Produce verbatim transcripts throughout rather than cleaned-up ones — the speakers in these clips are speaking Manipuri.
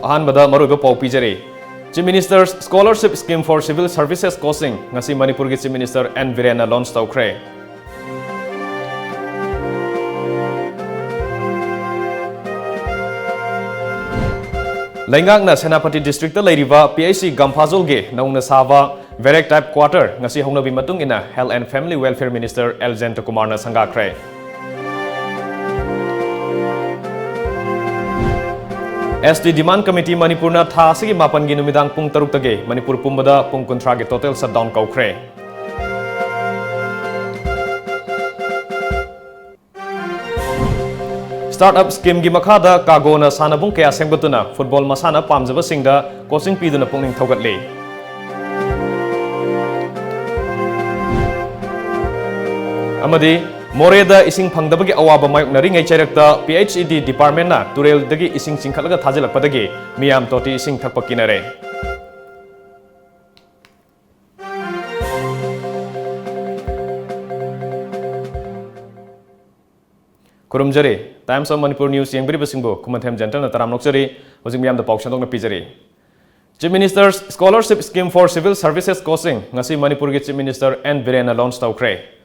ꯑꯍꯥꯟꯕꯗ ꯃꯔꯨꯑꯣꯏꯕ ꯄꯥꯎ ꯄꯤꯖꯔꯤ꯫ Chief Minister's Scholarship Scheme for Civil Services Coaching ꯉꯁꯤ ꯃꯅꯤꯄꯨꯔꯒꯤ Chief Minister N ꯕꯤꯔꯦꯟꯅ launch ꯇꯧꯈ꯭ꯔꯦ꯫ ꯂꯩꯉꯥꯛꯅ ꯁꯦꯅꯥꯄꯇꯤ districtꯇ ꯂꯩꯔꯤꯕ P H C ꯒꯝꯐꯥꯖꯣꯜꯒꯤ ꯅꯧꯅ ꯁꯥꯕ barrack type quarter ꯉꯁꯤ ꯍꯧꯅꯕꯤ ꯃꯇꯨꯡ ꯏꯟꯅ Health and Family Welfare Minister L ꯖꯌꯟꯇꯀꯨꯃꯥꯔꯅ ꯁꯪꯒꯥꯈ꯭ꯔꯦ꯫ S T Demand Committee ꯃꯅꯤꯄꯨꯔꯅ ꯊꯥ ꯑꯁꯤꯒꯤ ꯃꯥꯄꯟꯒꯤ ꯅꯨꯃꯤꯗꯥꯡ ꯄꯨꯡ ꯇꯔꯨꯛꯇꯒꯤ ꯃꯅꯤꯄꯨꯔ ꯄꯨꯝꯕꯗ ꯄꯨꯡ ꯀꯨꯟꯊ꯭ꯔꯥꯒꯤ total shutdown ꯀꯧꯈ꯭ꯔꯦ꯫ Startup schemeꯒꯤ ꯃꯈꯥꯗ ꯀꯥꯒꯣꯅ ꯁꯥꯟꯅꯕꯨꯡ ꯀꯌꯥ ꯁꯦꯝꯒꯠꯇꯨꯅ football ꯃꯁꯥꯟꯅ ꯄꯥꯝꯖꯕꯁꯤꯡꯗ coaching ꯄꯤꯗꯨꯅ ꯄꯨꯛꯅꯤꯡ ꯊꯧꯒꯠꯂꯤ꯫ ꯑꯃꯗꯤ ꯃꯣꯔꯦꯗ ꯏꯁꯤꯡ ꯐꯪꯗꯕꯒꯤ ꯑꯋꯥꯕ ꯃꯥꯌꯣꯛꯅꯔꯤꯉꯩ ꯆꯩꯔꯛꯇ P H E D departmentꯅ ꯇꯨꯔꯦꯜꯗꯒꯤ ꯏꯁꯤꯡ ꯆꯤꯡꯈꯠꯂꯒ ꯊꯥꯖꯤꯜꯂꯛꯄꯗꯒꯤ ꯃꯤꯌꯥꯝ ꯇꯣꯇꯤ ꯏꯁꯤꯡ ꯊꯛꯄ ꯀꯤꯅꯔꯦ꯫ ꯈꯨꯔꯨꯝꯖꯔꯤ꯫ Times of Manipur News ꯌꯦꯡꯕꯤꯔꯤꯕꯁꯤꯡꯕꯨ ꯈꯨꯃꯟꯊꯦꯝ ꯖꯦꯟꯇꯜꯅ ꯇꯔꯥꯝꯅ ꯑꯣꯛꯆꯔꯤ꯫ ꯍꯧꯖꯤꯛ ꯃꯤꯌꯥꯝꯗ ꯄꯥꯎ ꯁꯟꯗꯣꯛꯅ ꯄꯤꯖꯔꯤ꯫ Chief Minister's Scholarship Scheme for Civil Services Coaching ꯉꯁꯤ ꯃꯅꯤꯄꯨꯔꯒꯤ Chief Minister N ꯕꯤꯔꯦꯟꯅ launch ꯇꯧꯈ꯭ꯔꯦ꯫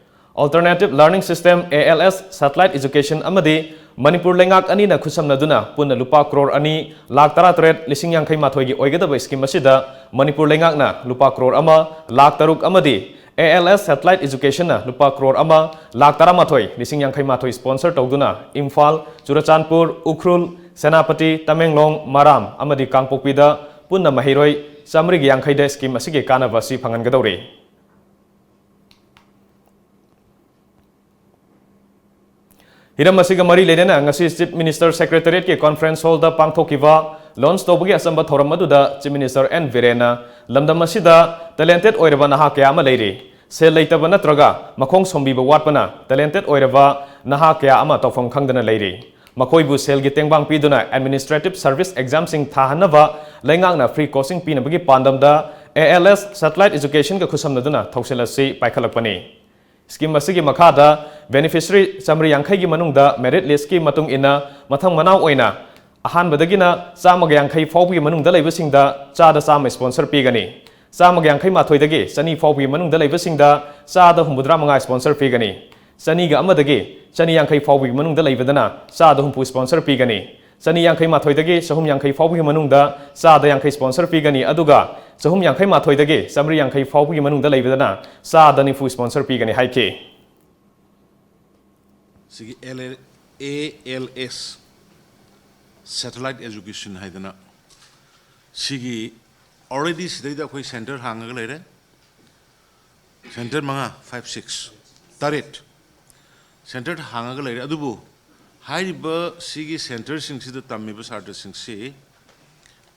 Alternative Learning System, A L S, Satellite Education ꯑꯃꯗꯤ ꯃꯅꯤꯄꯨꯔ ꯂꯩꯉꯥꯛ ꯑꯅꯤꯅ ꯈꯨꯠꯁꯝꯅꯗꯨꯅ ꯄꯨꯟꯅ ꯂꯨꯄꯥ ꯀ꯭ꯔꯣꯔ ꯑꯅꯤ ꯂꯥꯈ ꯇꯔꯥꯇꯔꯦꯠ ꯂꯤꯁꯤꯡ ꯌꯥꯡꯈꯩ ꯃꯥꯊꯣꯏꯒꯤ ꯑꯣꯏꯒꯗꯕ scheme ꯑꯁꯤꯗ ꯃꯅꯤꯄꯨꯔ ꯂꯩꯉꯥꯛꯅ ꯂꯨꯄꯥ ꯀ꯭ꯔꯣꯔ ꯑꯃ ꯂꯥꯈ ꯇꯔꯨꯛ ꯑꯃꯗꯤ A L S Satellite Educationꯅ ꯂꯨꯄꯥ ꯀ꯭ꯔꯣꯔ ꯑꯃ ꯂꯥꯈ ꯇꯔꯥꯃꯥꯊꯣꯏ ꯂꯤꯁꯤꯡ ꯌꯥꯡꯈꯩ ꯃꯥꯊꯣꯏ sponsor ꯇꯧꯗꯨꯅ ꯏꯝꯐꯥꯜ, ꯆꯨꯔꯆꯥꯟꯄꯨꯔ, ꯎꯈ꯭ꯔꯨꯜ, ꯁꯦꯅꯥꯄꯇꯤ, ꯇꯃꯦꯡꯂꯣꯡ, ꯃꯔꯥꯝ ꯑꯃꯗꯤ ꯀꯥꯡꯄꯣꯛꯄꯤꯗ ꯄꯨꯟꯅ ꯃꯍꯩꯔꯣꯏ ꯆꯥꯃꯔꯤꯒꯤ ꯌꯥꯡꯈꯩꯗ scheme ꯑꯁꯤꯒꯤ ꯀꯥꯟꯅꯕ ꯑꯁꯤ ꯐꯪꯍꯟꯒꯗꯧꯔꯤ꯫ ꯍꯤꯔꯝ ꯑꯁꯤꯒ ꯃꯔꯤ ꯂꯩꯅꯅ ꯉꯁꯤ Chief Minister Secretariatꯀꯤ conference hallꯗ ꯄꯥꯡꯊꯣꯛꯈꯤꯕ launch ꯇꯧꯕꯒꯤ ꯑꯆꯝꯕ ꯊꯧꯔꯝ ꯑꯗꯨꯗ Chief Minister N ꯕꯤꯔꯦꯟꯅ ꯂꯝꯗꯝ ꯑꯁꯤꯗ talented ꯑꯣꯏꯔꯕ ꯅꯍꯥ ꯀꯌꯥ ꯑꯃ ꯂꯩꯔꯤ꯫ ꯁꯦꯜ ꯂꯩꯇꯕ ꯅꯠꯇ꯭ꯔꯒ ꯃꯈꯣꯡ ꯁꯣꯝꯕꯤꯕ ꯋꯥꯠꯄꯅ talented ꯑꯣꯏꯔꯕ ꯅꯍꯥ ꯀꯌꯥ ꯑꯃ ꯇꯧꯐꯝ ꯈꯪꯗꯅ ꯂꯩꯔꯤ꯫ ꯃꯈꯣꯏꯕꯨ ꯁꯦꯜꯒꯤ ꯇꯦꯡꯕꯥꯡ ꯄꯤꯗꯨꯅ administrative service examꯁꯤꯡ ꯊꯥꯍꯟꯅꯕ ꯂꯩꯉꯥꯛꯅ free coaching ꯄꯤꯅꯕꯒꯤ ꯄꯥꯟꯗꯝꯗ A L S Satellite Educationꯒ ꯈꯨꯠꯁꯝꯅꯗꯨꯅ ꯊꯧꯁꯤꯜ ꯑꯁꯤ ꯄꯥꯏꯈꯠꯂꯛꯄꯅꯤ꯫ Scheme ꯑꯁꯤꯒꯤ ꯃꯈꯥꯗ beneficiary ꯆꯥꯃꯔꯤ ꯌꯥꯡꯈꯩꯒꯤ ꯃꯅꯨꯡꯗ merit listꯀꯤ ꯃꯇꯨꯡ ꯏꯟꯅ ꯃꯊꯪ ꯃꯅꯥꯎ ꯑꯣꯏꯅ ꯑꯍꯥꯟꯕꯗꯒꯤꯅ ꯆꯥꯝꯃꯒ ꯌꯥꯡꯈꯩ ꯐꯥꯎꯕꯒꯤ ꯃꯅꯨꯡꯗ ꯂꯩꯕꯁꯤꯡꯗ ꯆꯥꯗ ꯆꯥꯝꯃ sponsor ꯄꯤꯒꯅꯤ꯫ ꯆꯥꯝꯃꯒ ꯌꯥꯡꯈꯩ ꯃꯥꯊꯣꯏꯗꯒꯤ ꯆꯅꯤ ꯐꯥꯎꯕꯒꯤ ꯃꯅꯨꯡꯗ ꯂꯩꯕꯁꯤꯡꯗ ꯆꯥꯗ ꯍꯨꯝꯐꯨꯇꯔꯥ ꯃꯉꯥ sponsor ꯄꯤꯒꯅꯤ꯫ ꯆꯅꯤꯒ ꯑꯃꯗꯒꯤ ꯆꯅꯤ ꯌꯥꯡꯈꯩ ꯐꯥꯎꯕꯒꯤ ꯃꯅꯨꯡꯗ ꯂꯩꯕꯗꯅ ꯆꯥꯗ ꯍꯨꯝꯐꯨ sponsor ꯄꯤꯒꯅꯤ꯫ ꯆꯅꯤ ꯌꯥꯡꯈꯩ ꯃꯥꯊꯣꯏꯗꯒꯤ ꯆꯍꯨꯝ ꯌꯥꯡꯈꯩ ꯐꯥꯎꯕꯒꯤ ꯃꯅꯨꯡꯗ ꯆꯥꯗ ꯌꯥꯡꯈꯩ sponsor ꯄꯤꯒꯅꯤ, ꯑꯗꯨꯒ ꯆꯍꯨꯝ ꯌꯥꯡꯈꯩ ꯃꯥꯊꯣꯏꯗꯒꯤ ꯆꯥꯝꯃꯔꯤ ꯌꯥꯡꯈꯩ ꯐꯥꯎꯕꯒꯤ ꯃꯅꯨꯡꯗ ꯂꯩꯕꯗꯅ ꯆꯥꯗ ꯅꯤꯐꯨ sponsor ꯄꯤꯒꯅꯤ ꯍꯥꯏꯈꯤ꯫ ꯁꯤꯒꯤ L L A L S satellite education ꯍꯥꯏꯗꯅ ꯁꯤꯒꯤ already ꯁꯤꯗꯩꯗ ꯑꯩꯈꯣꯏ ꯁꯦꯟꯇꯔ ꯍꯥꯡꯉꯒ ꯂꯩꯔꯦ꯫ ꯁꯦꯟꯇꯔ ꯃꯉꯥ, ꯐꯥꯏꯚ, ꯁꯤꯛꯁ, ꯇꯔꯦꯠ ꯁꯦꯟꯇꯔ ꯍꯥꯡꯉꯒ ꯂꯩꯔꯦ꯫ ꯑꯗꯨꯕꯨ ꯍꯥꯏꯔꯤꯕ ꯁꯤꯒꯤ ꯁꯦꯟꯇꯔꯁꯤꯡꯁꯤꯗ ꯇꯝꯃꯤꯕ ꯁꯥꯇ꯭ꯔꯁꯤꯡꯁꯤ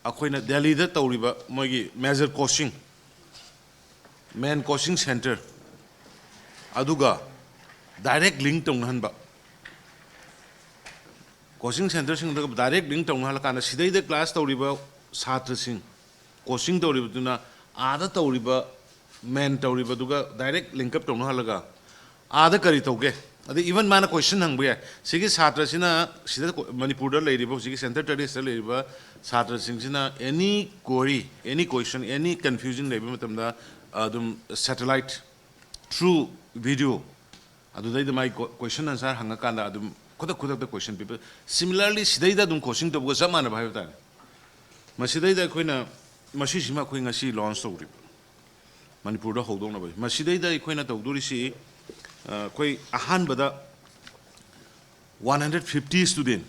ꯑꯩꯈꯣꯏꯅ ꯗꯦꯜꯂꯤꯗ ꯇꯧꯔꯤꯕ ꯃꯣꯏꯒꯤ major coaching, main coaching centre ꯑꯗꯨꯒ ꯗꯥꯏꯔꯦꯛ ꯂꯤꯡ ꯇꯧꯅꯍꯟꯕ, ꯀꯣꯆꯤꯡ ꯁꯦꯟꯇꯔꯁꯤꯡꯗꯨꯒ ꯗꯥꯏꯔꯦꯛ ꯂꯤꯡ ꯇꯧꯅꯍꯜꯂꯀꯥꯟꯗ ꯁꯤꯗꯩꯗ ꯀ꯭ꯂꯥꯁ ꯇꯧꯔꯤꯕ ꯁꯥꯇ꯭ꯔꯁꯤꯡ, ꯀꯣꯆꯤꯡ ꯇꯧꯔꯤꯕꯗꯨꯅ ꯑꯥꯗ ꯇꯧꯔꯤꯕ ꯃꯦꯟ ꯇꯧꯔꯤꯕꯗꯨꯒ ꯗꯥꯏꯔꯦꯛ ꯂꯤꯡꯀꯞ ꯇꯧꯅꯍꯜꯂꯒ ꯑꯥꯗ ꯀꯔꯤ ꯇꯧꯒꯦ? ꯑꯗꯩ ꯏꯚꯟ ꯃꯥꯅ ꯀꯣꯏꯁꯟ ꯍꯪꯕ ꯌꯥꯏ, ꯁꯤꯒꯤ ꯁꯥꯇ꯭ꯔꯁꯤꯅ ꯁꯤꯗ ꯀꯣ- ꯃꯅꯤꯄꯨꯔꯗ ꯂꯩꯔꯤꯕ ꯍꯧꯖꯤꯛꯀꯤ ꯁꯦꯟꯇꯔ ꯇꯔꯦꯠꯁꯤꯗ ꯂꯩꯔꯤꯕ ꯁꯥꯇ꯭ꯔꯁꯤꯡꯁꯤꯅ ꯑꯦꯅꯤ ꯀ꯭ꯋꯥꯔꯤ, ꯑꯦꯅꯤ ꯀꯣꯏꯁꯟ, ꯑꯦꯅꯤ ꯀꯟꯐ꯭ꯌꯨꯖꯟ ꯂꯩꯕ ꯃꯇꯝꯗ ꯑꯗꯨꯝ ꯁꯦꯇꯦꯂꯥꯏꯠ ꯊ꯭ꯔꯨ ꯚꯤꯗꯤꯑꯣ ꯑꯗꯨꯗꯩꯗ ꯃꯥꯏ ꯀꯣꯏꯁꯟ ꯑꯟꯁꯔ ꯍꯪꯉꯀꯥꯟꯗ ꯑꯗꯨꯝ ꯈꯨꯗꯛ ꯈꯨꯗꯛꯇ ꯀꯣꯏꯁꯟ ꯄꯤꯕ꯫ ꯁꯤꯃꯤꯂꯔꯂꯤ ꯁꯤꯗꯩꯗ ꯑꯗꯨꯝ ꯀꯣꯆꯤꯡ ꯇꯧꯕꯒ ꯆꯞ ꯃꯥꯟꯅꯕ ꯍꯥꯏꯕ ꯇꯥꯔꯦ꯫ ꯃꯁꯤꯗꯩꯗ ꯑꯩꯈꯣꯏꯅ ꯃꯁꯤꯁꯤꯃ ꯑꯩꯈꯣꯏ ꯉꯁꯤ ꯂꯣꯟꯁ ꯇꯧꯔꯤꯕ, ꯃꯅꯤꯄꯨꯔꯗ ꯍꯧꯗꯣꯛꯅꯕ꯫ ꯃꯁꯤꯗꯩꯗ ꯑꯩꯈꯣꯏꯅ ꯇꯧꯗꯣꯔꯤꯁꯤ ꯑ, ꯑꯩꯈꯣꯏ ꯑꯍꯥꯟꯕꯗ one hundred fifty student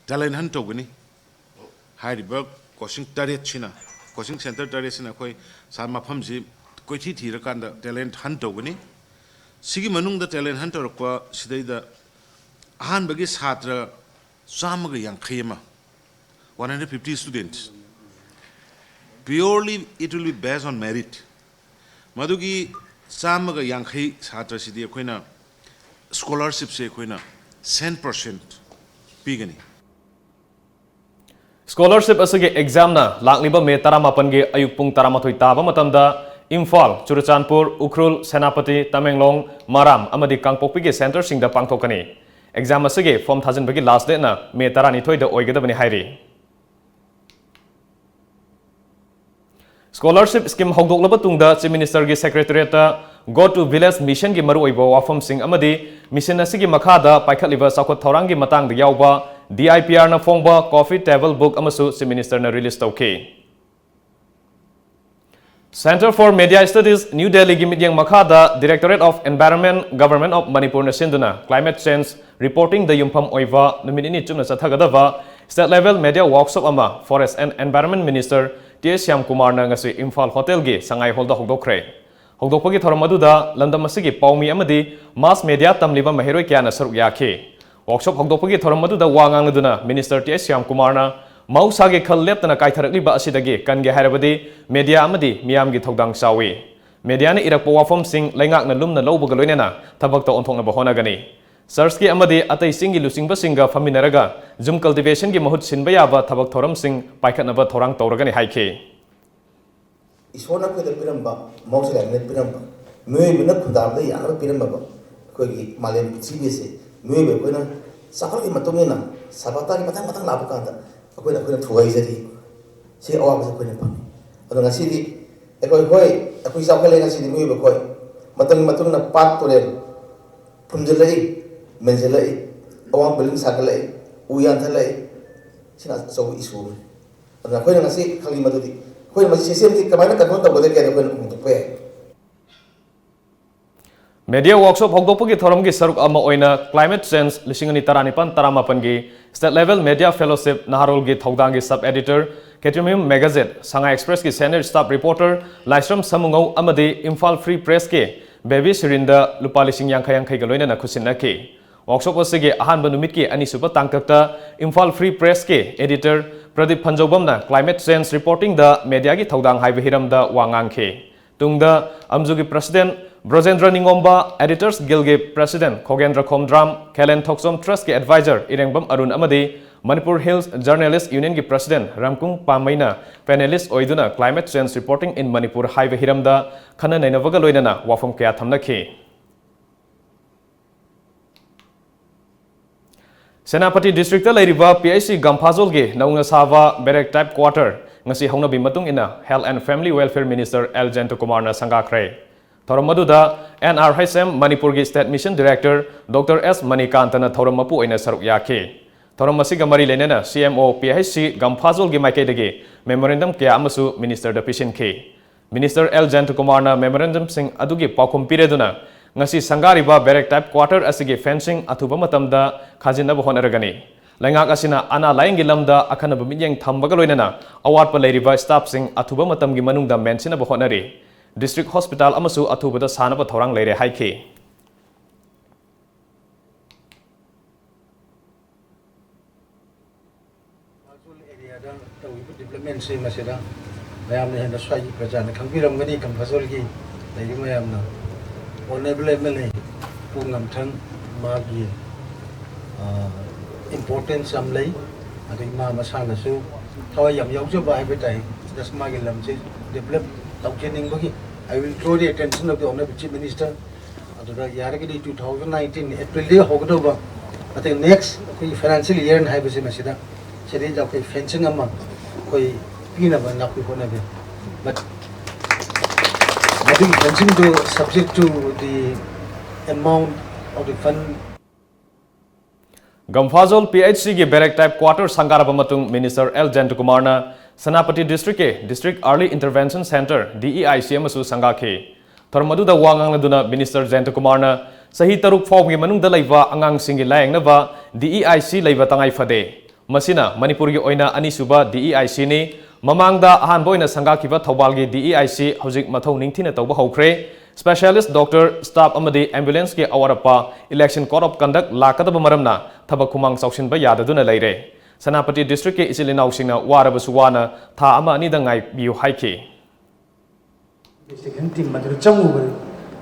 talent hunt ꯇꯧꯒꯅꯤ꯫ ꯍꯥꯏꯔꯤꯕ ꯀꯣꯆꯤꯡ ꯇꯔꯦꯠꯁꯤꯅ, ꯀꯣꯆꯤꯡ ꯁꯦꯟꯇꯔ ꯇꯔꯦꯠꯁꯤꯅ ꯑꯩꯈꯣꯏ ꯁꯥ ꯃꯐꯝꯁꯤ ꯀꯣꯏꯊꯤ ꯊꯤꯔꯀꯥꯟꯗ talent hunt ꯇꯧꯒꯅꯤ꯫ ꯁꯤꯒꯤ ꯃꯅꯨꯡꯗ talent hunt ꯇꯧꯔꯛꯄ ꯁꯤꯗꯩꯗ ꯑꯍꯥꯟꯕꯒꯤ ꯁꯥꯇ꯭ꯔ ꯆꯥꯝꯃꯒ ꯌꯥꯡꯈꯩ ꯑꯃ, one hundred fifty students, purely it will be based on merit꯫ ꯃꯗꯨꯒꯤ ꯆꯥꯝꯃꯒ ꯌꯥꯡꯈꯩ ꯁꯥꯇ꯭ꯔꯁꯤꯗꯤ ꯑꯩꯈꯣꯏꯅ ꯁ꯭ꯀꯣꯂꯔꯁꯤꯞꯁꯦ ꯑꯩꯈꯣꯏꯅ cent percent ꯄꯤꯒꯅꯤ꯫ Scholarship ꯑꯁꯤꯒꯤ ꯑꯦꯛꯖꯥꯝꯅ ꯂꯥꯛꯂꯤꯕ ꯃꯦ ꯇꯔꯥꯃꯥꯄꯟꯒꯤ ꯑꯌꯨꯛ ꯄꯨꯡ ꯇꯔꯥꯃꯥꯊꯣꯏ ꯇꯥꯕ ꯃꯇꯝꯗ ꯏꯝꯐꯥꯜ, ꯆꯨꯔꯆꯥꯟꯄꯨꯔ, ꯎꯈ꯭ꯔꯨꯜ, ꯁꯦꯅꯥꯄꯇꯤ, ꯇꯃꯦꯡꯂꯣꯡ, ꯃꯔꯥꯝ ꯑꯃꯗꯤ ꯀꯥꯡꯄꯣꯛꯄꯤꯒꯤ ꯁꯦꯟꯇꯔꯁꯤꯡꯗ ꯄꯥꯡꯊꯣꯛꯀꯅꯤ꯫ ꯑꯦꯛꯖꯥꯝ ꯑꯁꯤꯒꯤ ꯐꯣꯔꯝ ꯊꯥꯖꯤꯟꯕꯒꯤ ꯂꯥꯁ ꯗꯦꯠꯅ ꯃꯦ ꯇꯔꯥꯅꯤꯊꯣꯏꯗ ꯑꯣꯏꯒꯗꯕꯅꯤ ꯍꯥꯏꯔꯤ꯫ ꯁ꯭ꯀꯣꯂꯔꯁꯤꯞ ꯁ꯭ꯀꯤꯝ ꯍꯧꯗꯣꯛꯂꯕ ꯇꯨꯡꯗ ꯆꯤꯐ ꯃꯤꯅꯤꯁꯇꯔꯒꯤ ꯁꯦꯀ꯭ꯔꯦꯇꯔꯤꯌꯦꯠꯇ Go to Village ꯃꯤꯁꯟꯒꯤ ꯃꯔꯨꯑꯣꯏꯕ ꯋꯥꯐꯝꯁꯤꯡ ꯑꯃꯗꯤ ꯃꯤꯁꯟ ꯑꯁꯤꯒꯤ ꯃꯈꯥꯗ ꯄꯥꯏꯈꯠꯂꯤꯕ ꯆꯥꯎꯈꯠ ꯊꯧꯔꯥꯡꯒꯤ ꯃꯇꯥꯡꯗ ꯌꯥꯎꯕ ꯗꯤ ꯑꯥꯏ ꯄꯤ ꯑꯥꯔꯅ ꯐꯣꯡꯕ ꯀꯣꯐꯤ ꯇꯦꯕꯜ ꯕꯨꯛ ꯑꯃꯁꯨ ꯆꯤꯐ ꯃꯤꯅꯤꯁꯇꯔꯅ ꯔꯤꯂꯤꯖ ꯇꯧꯈꯤ꯫ Centre for Media Studies, new ꯗꯦꯜꯂꯤꯒꯤ ꯃꯤꯠꯌꯦꯡ ꯃꯈꯥꯗ Directorate of Environment, Government of ꯃꯅꯤꯄꯨꯔꯅ ꯁꯤꯟꯗꯨꯅ Climate Change Reporting ꯗ ꯌꯨꯝꯐꯝ ꯑꯣꯏꯕ ꯅꯨꯃꯤꯠ ꯅꯤꯅꯤ ꯆꯨꯞꯅ ꯆꯠꯊꯒꯗꯕ State Level Media Workshop ꯑꯃ Forest and Environment Minister T S ꯁ꯭ꯌꯥꯝꯀꯨꯃꯥꯔꯅ ꯉꯁꯤ ꯏꯝꯐꯥꯜ ꯍꯣꯇꯦꯜꯒꯤ ꯁꯉꯥꯏ ꯍꯣꯜꯗ ꯍꯧꯗꯣꯛꯈ꯭ꯔꯦ꯫ ꯍꯧꯗꯣꯛꯄꯒꯤ ꯊꯧꯔꯝ ꯑꯗꯨꯗ ꯂꯝꯗꯝ ꯑꯁꯤꯒꯤ ꯄꯥꯎꯃꯤ ꯑꯃꯗꯤ mass media ꯇꯝꯂꯤꯕ ꯃꯍꯩꯔꯣꯏ ꯀꯌꯥꯅ ꯁꯔꯨꯛ ꯌꯥꯈꯤ꯫ Workshop ꯍꯧꯗꯣꯛꯄꯒꯤ ꯊꯧꯔꯝ ꯑꯗꯨꯗ ꯋꯥ ꯉꯥꯡꯂꯗꯨꯅ Minister ꯇꯤ ꯑꯦꯁ ꯁ꯭ꯌꯥꯝꯀꯨꯃꯥꯔꯅ ꯃꯍꯧꯁꯥꯒꯤ ꯈꯜ ꯂꯦꯞꯇꯅ ꯀꯥꯏꯊꯔꯛꯂꯤꯕ ꯑꯁꯤꯗꯒꯤ ꯀꯟꯒꯦ ꯍꯥꯏꯔꯕꯗꯤ media ꯑꯃꯗꯤ ꯃꯤꯌꯥꯝꯒꯤ ꯊꯧꯗꯥꯡ ꯆꯥꯎꯏ꯫ Media ꯅ ꯏꯔꯛꯄ ꯋꯥꯐꯝꯁꯤꯡ ꯂꯩꯉꯥꯛꯅ ꯂꯨꯝꯅ ꯂꯧꯕꯒ ꯂꯣꯏꯅꯅ ꯊꯕꯛꯇ ꯑꯣꯟꯊꯣꯛꯅꯕ ꯍꯣꯠꯅꯒꯅꯤ꯫ Church ꯀꯤ ꯑꯃꯗꯤ ꯑꯇꯩ ꯆꯤꯡꯒꯤ ꯂꯨꯆꯤꯡꯕꯁꯤꯡꯒ ꯐꯝꯃꯤꯟꯅꯔꯒ ꯖꯨꯝ cultivation ꯒꯤ ꯃꯍꯨꯠ ꯁꯤꯟꯕ ꯌꯥꯕ ꯊꯕꯛ ꯊꯧꯔꯝꯁꯤꯡ ꯄꯥꯏꯈꯠꯅꯕ ꯊꯧꯔꯥꯡ ꯇꯧꯔꯒꯅꯤ ꯍꯥꯏꯈꯤ꯫ ꯏꯁꯣꯔꯅ ꯑꯩꯈꯣꯏꯗ ꯄꯤꯔꯝꯕ, ꯃꯍꯧꯁꯥ ꯂꯥꯏꯔꯦꯝꯕꯤꯅ ꯄꯤꯔꯝꯕ, ꯃꯤꯑꯣꯏꯕꯅ ꯈꯨꯟꯗꯥꯕꯗ ꯌꯥꯅꯕ ꯄꯤꯔꯝꯃꯕ ꯑꯩꯈꯣꯏꯒꯤ ꯃꯥꯂꯦꯝ ꯄ꯭ꯔꯤꯊꯤꯕꯤ ꯑꯁꯦ ꯃꯤꯑꯣꯏꯕ ꯑꯩꯈꯣꯏꯅ ꯆꯥꯎꯈꯠꯂꯛꯄꯒꯤ ꯃꯇꯨꯡ ꯏꯟꯅ ꯁꯥꯕꯇꯥꯒꯤ ꯃꯊꯪ ꯃꯊꯪ ꯂꯥꯛꯄ ꯀꯥꯟꯗ ꯑꯩꯈꯣꯏꯅ, ꯑꯩꯈꯣꯏꯅ ꯊꯨꯒꯥꯏꯖꯔꯤ꯫ ꯁꯤ ꯑꯋꯥꯕꯁꯦ ꯑꯩꯈꯣꯏꯅ ꯐꯪꯉꯤ꯫ ꯑꯗꯣ ꯉꯁꯤꯗꯤ ꯑꯩꯈꯣꯏ, ꯍꯣꯏ, ꯑꯩꯈꯣꯏ ꯆꯥꯎꯈꯠꯂꯦ, ꯉꯁꯤꯗꯤ ꯃꯤꯑꯣꯏꯕ ꯑꯩꯈꯣꯏ ꯃꯇꯝꯒꯤ ꯃꯇꯨꯡ ꯏꯟꯅ ꯄꯥꯠ ꯇꯨꯔꯦꯜ ꯐꯨꯝꯖꯤꯜꯂꯛꯏ, ꯃꯦꯟꯁꯤꯜꯂꯛꯏ, ꯑꯋꯥꯡ building ꯁꯥꯒꯠꯂꯛꯏ, ꯎ ꯌꯥꯟꯊꯠꯂꯛꯏ, ꯁꯤꯅ ꯑꯆꯧꯕ issue ꯑꯃꯅꯤ꯫ ꯑꯗꯨꯅ ꯑꯩꯈꯣꯏꯅ ꯉꯁꯤ ꯈꯪꯅꯤꯡꯕꯗꯨꯗꯤ ꯑꯩꯈꯣꯏꯅ ꯃꯁꯤ system ꯁꯤ ꯀꯃꯥꯏꯅ control ꯇꯧꯒꯗꯒꯦ ꯍꯥꯏꯗꯣ ꯑꯩꯈꯣꯏꯅ ꯍꯣꯡꯗꯣꯛꯄ ꯌꯥꯏ꯫ Media Workshop ꯍꯧꯗꯣꯛꯄꯒꯤ ꯊꯧꯔꯝꯒꯤ ꯁꯔꯨꯛ ꯑꯃ ꯑꯣꯏꯅ Climate Change ꯂꯤꯁꯤꯡ ꯑꯅꯤ ꯇꯔꯥꯅꯤꯄꯥꯟ ꯇꯔꯥꯃꯥꯄꯟꯒꯤ State Level Media Fellowship ꯅꯍꯥꯔꯣꯜꯒꯤ ꯊꯧꯗꯥꯡꯒꯤ Sub Editor, ꯈꯦꯇ꯭ꯔꯤꯃꯌꯨꯝ Magazine, ꯁꯉꯥꯏ Express ꯀꯤ Senior Staff Reporter ꯂꯥꯏꯁ꯭ꯔꯝ ꯁꯃꯨꯉꯧ ꯑꯃꯗꯤ ꯏꯝꯐꯥꯜ Free Press ꯀꯤ ꯕꯦꯕꯤ ꯁꯤꯔꯤꯟꯗ ꯂꯨꯄꯥ ꯂꯤꯁꯤꯡ ꯌꯥꯡꯈꯩ ꯌꯥꯡꯈꯩꯒ ꯂꯣꯏꯅꯅ ꯈꯨꯠꯁꯤꯟꯅꯈꯤ꯫ Workshop ꯑꯁꯤꯒꯤ ꯑꯍꯥꯟꯕ ꯅꯨꯃꯤꯠꯀꯤ ꯑꯅꯤꯁꯨꯕ ꯇꯥꯡꯀꯛꯇ ꯏꯝꯐꯥꯜ Free Press ꯀꯤ Editor Pradeep ꯐꯟꯖꯧꯕꯝꯅ Climate Change Reporting ꯗ media ꯒꯤ ꯊꯧꯗꯥꯡ ꯍꯥꯏꯕ ꯍꯤꯔꯝꯗ ꯋꯥ ꯉꯥꯡꯈꯤ꯫ ꯇꯨꯡꯗ ꯑꯝꯖꯨꯒꯤ President ꯕ꯭ꯔꯣꯖꯦꯟꯗ꯭ꯔ ꯅꯤꯉꯣꯝꯕ, Editors Guild ꯒꯤ President ꯈꯣꯒꯦꯟꯗ꯭ꯔ ꯈꯣꯝꯗ꯭ꯔꯥꯝ, ꯈꯦꯂꯦꯟ ꯊꯣꯛꯆꯣꯝ Trust ꯀꯤ Advisor ꯏꯔꯦꯡꯕꯝ ꯑꯔꯨꯟ ꯑꯃꯗꯤ Manipur Hills Journalist Union ꯒꯤ President ꯔꯥꯝꯀꯨꯡ ꯄꯥꯝꯃꯩꯅ panelist ꯑꯣꯏꯗꯨꯅ Climate Change Reporting in Manipur ꯍꯥꯏꯕ ꯍꯤꯔꯝꯗ ꯈꯟꯅ ꯅꯩꯅꯕꯒ ꯂꯣꯏꯅꯅ ꯋꯥꯐꯝ ꯀꯌꯥ ꯊꯝꯅꯈꯤ꯫ ꯁꯦꯅꯥꯄꯇꯤ ꯗꯤꯁꯇ꯭ꯔꯤꯛꯇ ꯂꯩꯔꯤꯕ ꯄꯤ ꯑꯩꯆ ꯁꯤ ꯒꯝꯐꯥꯖꯣꯜꯒꯤ ꯅꯧꯅ ꯁꯥꯕ ꯕꯦꯔꯦꯛ ꯇꯥꯏꯞ ꯀ꯭ꯋꯥꯇꯔ ꯉꯁꯤ ꯍꯧꯅꯕꯤ ꯃꯇꯨꯡ ꯏꯟꯅ health and family welfare minister L ꯖꯌꯟꯇꯀꯨꯃꯥꯔꯅ ꯁꯪꯒꯥꯈ꯭ꯔꯦ꯫ ꯊꯧꯔꯝ ꯑꯗꯨꯗ ꯑꯦꯟ ꯑꯥꯔ ꯑꯩꯆ ꯑꯦꯝ ꯃꯅꯤꯄꯨꯔꯒꯤ state mission director doctor S ꯃꯅꯤꯀꯥꯟꯇꯅ ꯊꯧꯔꯝ ꯃꯄꯨ ꯑꯣꯏꯅ ꯁꯔꯨꯛ ꯌꯥꯈꯤ꯫ ꯊꯧꯔꯝ ꯑꯁꯤꯒ ꯃꯔꯤ ꯂꯩꯅꯅ ꯁꯤ M O P H C ꯒꯝꯐꯥꯖꯣꯜꯒꯤ ꯃꯥꯏꯀꯩꯗꯒꯤ ꯃꯦꯃꯣꯔꯦꯟꯗꯝ ꯀꯌꯥ ꯑꯃꯁꯨ ꯃꯤꯅꯤꯁꯇꯔꯗ ꯄꯤꯁꯤꯟꯈꯤ꯫ ꯃꯤꯅꯤꯁꯇꯔ ꯑꯦꯜ ꯖꯌꯟꯇꯀꯨꯃꯥꯔꯅ ꯃꯦꯃꯣꯔꯦꯟꯗꯝꯁꯤꯡ ꯑꯗꯨꯒꯤ ꯄꯥꯎꯈꯨꯝ ꯄꯤꯔꯦꯗꯨꯅ ꯉꯁꯤ ꯁꯪꯒꯥꯔꯤꯕ ꯕꯦꯔꯦꯛ ꯇꯥꯏꯞ ꯀ꯭ꯋꯥꯇꯔ ꯑꯁꯤꯒꯤ ꯐꯦꯟꯁꯤꯡ ꯑꯊꯨꯕ ꯃꯇꯝꯗ ꯈꯥꯖꯤꯟꯅꯕ ꯍꯣꯠꯅꯔꯒꯅꯤ꯫ ꯂꯩꯉꯥꯛ ꯑꯁꯤꯅ ꯑꯅꯥ ꯂꯥꯌꯦꯡꯒꯤ ꯂꯝꯗ ꯑꯈꯟꯅꯕ ꯃꯤꯠꯌꯦꯡ ꯊꯝꯕꯒ ꯂꯣꯏꯅꯅ ꯑꯋꯥꯠꯄ ꯂꯩꯔꯤꯕ ꯁ꯭ꯇꯥꯐꯁꯤꯡ ꯑꯊꯨꯕ ꯃꯇꯝꯒꯤ ꯃꯅꯨꯡꯗ ꯃꯦꯟꯁꯤꯟꯅꯕ ꯍꯣꯠꯅꯔꯤ꯫ ꯗꯤꯁꯇ꯭ꯔꯤꯛ ꯍꯣꯁꯄꯤꯇꯥꯜ ꯑꯃꯁꯨ ꯑꯊꯨꯕꯗ ꯁꯥꯅꯕ ꯊꯧꯔꯥꯡ ꯂꯩꯔꯦ ꯍꯥꯏꯈꯤ꯫ ꯃꯥꯔꯖꯣꯜ ꯑꯦꯔꯤꯌꯥꯗ ꯇꯧꯔꯤꯕ ꯗꯤꯕ꯭ꯂꯞꯃꯦꯟꯁꯦ ꯃꯁꯤꯗ ꯃꯌꯥꯝꯅ ꯍꯦꯟꯅ ꯁ꯭ꯋꯥꯏꯒꯤ ꯄ꯭ꯔꯖꯥꯅ ꯈꯪꯕꯤꯔꯝꯒꯅꯤ, ꯀꯝꯐꯥꯖꯣꯜꯒꯤ ꯂꯩꯔꯤꯕ ꯃꯌꯥꯝꯅ꯫ ꯑꯣꯅꯔꯦꯕꯜ ꯑꯦꯝ ꯑꯦꯜ ꯑꯦ ꯄꯨ ꯉꯝꯊꯪ ꯃꯥꯒꯤ ꯏꯝꯄꯣꯔꯇꯦꯟꯁ ꯌꯥꯝ ꯂꯩ꯫ ꯑꯗꯒꯤ ꯃꯥ ꯃꯁꯥꯅꯁꯨ ꯊꯋꯥꯏ ꯌꯥꯝ ꯌꯥꯎꯖꯕ ꯍꯥꯏꯕ ꯇꯥꯏ꯫ ꯖꯁ ꯃꯥꯒꯤ ꯂꯝꯁꯦ develop ꯇꯧꯖꯅꯤꯡꯕꯒꯤ꯫ I will draw the attention of the honorable chief minister꯫ ꯑꯗꯨꯗ ꯌꯥꯔꯒꯗꯤ two thousand nineteen April ꯗꯒꯤ ꯍꯧꯒꯗꯧꯕ, ꯑꯗꯩ next ꯑꯩꯈꯣꯏꯒꯤ ꯐꯥꯏꯅꯥꯟꯁꯤꯌꯦꯜ ꯏꯌꯥꯔ ꯍꯥꯏꯕꯁꯤ ꯃꯁꯤꯗ ꯁꯤꯗꯩꯗ ꯑꯩꯈꯣꯏ ꯐꯦꯟꯁꯤꯡ ꯑꯃ ꯑꯩꯈꯣꯏ ꯄꯤꯅꯕ ꯉꯥꯛꯄꯤ ꯍꯣꯠꯅꯒꯦ꯫ But ꯃꯗꯨꯒꯤ ꯐꯦꯟꯁꯤꯡꯗꯨ subject to the amount of the fund꯫ Gamphajol P H ꯁꯤꯒꯤ ꯕꯦꯔꯦꯛ ꯇꯥꯏꯞ ꯀ꯭ꯋꯥꯇꯔ ꯁꯪꯒꯥꯔꯕ ꯃꯇꯨꯡ ꯃꯤꯅꯤꯁꯇꯔ ꯑꯦꯜ ꯖꯌꯟꯇꯀꯨꯃꯥꯔꯅ ꯁꯦꯅꯥꯄꯇꯤ ꯗꯤꯁꯇ꯭ꯔꯤꯛꯀꯤ district early intervention centre, D E I C, ꯑꯃꯁꯨ ꯁꯪꯒꯥꯈꯤ꯫ ꯊꯧꯔꯝ ꯑꯗꯨꯗ ꯋꯥ ꯉꯥꯡꯂꯗꯨꯅ ꯃꯤꯅꯤꯁꯇꯔ ꯖꯌꯟꯇꯀꯨꯃꯥꯔꯅ ꯆꯍꯤ ꯇꯔꯨꯛ ꯐꯥꯎꯕꯒꯤ ꯃꯅꯨꯡꯗ ꯂꯩꯕ ꯑꯉꯥꯡꯁꯤꯡꯒꯤ ꯂꯥꯌꯦꯡꯅꯕ ꯗꯤ ꯏ ꯑꯥꯏ ꯁꯤ ꯂꯩꯕ ꯇꯉꯥꯏ ꯐꯗꯦ꯫ ꯃꯁꯤꯅ ꯃꯅꯤꯄꯨꯔꯒꯤ ꯑꯣꯏꯅ ꯑꯅꯤꯁꯨꯕ ꯗꯤ ꯏ ꯑꯥꯏ ꯁꯤꯅꯤ꯫ ꯃꯃꯥꯡꯗ ꯑꯍꯥꯟꯕ ꯑꯣꯏꯅ ꯁꯪꯒꯥꯈꯤꯕ ꯊꯧꯕꯥꯜꯒꯤ ꯗꯤ ꯏ ꯑꯥꯏ ꯁꯤ ꯍꯧꯖꯤꯛ ꯃꯊꯧ ꯅꯤꯡꯊꯤꯅ ꯇꯧꯕ ꯍꯧꯈ꯭ꯔꯦ꯫ ꯁ꯭ꯄꯦꯁꯤꯌꯦꯂꯤꯁ꯭ꯠ ꯗꯣꯛꯇꯔ, ꯁ꯭ꯇꯥꯐ ꯑꯃꯗꯤ ꯑꯦꯝꯕꯨꯂꯦꯟꯁꯀꯤ ꯑꯋꯥꯠ ꯑꯄꯥ election code of conduct ꯂꯥꯛꯀꯗꯕ ꯃꯔꯝꯅ ꯊꯕꯛ ꯈꯨꯃꯥꯡ ꯆꯥꯎꯁꯤꯟꯕ ꯌꯥꯗꯗꯨꯅ ꯂꯩꯔꯦ꯫ ꯁꯦꯅꯥꯄꯇꯤ ꯗꯤꯁꯇ꯭ꯔꯤꯛꯀꯤ ꯏꯆꯤꯜ ꯏꯅꯥꯎꯁꯤꯡꯅ ꯋꯥꯔꯕꯁꯨ ꯋꯥꯅ ꯊꯥ ꯑꯃ ꯑꯅꯤꯗ ꯉꯥꯏꯕꯤꯌꯨ ꯍꯥꯏꯈꯤ꯫ ꯏꯟꯚꯦꯁꯇꯤꯒꯦꯁꯟ ꯇꯤꯝ ꯑꯗꯨꯗ ꯆꯪꯉꯨꯕꯅꯤ꯫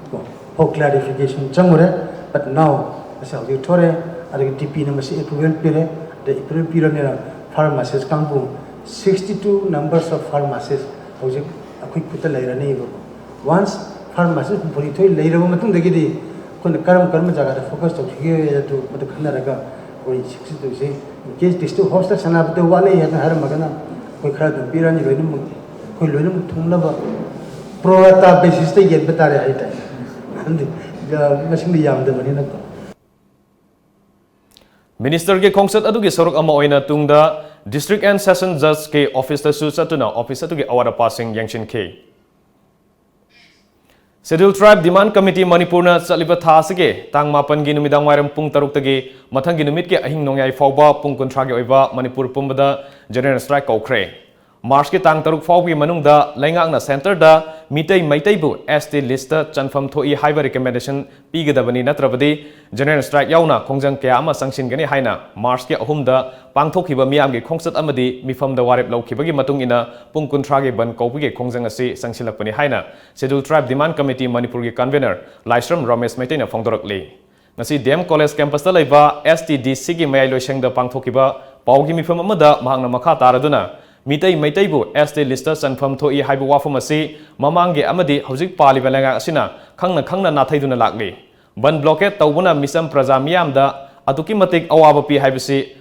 ꯀꯣ, for clarification ꯆꯪꯉꯨꯔꯦ꯫ But now ꯃꯁꯤ ꯍꯧꯖꯤꯛ ꯊꯣꯔꯛꯑꯦ꯫ ꯑꯗꯒꯤ ꯗꯤ ꯄꯤꯅ ꯃꯁꯤ ꯑꯦꯄ꯭ꯔꯨꯚꯦꯜ ꯄꯤꯔꯦ꯫ ꯑꯗ ꯑꯦꯄ꯭ꯔꯨꯚꯦꯜ ꯄꯤꯔꯕꯅꯤꯅ ꯐꯥꯔꯃꯥꯁꯤꯁ ꯀꯥꯡꯕꯨ, sixty two numbers of pharmacist ꯍꯧꯖꯤꯛ ꯑꯩꯈꯣꯏ ꯈꯨꯠꯇ ꯂꯩꯔꯅꯤꯕꯀꯣ꯫ Once ꯐꯥꯔꯃꯥꯁꯤꯁ ꯍꯨꯝꯐꯨꯅꯤꯊꯣꯏ ꯂꯩꯔꯕ ꯃꯇꯨꯡꯗꯒꯤꯗꯤ ꯑꯩꯈꯣꯏꯅ ꯀꯔꯝ ꯀꯔꯝꯕ ꯖꯒꯥꯗ ꯐꯣꯀꯁ ꯇꯧꯁꯤꯒꯦ ꯍꯥꯏꯗꯨ ꯃꯗꯨ ꯈꯟꯅꯔꯒ ꯑꯩꯈꯣꯏ ꯁꯤꯛꯁꯇꯤ ꯇꯨꯁꯤ ꯏꯟ ꯀꯦꯁ ꯗꯤꯁꯇ꯭ꯔꯤꯛ ꯍꯣꯁꯇ ꯁꯥꯟꯅꯕꯗ ꯋꯥꯠꯂꯦ ꯍꯥꯏꯅ ꯍꯥꯏꯔꯝꯃꯒꯅ ꯑꯩꯈꯣꯏ ꯈꯔ ꯑꯗꯨꯝ ꯄꯤꯔꯅꯤ ꯂꯣꯏꯅꯃꯛ꯫ ꯑꯩꯈꯣꯏ ꯂꯣꯏꯅꯃꯛ ꯊꯨꯡꯅꯕ ꯄ꯭ꯔꯣ ꯔꯥꯇꯥ ꯕꯦꯁꯤꯁꯇ ꯌꯦꯟꯕ ꯇꯥꯔꯦ ꯍꯥꯏꯇꯥꯔꯦ꯫ ꯃꯁꯤꯡꯗꯤ ꯌꯥꯝꯗꯕꯅꯤꯅꯀꯣ꯫ ꯃꯤꯅꯤꯁꯇꯔꯒꯤ ꯈꯣꯡꯆꯠ ꯑꯗꯨꯒꯤ ꯁꯔꯨꯛ ꯑꯃ ꯑꯣꯏꯅ ꯇꯨꯡꯗ District and Session Judgeꯀꯤ ꯑꯣꯐꯤꯁꯇꯁꯨ ꯆꯠꯇꯨꯅ ꯑꯣꯐꯤꯁ ꯑꯗꯨꯒꯤ ꯑꯋꯥꯠ ꯑꯄꯥꯁꯤꯡ ꯌꯦꯡꯁꯤꯟꯈꯤ꯫ Scheduled Tribe Demand Committee ꯃꯅꯤꯄꯨꯔꯅ ꯆꯠꯂꯤꯕ ꯊꯥ ꯑꯁꯤꯒꯤ ꯇꯥꯡ ꯃꯥꯄꯟꯒꯤ ꯅꯨꯃꯤꯗꯥꯡ ꯋꯥꯏꯔꯝ ꯄꯨꯡ ꯇꯔꯨꯛꯇꯒꯤ ꯃꯊꯪꯒꯤ ꯅꯨꯃꯤꯠꯀꯤ ꯑꯍꯤꯡ ꯅꯣꯡꯌꯥꯏ ꯐꯥꯎꯕ ꯄꯨꯡ ꯀꯨꯟꯊ꯭ꯔꯥꯒꯤ ꯑꯣꯏꯕ ꯃꯅꯤꯄꯨꯔ ꯄꯨꯝꯕꯗ General Strike ꯀꯧꯈ꯭ꯔꯦ꯫ ꯃꯥꯔꯆꯀꯤ ꯇꯥꯡ ꯇꯔꯨꯛ ꯐꯥꯎꯕꯒꯤ ꯃꯅꯨꯡꯗ ꯂꯩꯉꯥꯛꯅ ꯁꯦꯟꯇꯔꯗ ꯃꯤꯇꯩ ꯃꯩꯇꯩꯕꯨ S T listꯇ ꯆꯟꯐꯝ ꯊꯣꯛꯏ ꯍꯥꯏꯕ recommendation ꯄꯤꯒꯗꯕꯅꯤ, ꯅꯠꯇ꯭ꯔꯕꯗꯤ General Strike ꯌꯥꯎꯅ ꯈꯣꯡꯖꯪ ꯀꯌꯥ ꯑꯃ ꯆꯪꯁꯤꯟꯒꯅꯤ ꯍꯥꯏꯅ ꯃꯥꯔꯆꯀꯤ ꯑꯍꯨꯝꯗ ꯄꯥꯡꯊꯣꯛꯈꯤꯕ ꯃꯤꯌꯥꯝꯒꯤ ꯈꯣꯡꯆꯠ ꯑꯃꯗꯤ ꯃꯤꯐꯝꯗ ꯋꯥꯔꯦꯞ ꯂꯧꯈꯤꯕꯒꯤ ꯃꯇꯨꯡ ꯏꯟꯅ ꯄꯨꯡ ꯀꯨꯟꯊ꯭ꯔꯥꯒꯤ ꯕꯟ ꯀꯧꯕꯒꯤ ꯈꯣꯡꯖꯪ ꯑꯁꯤ ꯆꯪꯁꯤꯜꯂꯛꯄꯅꯤ ꯍꯥꯏꯅ Scheduled Tribe Demand Committee ꯃꯅꯤꯄꯨꯔꯒꯤ convener ꯂꯥꯏꯁ꯭ꯔꯝ ꯔꯣꯃꯦꯁ ꯃꯩꯇꯩꯅ ꯐꯣꯡꯗꯣꯔꯛꯂꯤ꯫ ꯉꯁꯤ D M College campusꯇ ꯂꯩꯕ S T D Cꯒꯤ ꯃꯌꯥꯏ ꯂꯣꯏꯁꯪꯗ ꯄꯥꯡꯊꯣꯛꯈꯤꯕ ꯄꯥꯎꯒꯤ ꯃꯤꯐꯝ ꯑꯃꯗ ꯃꯍꯥꯛꯅ ꯃꯈꯥ ꯇꯥꯔꯗꯨꯅ ꯃꯤꯇꯩ ꯃꯩꯇꯩꯕꯨ S T listꯇ ꯆꯟꯐꯝ ꯊꯣꯛꯏ ꯍꯥꯏꯕ ꯋꯥꯐꯝ ꯑꯁꯤ ꯃꯃꯥꯡꯒꯤ ꯑꯃꯗꯤ ꯍꯧꯖꯤꯛ ꯄꯥꯜꯂꯤꯕ ꯂꯩꯉꯥꯛ ꯑꯁꯤꯅ ꯈꯪꯅ ꯈꯪꯅ ꯅꯥꯊꯩꯗꯨꯅ ꯂꯥꯛꯂꯤ꯫ ꯕꯟ blockade ꯇꯧꯕꯅ ꯃꯤꯆꯝ ꯄ꯭ꯔꯖꯥ ꯃꯤꯌꯥꯝꯗ ꯑꯗꯨꯛꯀꯤ ꯃꯇꯤꯛ ꯑꯋꯥꯕ ꯄꯤ ꯍꯥꯏꯕꯁꯤ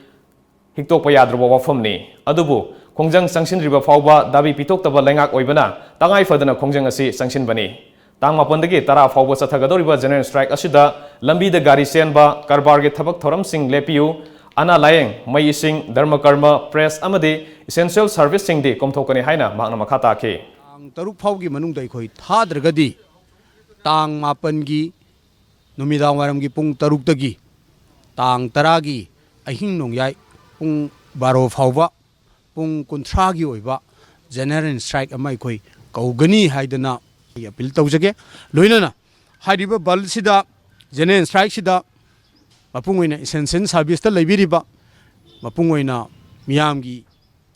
ꯍꯤꯛꯇꯣꯛꯄ ꯌꯥꯗ꯭ꯔꯕ ꯋꯥꯐꯝꯅꯤ꯫ ꯑꯗꯨꯕꯨ ꯈꯣꯡꯖꯪ ꯆꯪꯁꯤꯟꯗ꯭ꯔꯤꯕ ꯐꯥꯎꯕ ꯗꯥꯕꯤ ꯄꯤꯊꯣꯛꯇꯕ ꯂꯩꯉꯥꯛ ꯑꯣꯏꯕꯅ ꯇꯉꯥꯏ ꯐꯗꯅ ꯈꯣꯡꯖꯪ ꯑꯁꯤ ꯆꯪꯁꯤꯟꯕꯅꯤ꯫ ꯇꯥꯡ ꯃꯥꯄꯟꯗꯒꯤ ꯇꯔꯥ ꯐꯥꯎꯕ ꯆꯠꯊꯒꯗꯧꯔꯤꯕ General Strike ꯑꯁꯤꯗ ꯂꯝꯕꯤꯗ ꯒꯥꯔꯤ ꯆꯦꯟꯕ, ꯀꯔꯕꯥꯔꯒꯤ ꯊꯕꯛ ꯊꯧꯔꯝꯁꯤꯡ ꯂꯦꯞꯄꯤꯌꯨ, ꯑꯅꯥ ꯂꯥꯌꯦꯡ, ꯃꯩ ꯏꯁꯤꯡ, ꯙꯔꯃ ꯀꯔꯃ, press ꯑꯃꯗꯤ essential serviceꯁꯤꯡꯗꯤ ꯀꯣꯝꯊꯣꯛꯀꯅꯤ ꯍꯥꯏꯅ ꯃꯍꯥꯛꯅ ꯃꯈꯥ ꯇꯥꯈꯤ꯫ ꯇꯥꯡ ꯇꯔꯨꯛ ꯐꯥꯎꯒꯤ ꯃꯅꯨꯡꯗ ꯑꯩꯈꯣꯏ ꯊꯥꯗ꯭ꯔꯒꯗꯤ ꯇꯥꯡ ꯃꯥꯄꯟꯒꯤ ꯅꯨꯃꯤꯗꯥꯡ ꯋꯥꯏꯔꯝꯒꯤ ꯄꯨꯡ ꯇꯔꯨꯛꯇꯒꯤ ꯇꯥꯡ ꯇꯔꯥꯒꯤ ꯑꯍꯤꯡ ꯅꯣꯡꯌꯥꯏ ꯄꯨꯡ ꯕꯥꯔꯣ ꯐꯥꯎꯕ ꯄꯨꯡ ꯀꯨꯟꯊ꯭ꯔꯥꯒꯤ ꯑꯣꯏꯕ General Strike ꯑꯃ ꯑꯩꯈꯣꯏ ꯀꯧꯒꯅꯤ ꯍꯥꯏꯗꯅ ꯑꯩ appeal ꯇꯧꯖꯒꯦ꯫ ꯂꯣꯏꯅꯅ ꯍꯥꯏꯔꯤꯕ ꯕꯟꯁꯤꯗ, General Strikeꯁꯤꯗ ꯃꯄꯨꯡ ꯑꯣꯏꯅ essential serviceꯇ ꯂꯩꯕꯤꯔꯤꯕ, ꯃꯄꯨꯡ ꯑꯣꯏꯅ ꯃꯤꯌꯥꯝꯒꯤ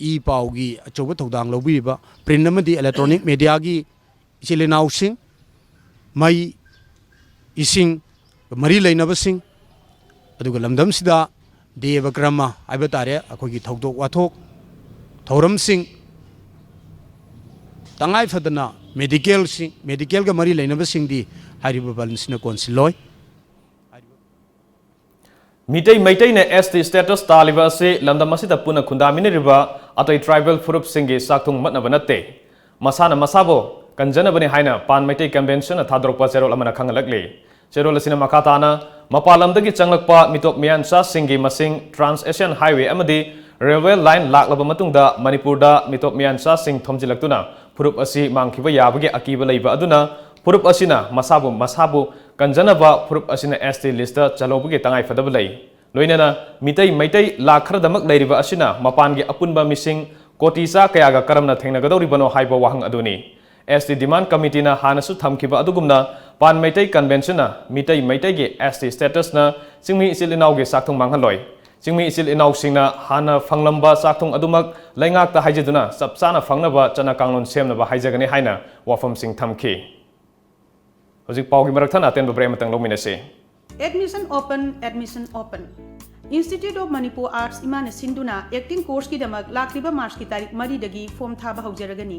ꯏ ꯄꯥꯎꯒꯤ ꯑꯆꯧꯕ ꯊꯧꯗꯥꯡ ꯂꯧꯕꯤꯔꯤꯕ print ꯑꯃꯗꯤ electronic mediaꯒꯤ ꯏꯆꯤꯜ ꯏꯅꯥꯎꯁꯤꯡ, ꯃꯩ, ꯏꯁꯤꯡ, ꯃꯔꯤ ꯂꯩꯅꯕꯁꯤꯡ, ꯑꯗꯨꯒ ꯂꯝꯗꯝꯁꯤꯗ ꯗꯦꯕ ꯀꯔꯃ ꯍꯥꯏꯕ ꯇꯥꯔꯦ, ꯑꯩꯈꯣꯏꯒꯤ ꯊꯧꯗꯣꯛ ꯋꯥꯊꯣꯛ, ꯊꯧꯔꯝꯁꯤꯡ, ꯇꯉꯥꯏ ꯐꯗꯅ medicalꯁꯤꯡ, medicalꯒ ꯃꯔꯤ ꯂꯩꯅꯕꯁꯤꯡꯗꯤ ꯍꯥꯏꯔꯤꯕ ꯕꯟꯁꯤꯅ ꯀꯣꯟꯁꯤꯜꯂꯣꯏ꯫ ꯃꯤꯇꯩ ꯃꯩꯇꯩꯅ S T status ꯇꯥꯜꯂꯤꯕ ꯑꯁꯤ ꯂꯝꯗꯝ ꯑꯁꯤꯗ ꯄꯨꯟꯅ ꯈꯨꯟꯗꯥꯃꯤꯟꯅꯔꯤꯕ ꯑꯇꯩ tribal ꯐꯨꯔꯨꯞꯁꯤꯡꯒꯤ ꯆꯥꯛꯊꯨꯡ ꯃꯠꯅꯕ ꯅꯠꯇꯦ꯫ ꯃꯁꯥꯅ ꯃꯁꯥꯕꯨ ꯀꯟꯖꯅꯕꯅꯤ ꯍꯥꯏꯅ ꯄꯥꯟ ꯃꯩꯇꯩ convention ꯅ ꯊꯥꯗꯣꯔꯛꯄ ꯆꯦꯔꯣꯜ ꯑꯃꯅ ꯈꯪꯍꯜꯂꯛꯂꯤ꯫ ꯆꯦꯔꯣꯜ ꯑꯁꯤꯅ ꯃꯈꯥ ꯇꯥꯅ ꯃꯄꯥꯟ ꯂꯝꯗꯒꯤ ꯆꯪꯂꯛꯄ ꯃꯤꯇꯣꯞ ꯃꯤꯌꯥꯟꯆꯥꯁꯤꯡꯒꯤ ꯃꯁꯤꯡ, trans Asian highway ꯑꯃꯗꯤ railway line ꯂꯥꯛꯂꯕ ꯃꯇꯨꯡꯗ ꯃꯅꯤꯄꯨꯔꯗ ꯃꯤꯇꯣꯞ ꯃꯤꯌꯥꯟꯆꯥꯁꯤꯡ ꯊꯣꯝꯖꯤꯜꯂꯛꯇꯨꯅ ꯐꯨꯔꯨꯞ ꯑꯁꯤ ꯃꯥꯡꯈꯤꯕ ꯌꯥꯕꯒꯤ ꯑꯀꯤꯕ ꯂꯩꯕ ꯑꯗꯨꯅ ꯐꯨꯔꯨꯞ ꯑꯁꯤꯅ ꯃꯁꯥꯕꯨ ꯃꯁꯥꯕꯨ ꯀꯟꯖꯅꯕ ꯐꯨꯔꯨꯞ ꯑꯁꯤꯅ S T list ꯆꯜꯍꯧꯕꯒꯤ ꯇꯉꯥꯏꯐꯗꯕ ꯂꯩ꯫ ꯂꯣꯏꯅꯅ ꯃꯤꯇꯩ ꯃꯩꯇꯩ ꯂꯥꯈ ꯈꯔꯗꯃꯛ ꯂꯩꯔꯤꯕ ꯑꯁꯤꯅ ꯃꯄꯥꯟꯒꯤ ꯑꯄꯨꯟꯕ ꯃꯤꯁꯤꯡ ꯀꯣꯇꯤ ꯆꯥ ꯀꯌꯥꯒ ꯀꯔꯝꯅ ꯊꯦꯡꯅꯒꯗꯧꯔꯤꯕꯅꯣ ꯍꯥꯏꯕ ꯋꯥꯍꯪ ꯑꯗꯨꯅꯤ꯫ S T demand committee ꯅ ꯍꯥꯟꯅꯁꯨ ꯊꯝꯈꯤꯕ ꯑꯗꯨꯒꯨꯝꯅ ꯄꯥꯟ ꯃꯩꯇꯩ convention ꯅ ꯃꯤꯇꯩ ꯃꯩꯇꯩꯒꯤ S T status ꯅ ꯆꯤꯡꯃꯤ ꯏꯆꯤꯜ ꯏꯅꯥꯎꯒꯤ ꯆꯥꯛꯊꯨꯡ ꯃꯥꯡꯍꯜꯂꯣꯏ꯫ ꯆꯤꯡꯃꯤ ꯏꯆꯤꯜ ꯏꯅꯥꯎꯁꯤꯡꯅ ꯍꯥꯟꯅ ꯐꯪꯂꯝꯕ ꯆꯥꯛꯊꯨꯡ ꯑꯗꯨꯃꯛ ꯂꯩꯉꯥꯛꯇ ꯍꯥꯏꯖꯗꯨꯅ ꯆꯞ ꯆꯥꯅ ꯐꯪꯅꯕ ꯆꯠꯅ ꯀꯥꯡꯂꯣꯟ ꯁꯦꯝꯅꯕ ꯍꯥꯏꯖꯒꯅꯤ ꯍꯥꯏꯅ ꯋꯥꯐꯝꯁꯤꯡ ꯊꯝꯈꯤ꯫ ꯍꯧꯖꯤꯛ ꯄꯥꯎꯒꯤ ꯃꯔꯛ ꯊꯠꯅ ꯑꯇꯦꯟꯕ break ꯑꯃꯇꯪ ꯂꯧꯃꯤꯟꯅꯁꯤ꯫ Admission open, admission open. Institute of Manipur Arts ꯏꯃꯥꯅ ꯁꯤꯟꯗꯨꯅ acting course ꯀꯤꯗꯃꯛ ꯂꯥꯛꯂꯤꯕ March ꯀꯤ ꯇꯥꯔꯤꯛ ꯃꯔꯤꯗꯒꯤ form ꯊꯥꯕ ꯍꯧꯖꯔꯒꯅꯤ꯫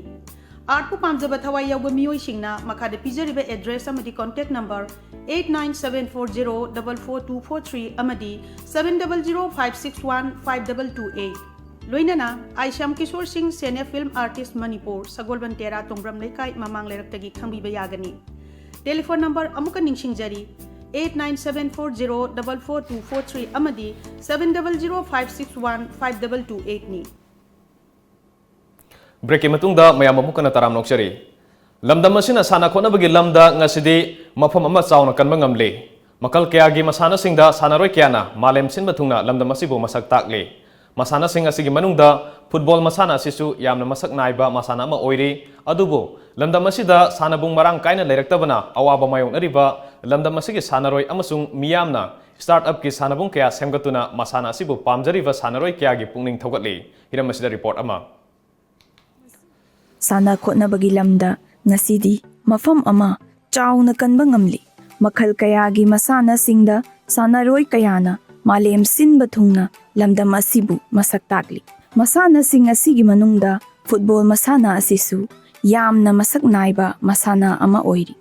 Art ꯄꯨ ꯄꯥꯝꯖꯕ ꯊꯋꯥꯏ ꯌꯥꯎꯕ ꯃꯤꯑꯣꯏꯁꯤꯡꯅ ꯃꯈꯥꯗ ꯄꯤꯖꯔꯤꯕ address ꯑꯃꯗꯤ contact number eight nine seven four zero double four two four three ꯑꯃꯗꯤ seven double zero five six one five double two eight꯫ ꯂꯣꯏꯅꯅ ꯑꯥꯏ ꯁ꯭ꯌꯥꯝ ꯀꯤꯁꯣꯔ ꯁꯤꯡ, Senior Film Artist, ꯃꯅꯤꯄꯨꯔ, ꯁꯒꯣꯜꯕꯟ ꯇꯦꯔꯥ, ꯇꯣꯡꯕ꯭ꯔꯝ ꯂꯩꯀꯥꯏ, ꯃꯃꯥꯡ ꯂꯩꯔꯛꯇꯒꯤ ꯈꯪꯕꯤꯕ ꯌꯥꯒꯅꯤ꯫ Telephone number ꯑꯃꯨꯛꯀ ꯅꯤꯡꯁꯤꯡꯖꯔꯤ, eight nine seven four zero double four two four three ꯑꯃꯗꯤ seven double zero five six one five double two eight ꯅꯤ꯫ Break ꯀꯤ ꯃꯇꯨꯡꯗ ꯃꯌꯥꯝ ꯑꯃꯨꯛ ꯍꯟꯅ ꯇꯔꯥꯝꯅ ꯑꯣꯛꯆꯔꯤ꯫ ꯂꯝꯗꯝ ꯑꯁꯤꯅ ꯁꯥꯟꯅ ꯈꯣꯠꯅꯕꯒꯤ ꯂꯝꯗ ꯉꯁꯤꯗꯤ ꯃꯐꯝ ꯑꯃ ꯆꯥꯎꯅ ꯀꯟꯕ ꯉꯝꯂꯤ꯫ ꯃꯈꯜ ꯀꯌꯥꯒꯤ ꯃꯁꯥꯟꯅꯁꯤꯡꯗ ꯁꯥꯟꯅꯔꯣꯏ ꯀꯌꯥꯅ ꯃꯥꯂꯦꯝ ꯁꯤꯟꯕ ꯊꯨꯡꯅ ꯂꯝꯗꯝ ꯑꯁꯤꯕꯨ ꯃꯁꯛ ꯇꯥꯛꯂꯤ꯫ ꯃꯁꯥꯟꯅꯁꯤꯡ ꯑꯁꯤꯒꯤ ꯃꯅꯨꯡꯗ football ꯃꯁꯥꯟꯅ ꯑꯁꯤꯁꯨ ꯌꯥꯝꯅ ꯃꯁꯛ ꯅꯥꯏꯕ ꯃꯁꯥꯟꯅ ꯑꯃ ꯑꯣꯏꯔꯤ꯫ ꯑꯗꯨꯕꯨ ꯂꯝꯗꯝ ꯑꯁꯤꯗ ꯁꯥꯟꯅꯕꯨꯡ ꯃꯔꯥꯡ ꯀꯥꯏꯅ ꯂꯩꯔꯛꯇꯕꯅ ꯑꯋꯥꯕ ꯃꯥꯌꯣꯛꯅꯔꯤꯕ ꯂꯝꯗꯝ ꯑꯁꯤꯒꯤ ꯁꯥꯟꯅꯔꯣꯏ ꯑꯃꯁꯨꯡ ꯃꯤꯌꯥꯝꯅ start up ꯀꯤ ꯁꯥꯟꯅꯕꯨꯡ ꯀꯌꯥ ꯁꯦꯝꯒꯠꯇꯨꯅ ꯃꯁꯥꯟꯅ ꯑꯁꯤꯕꯨ ꯄꯥꯝꯖꯔꯤꯕ ꯁꯥꯟꯅꯔꯣꯏ ꯀꯌꯥꯒꯤ ꯄꯨꯛꯅꯤꯡ ꯊꯧꯒꯠꯂꯤ꯫ ꯍꯤꯔꯝ ꯑꯁꯤꯗ report ꯑꯃ꯫ ꯁꯥꯟꯅ ꯈꯣꯠꯅꯕꯒꯤ ꯂꯝꯗ ꯉꯁꯤꯗꯤ ꯃꯐꯝ ꯑꯃ ꯆꯥꯎꯅ ꯀꯟꯕ ꯉꯝꯂꯤ꯫ ꯃꯈꯜ ꯀꯌꯥꯒꯤ ꯃꯁꯥꯟꯅꯁꯤꯡꯗ ꯁꯥꯟꯅꯔꯣꯏ ꯀꯌꯥꯅ ꯃꯥꯂꯦꯝ ꯁꯤꯟꯕ ꯊꯨꯡꯅ ꯂꯝꯗꯝ ꯑꯁꯤꯕꯨ ꯃꯁꯛ ꯇꯥꯛꯂꯤ꯫ ꯃꯁꯥꯟꯅꯁꯤꯡ ꯑꯁꯤꯒꯤ ꯃꯅꯨꯡꯗ football ꯃꯁꯥꯟꯅ ꯑꯁꯤꯁꯨ ꯌꯥꯝꯅ ꯃꯁꯛ ꯅꯥꯏꯕ ꯃꯁꯥꯟꯅ ꯑꯃ ꯑꯣꯏꯔꯤ꯫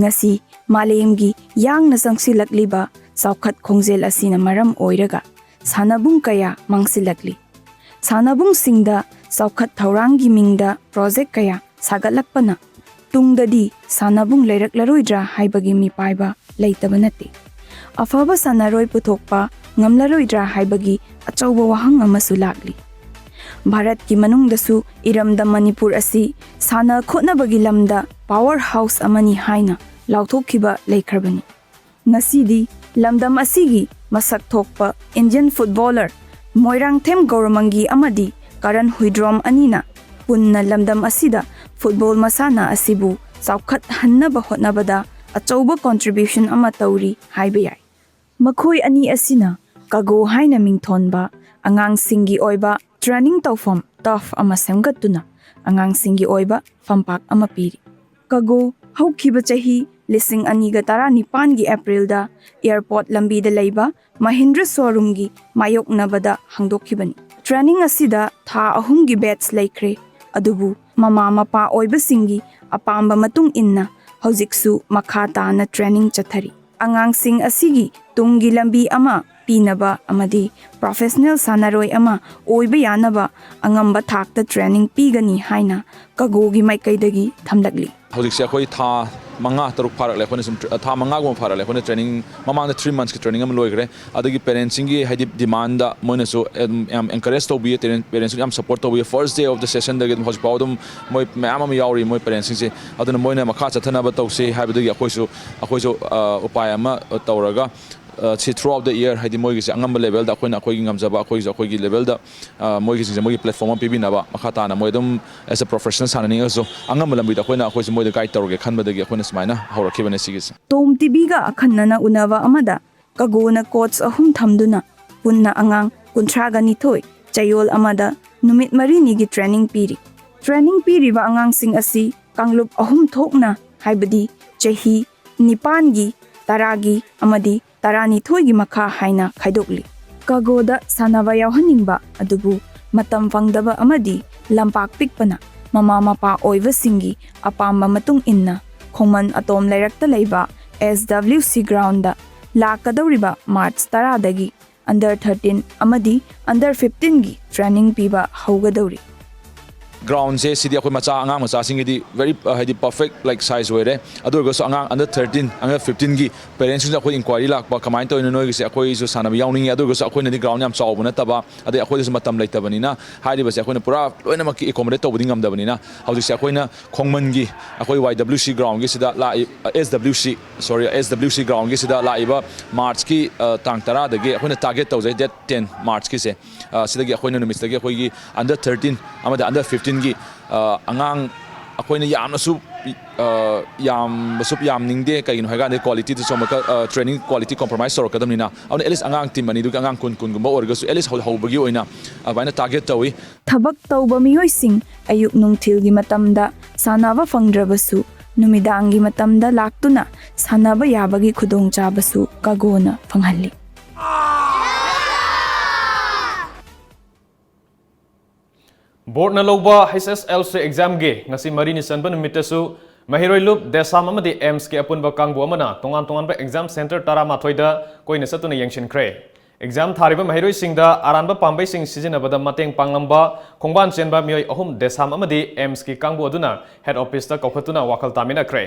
ꯉꯁꯤ ꯃꯥꯂꯦꯝꯒꯤ ꯌꯥꯡꯅ ꯆꯪꯁꯤꯜꯂꯛꯂꯤꯕ ꯆꯥꯎꯈꯠ ꯈꯣꯡꯖꯦꯜ ꯑꯁꯤꯅ ꯃꯔꯝ ꯑꯣꯏꯔꯒ ꯁꯥꯟꯅꯕꯨꯡ ꯀꯌꯥ ꯃꯥꯡꯁꯤꯜꯂꯛꯂꯤ꯫ ꯁꯥꯟꯅꯕꯨꯡꯁꯤꯡꯗ ꯆꯥꯎꯈꯠ ꯊꯧꯔꯥꯡꯒꯤ ꯃꯤꯡꯗ ꯄ꯭ꯔꯣꯖꯦꯛ ꯀꯌꯥ ꯁꯥꯒꯠꯂꯛꯄꯅ ꯇꯨꯡꯗꯗꯤ ꯁꯥꯟꯅꯕꯨꯡ ꯂꯩꯔꯛꯂꯔꯣꯏꯗ꯭ꯔꯥ ꯍꯥꯏꯕꯒꯤ ꯃꯤꯄꯥꯏꯕ ꯂꯩꯇꯕ ꯅꯠꯇꯦ꯫ ꯑꯐꯕ ꯁꯥꯟꯅꯔꯣꯏ ꯄꯨꯊꯣꯛꯄ ꯉꯝꯂꯔꯣꯏꯗ꯭ꯔꯥ ꯍꯥꯏꯕꯒꯤ ꯑꯆꯧꯕ ꯋꯥꯍꯪ ꯑꯃꯁꯨ ꯂꯥꯛꯂꯤ꯫ ꯚꯥꯔꯠꯀꯤ ꯃꯅꯨꯡꯗꯁꯨ ꯏꯔꯝꯗꯝ ꯃꯅꯤꯄꯨꯔ ꯑꯁꯤ ꯁꯥꯟꯅ ꯈꯣꯠꯅꯕꯒꯤ ꯂꯝꯗ ꯄꯥꯋꯔ ꯍꯥꯎꯁ ꯑꯃꯅꯤ ꯍꯥꯏꯅ ꯂꯥꯎꯊꯣꯛꯈꯤꯕ ꯂꯩꯈ꯭ꯔꯕꯅꯤ꯫ ꯉꯁꯤꯗꯤ ꯂꯝꯗꯝ ꯑꯁꯤꯒꯤ ꯃꯁꯛ ꯊꯣꯛꯄ ꯏꯟꯗꯤꯌꯟ ꯐꯨꯠꯕꯣꯂꯔ ꯃꯣꯏꯔꯥꯡꯊꯦꯝ ꯒꯧꯔꯃꯪꯒꯤ ꯑꯃꯗꯤ ꯀꯔꯟ ꯍꯨꯏꯗ꯭ꯔꯣꯝ ꯑꯅꯤꯅ ꯄꯨꯟꯅ ꯂꯝꯗꯝ ꯑꯁꯤꯗ ꯐꯨꯠꯕꯣꯜ ꯃꯁꯥꯟꯅ ꯑꯁꯤꯕꯨ ꯆꯥꯎꯈꯠꯍꯟꯅꯕ ꯍꯣꯠꯅꯕꯗ ꯑꯆꯧꯕ ꯀꯣꯟꯇ꯭ꯔꯤꯕ꯭ꯌꯨꯁꯟ ꯑꯃ ꯇꯧꯔꯤ ꯍꯥꯏꯕ ꯌꯥꯏ꯫ ꯃꯈꯣꯏ ꯑꯅꯤ ꯑꯁꯤꯅ ꯀꯒꯣ ꯍꯥꯏꯅ ꯃꯤꯡꯊꯣꯟꯕ ꯑꯉꯥꯡꯁꯤꯡꯒꯤ ꯑꯣꯏꯕ ꯇ꯭ꯔꯦꯅꯤꯡ ꯇꯧꯐꯝ ꯇꯔꯐ ꯑꯃ ꯁꯦꯝꯒꯠꯇꯨꯅ ꯑꯉꯥꯡꯁꯤꯡꯒꯤ ꯑꯣꯏꯕ ꯐꯝꯄꯥꯛ ꯑꯃ ꯄꯤꯔꯤ꯫ ꯀꯒꯣ ꯍꯧꯈꯤꯕ ꯆꯍꯤ ꯂꯤꯁꯤꯡ ꯑꯅꯤꯒ ꯇꯔꯥꯅꯤꯄꯥꯟꯒꯤ ꯑꯦꯄ꯭ꯔꯤꯜꯗ ꯑꯦꯌꯔꯄꯣꯔꯠ ꯂꯝꯕꯤꯗ ꯂꯩꯕ ꯃꯍꯤꯟꯗ꯭ꯔ ꯁꯣꯔꯨꯝꯒꯤ ꯃꯥꯌꯣꯛꯅꯕꯗ ꯍꯥꯡꯗꯣꯛꯈꯤꯕꯅꯤ꯫ ꯇ꯭ꯔꯦꯅꯤꯡ ꯑꯁꯤꯗ ꯊꯥ ꯑꯍꯨꯝꯒꯤ ꯕꯦꯠꯆ ꯂꯩꯈ꯭ꯔꯦ, ꯑꯗꯨꯕꯨ ꯃꯃꯥ ꯃꯄꯥ ꯑꯣꯏꯕꯁꯤꯡꯒꯤ ꯑꯄꯥꯝꯕ ꯃꯇꯨꯡ ꯏꯟꯅ ꯍꯧꯖꯤꯛꯁꯨ ꯃꯈꯥ ꯇꯥꯅ ꯇ꯭ꯔꯦꯅꯤꯡ ꯆꯠꯊꯔꯤ꯫ ꯑꯉꯥꯡꯁꯤꯡ ꯑꯁꯤꯒꯤ ꯇꯨꯡꯒꯤ ꯂꯝꯕꯤ ꯑꯃ ꯄꯤꯅꯕ ꯑꯃꯗꯤ ꯄ꯭ꯔꯣꯐꯦꯁꯅꯦꯜ ꯁꯥꯟꯅꯔꯣꯏ ꯑꯃ ꯑꯣꯏꯕ ꯌꯥꯅꯕ ꯑꯉꯝꯕ ꯊꯥꯛꯇ ꯇ꯭ꯔꯦꯅꯤꯡ ꯄꯤꯒꯅꯤ ꯍꯥꯏꯅ ꯀꯒꯣꯒꯤ ꯃꯥꯏꯀꯩꯗꯒꯤ ꯊꯝꯂꯛꯂꯤ꯫ ꯍꯧꯖꯤꯛꯁꯦ ꯑꯩꯈꯣꯏ ꯊꯥ ꯃꯉꯥ ꯇꯔꯨꯛ ꯐꯥꯔꯛꯂꯦ, ꯑꯩꯈꯣꯏꯅ ꯁꯨꯝ ꯇ꯭ꯔ-, ꯊꯥ ꯃꯉꯥꯒꯨꯝꯕ ꯐꯥꯔꯛꯂꯦ ꯑꯩꯈꯣꯏꯅ ꯇ꯭ꯔꯦꯅꯤꯡ, ꯃꯃꯥꯡꯗ ꯊ꯭ꯔꯤ ꯃꯟꯊꯁꯀꯤ ꯇ꯭ꯔꯦꯅꯤꯡ ꯑꯃ ꯂꯣꯏꯈ꯭ꯔꯦ꯫ ꯑꯗꯒꯤ ꯄꯦꯔꯦꯟꯁꯤꯡꯒꯤ ꯍꯥꯏꯗꯤ ꯗꯤꯃꯥꯟꯗ ꯃꯣꯏꯅꯁꯨ ꯑꯗꯨꯝ ꯌꯥꯝ ꯑꯦꯟꯀꯔꯦꯖ ꯇꯧꯕꯤꯌꯦ, ꯄꯦꯔꯦꯟꯁꯤꯡ ꯌꯥꯝ ꯁꯞꯄꯣꯔꯠ ꯇꯧꯕꯤꯌꯦ꯫ ꯐꯥꯔꯁ ꯗꯦ ꯑꯣꯐ ꯗ ꯁꯦꯁꯟꯗꯒꯤ ꯑꯗꯨꯝ ꯍꯧꯖꯤꯛꯐꯥꯎ ꯑꯗꯨꯝ ꯃꯣꯏ ꯃꯌꯥꯝ ꯑꯃ ꯌꯥꯎꯔꯤ ꯃꯣꯏ ꯄꯦꯔꯦꯟꯁꯤꯡꯁꯦ꯫ ꯑꯗꯨꯅ ꯃꯣꯏꯅ ꯃꯈꯥ ꯆꯠꯊꯅꯕ ꯇꯧꯁꯤ ꯍꯥꯏꯕꯗꯒꯤ ꯑꯩꯈꯣꯏꯁꯨ, ꯑꯩꯈꯣꯏꯁꯨ, ꯑ, ꯎꯄꯥꯏ ꯑꯃ ꯇꯧꯔꯒ, ꯑ, ꯁꯤ ꯊ꯭ꯔꯨ ꯑꯥꯎꯠ ꯗ ꯏꯌꯔ ꯍꯥꯏꯗꯤ ꯃꯣꯏꯒꯤꯁꯦ ꯑꯉꯝꯕ ꯂꯦꯚꯦꯜꯗ ꯑꯩꯈꯣꯏꯅ ꯑꯩꯈꯣꯏꯒꯤ ꯉꯝꯖꯕ ꯑꯩꯈꯣꯏꯒꯤꯁꯨ ꯑꯩꯈꯣꯏꯒꯤ ꯂꯦꯚꯦꯜꯗ, ꯑ, ꯃꯣꯏꯒꯤꯁꯤꯡꯁꯦ ꯃꯣꯏꯒꯤ ꯄ꯭ꯂꯦꯠꯐꯣꯝ ꯑꯃ ꯄꯤꯕꯤꯅꯕ ꯃꯈꯥ ꯇꯥꯅ ꯃꯣꯏ ꯑꯗꯨꯝ ꯑꯦꯁ ꯑꯦ ꯄ꯭ꯔꯣꯐꯦꯁꯅꯦꯜ ꯁꯥꯟꯅꯅꯤꯡꯉꯁꯨ ꯑꯉꯝꯕ ꯂꯝꯕꯤꯗ ꯑꯩꯈꯣꯏꯅ ꯑꯩꯈꯣꯏꯁꯦ ꯃꯣꯏꯗ ꯒꯥꯏꯗ ꯇꯧꯔꯒꯦ ꯈꯟꯕꯗꯒꯤ ꯑꯩꯈꯣꯏꯅ ꯁꯨꯃꯥꯏꯅ ꯍꯧꯔꯛꯈꯤꯕꯅꯦ ꯁꯤꯒꯤꯁꯦ꯫ ꯇꯣꯝ ꯇꯤꯚꯤꯒ ꯑꯈꯟꯅꯅ ꯎꯅꯕ ꯑꯃꯗ ꯀꯒꯣꯅ ꯀꯣꯆ ꯑꯍꯨꯝ ꯊꯝꯗꯨꯅ ꯄꯨꯟꯅ ꯑꯉꯥꯡ ꯀꯨꯟꯊ꯭ꯔꯥꯒ ꯅꯤꯊꯣꯏ ꯆꯌꯣꯜ ꯑꯃꯗ ꯅꯨꯃꯤꯠ ꯃꯔꯤꯅꯤꯒꯤ ꯇ꯭ꯔꯦꯅꯤꯡ ꯄꯤꯔꯤ꯫ ꯇ꯭ꯔꯦꯅꯤꯡ ꯄꯤꯔꯤꯕ ꯑꯉꯥꯡꯁꯤꯡ ꯑꯁꯤ ꯀꯥꯡꯂꯨꯞ ꯑꯍꯨꯝ ꯊꯣꯛꯅ, ꯍꯥꯏꯕꯗꯤ ꯆꯍꯤ ꯅꯤꯄꯥꯟꯒꯤ, ꯇꯔꯥꯒꯤ ꯑꯃꯗꯤ ꯇꯔꯥꯅꯤꯊꯣꯏꯒꯤ ꯃꯈꯥ ꯍꯥꯏꯅ ꯈꯥꯏꯗꯣꯛꯂꯤ꯫ ꯀꯒꯣꯗ ꯁꯥꯟꯅꯕ ꯌꯥꯎꯍꯟꯅꯤꯡꯕ ꯑꯗꯨꯕꯨ ꯃꯇꯝ ꯐꯪꯗꯕ ꯑꯃꯗꯤ ꯂꯝꯄꯥꯛ ꯄꯤꯛꯄꯅ ꯃꯃꯥ ꯃꯄꯥ ꯑꯣꯏꯕꯁꯤꯡꯒꯤ ꯑꯄꯥꯝꯕ ꯃꯇꯨꯡ ꯏꯟꯅ ꯈꯣꯡꯃꯟ ꯑꯇꯣꯝ ꯂꯩꯔꯛꯇ ꯂꯩꯕ ꯑꯦꯁ ꯗꯕ꯭ꯂꯤꯎ ꯁꯤ ꯒ꯭ꯔꯥꯎꯟꯗ ꯂꯥꯛꯀꯗꯧꯔꯤꯕ ꯃꯥꯔꯆ ꯇꯔꯥꯗꯒꯤ under thirteen ꯑꯃꯗꯤ under fifteenꯒꯤ training ꯄꯤꯕ ꯍꯧꯒꯗꯧꯔꯤ꯫ Groundꯁꯦ ꯁꯤꯗꯤ ꯑꯩꯈꯣꯏ ꯃꯆꯥ, ꯑꯉꯥꯡ ꯃꯆꯥꯁꯤꯡꯒꯤꯗꯤ very, uh, ꯍꯥꯏꯗꯤ perfect, like, size ꯑꯣꯏꯔꯦ꯫ ꯑꯗꯨ ꯑꯣꯏꯔꯒꯁꯨ ꯑꯉꯥꯡ under thirteen, under fifteenꯒꯤ parentsꯁꯤꯡꯗ ꯑꯩꯈꯣꯏ inquiry ꯂꯥꯛꯄ, "ꯀꯃꯥꯏꯅ ꯇꯧꯔꯤꯅꯣ ꯅꯣꯏꯒꯤꯁꯦ? ꯑꯩꯈꯣꯏꯁꯨ ꯁꯥꯟꯅꯕ ꯌꯥꯎꯅꯤꯡꯉꯤ, ꯑꯗꯨ ꯑꯣꯏꯔꯒꯁꯨ ꯑꯩꯈꯣꯏꯅꯗꯤ ground ꯌꯥꯝ ꯆꯥꯎꯕ ꯅꯠꯇꯕ, ꯑꯗꯩ ꯑꯩꯈꯣꯏꯗꯁꯨ ꯃꯇꯝ ꯂꯩꯇꯕꯅꯤꯅ ꯍꯥꯏꯔꯤꯕꯁꯦ ꯑꯩꯈꯣꯏꯅ ꯄꯨꯔꯥ ꯂꯣꯏꯅꯃꯛꯀꯤ accommodate ꯇꯧꯕꯗꯤ ꯉꯝꯗꯕꯅꯤꯅ ꯍꯧꯖꯤꯛꯁꯦ ꯑꯩꯈꯣꯏꯅ ꯈꯣꯡꯃꯟꯒꯤ ꯑꯩꯈꯣꯏ Y W C groundꯒꯤꯁꯤꯗ ꯂꯥꯛꯏ, S W C, sorry, S W C groundꯒꯤꯁꯤꯗ ꯂꯥꯛꯏꯕ ꯃꯥꯔꯆꯀꯤ, ꯑ, ꯇꯥꯡ ꯇꯔꯥꯗꯒꯤ ꯑꯩꯈꯣꯏꯅ target ꯇꯧꯖꯩ, date ten ꯃꯥꯔꯆꯀꯤꯁꯦ꯫ ꯑ, ꯁꯤꯗꯒꯤ ꯑꯩꯈꯣꯏꯅ ꯅꯨꯃꯤꯠꯁꯤꯗꯒꯤ ꯑꯩꯈꯣꯏꯒꯤ under thirteen ꯑꯃꯗꯤ under fifteenꯒꯤ, ꯑ, ꯑꯉꯥꯡ ꯑꯩꯈꯣꯏꯅ ꯌꯥꯝꯅꯁꯨ, ꯑ, ꯌꯥꯝꯕꯁꯨ ꯌꯥꯝꯅꯤꯡꯗꯦ꯫ ꯀꯩꯒꯤꯅꯣ ꯍꯥꯏꯀꯥꯟꯗ qualityꯗꯁꯨ ꯑꯃꯨꯛꯀ, ꯑ, training quality compromise ꯇꯧꯔꯛꯀꯗꯕꯅꯤꯅ꯫ ꯑꯗꯨꯅ at least ꯑꯉꯥꯡ team ꯑꯅꯤꯗꯨꯒꯤ ꯑꯉꯥꯡ ꯀꯨꯟ, ꯀꯨꯟꯒꯨꯝꯕ ꯑꯣꯏꯔꯒꯁꯨ at least ꯍꯧ-, ꯍꯧꯕꯒꯤ ꯑꯣꯏꯅ ꯑꯗꯨꯃꯥꯏꯅ target ꯇꯧꯏ꯫ ꯊꯕꯛ ꯇꯧꯕ ꯃꯤꯑꯣꯏꯁꯤꯡ ꯑꯌꯨꯛ ꯅꯨꯡꯊꯤꯜꯒꯤ ꯃꯇꯝꯗ ꯁꯥꯟꯅꯕ ꯐꯪꯗ꯭ꯔꯕꯁꯨ, ꯅꯨꯃꯤꯗꯥꯡꯒꯤ ꯃꯇꯝꯗ ꯂꯥꯛꯇꯨꯅ ꯁꯥꯟꯅꯕ ꯌꯥꯕꯒꯤ ꯈꯨꯗꯣꯡꯆꯥꯕꯁꯨ ꯀꯥꯒꯣꯅ ꯐꯪꯍꯜꯂꯤ꯫ ꯕꯣꯔꯗꯅ ꯂꯧꯕ H S L C examꯒꯤ ꯉꯁꯤ ꯃꯔꯤꯅꯤ ꯆꯟꯕ ꯅꯨꯃꯤꯠꯇꯁꯨ ꯃꯍꯩꯔꯣꯏ ꯂꯨꯞ, ꯗꯦꯁꯥꯝ ꯑꯃꯗꯤ AIIMSꯀꯤ ꯑꯄꯨꯟꯕ ꯀꯥꯡꯕꯨ ꯑꯃꯅ ꯇꯣꯉꯥꯟ ꯇꯣꯉꯥꯟꯕ exam centre ꯇꯔꯥꯃꯥꯊꯣꯏꯗ ꯀꯣꯏꯅ ꯆꯠꯇꯨꯅ ꯌꯦꯡꯁꯤꯟꯈ꯭ꯔꯦ꯫ Exam ꯊꯥꯔꯤꯕ ꯃꯍꯩꯔꯣꯏꯁꯤꯡꯗ ꯑꯔꯥꯟꯕ ꯄꯥꯝꯕꯩꯁꯤꯡ ꯁꯤꯖꯤꯟꯅꯕꯗ ꯃꯇꯦꯡ ꯄꯥꯡꯂꯝꯕ ꯈꯣꯡꯕꯥꯟ ꯆꯦꯟꯕ ꯃꯤꯑꯣꯏ ꯑꯍꯨꯝ ꯗꯦꯁꯥꯝ ꯑꯃꯗꯤ AIIMSꯀꯤ ꯀꯥꯡꯕꯨ ꯑꯗꯨꯅ head officeꯇ ꯀꯧꯈꯠꯇꯨꯅ ꯋꯥꯈꯜ ꯇꯥꯃꯤꯟꯅꯈ꯭ꯔꯦ꯫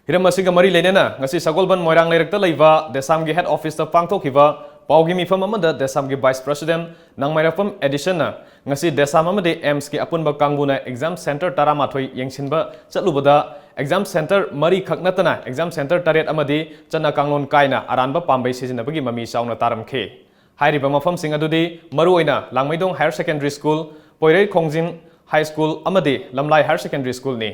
ꯍꯤꯔꯝ ꯑꯁꯤꯒ ꯃꯔꯤ ꯂꯩꯅꯅ ꯉꯁꯤ ꯁꯒꯣꯜꯕꯟ ꯃꯣꯏꯔꯥꯡ ꯂꯩꯔꯛꯇ ꯂꯩꯕ ꯗꯦꯁꯥꯝꯒꯤ head officeꯇ ꯄꯥꯡꯊꯣꯛꯈꯤꯕ ꯄꯥꯎꯒꯤ ꯃꯤꯐꯝ ꯑꯃꯗ ꯗꯦꯁꯥꯝꯒꯤ vice president ꯅꯥꯡꯃꯩꯔꯥꯛꯄꯝ ꯑꯦꯗꯤꯁꯟꯅ ꯉꯁꯤ ꯗꯦꯁꯥꯝ ꯑꯃꯗꯤ AIIMSꯀꯤ ꯑꯄꯨꯟꯕ ꯀꯥꯡꯕꯨꯅ exam centre ꯇꯔꯥꯃꯥꯊꯣꯏ ꯌꯦꯡꯁꯤꯟꯕ ꯆꯠꯂꯨꯕꯗ exam centre ꯃꯔꯤꯈꯛ ꯅꯠꯇꯅ exam centre ꯇꯔꯦꯠ ꯑꯃꯗꯤ ꯆꯠꯅ ꯀꯥꯡꯂꯣꯟ ꯀꯥꯏꯅ ꯑꯔꯥꯟꯕ ꯄꯥꯝꯕꯩ ꯁꯤꯖꯤꯟꯅꯕꯒꯤ ꯃꯃꯤ ꯆꯥꯎꯅ ꯇꯥꯔꯝꯈꯤ꯫ ꯍꯥꯏꯔꯤꯕ ꯃꯐꯝꯁꯤꯡ ꯑꯗꯨꯗꯤ ꯃꯔꯨꯑꯣꯏꯅ ꯂꯥꯡꯃꯩꯗꯣꯡ Higher Secondary School, ꯄꯣꯏꯔꯩ ꯈꯣꯡꯖꯤꯟ High School ꯑꯃꯗꯤ ꯂꯝꯂꯥꯏ Higher Secondary Schoolꯅꯤ꯫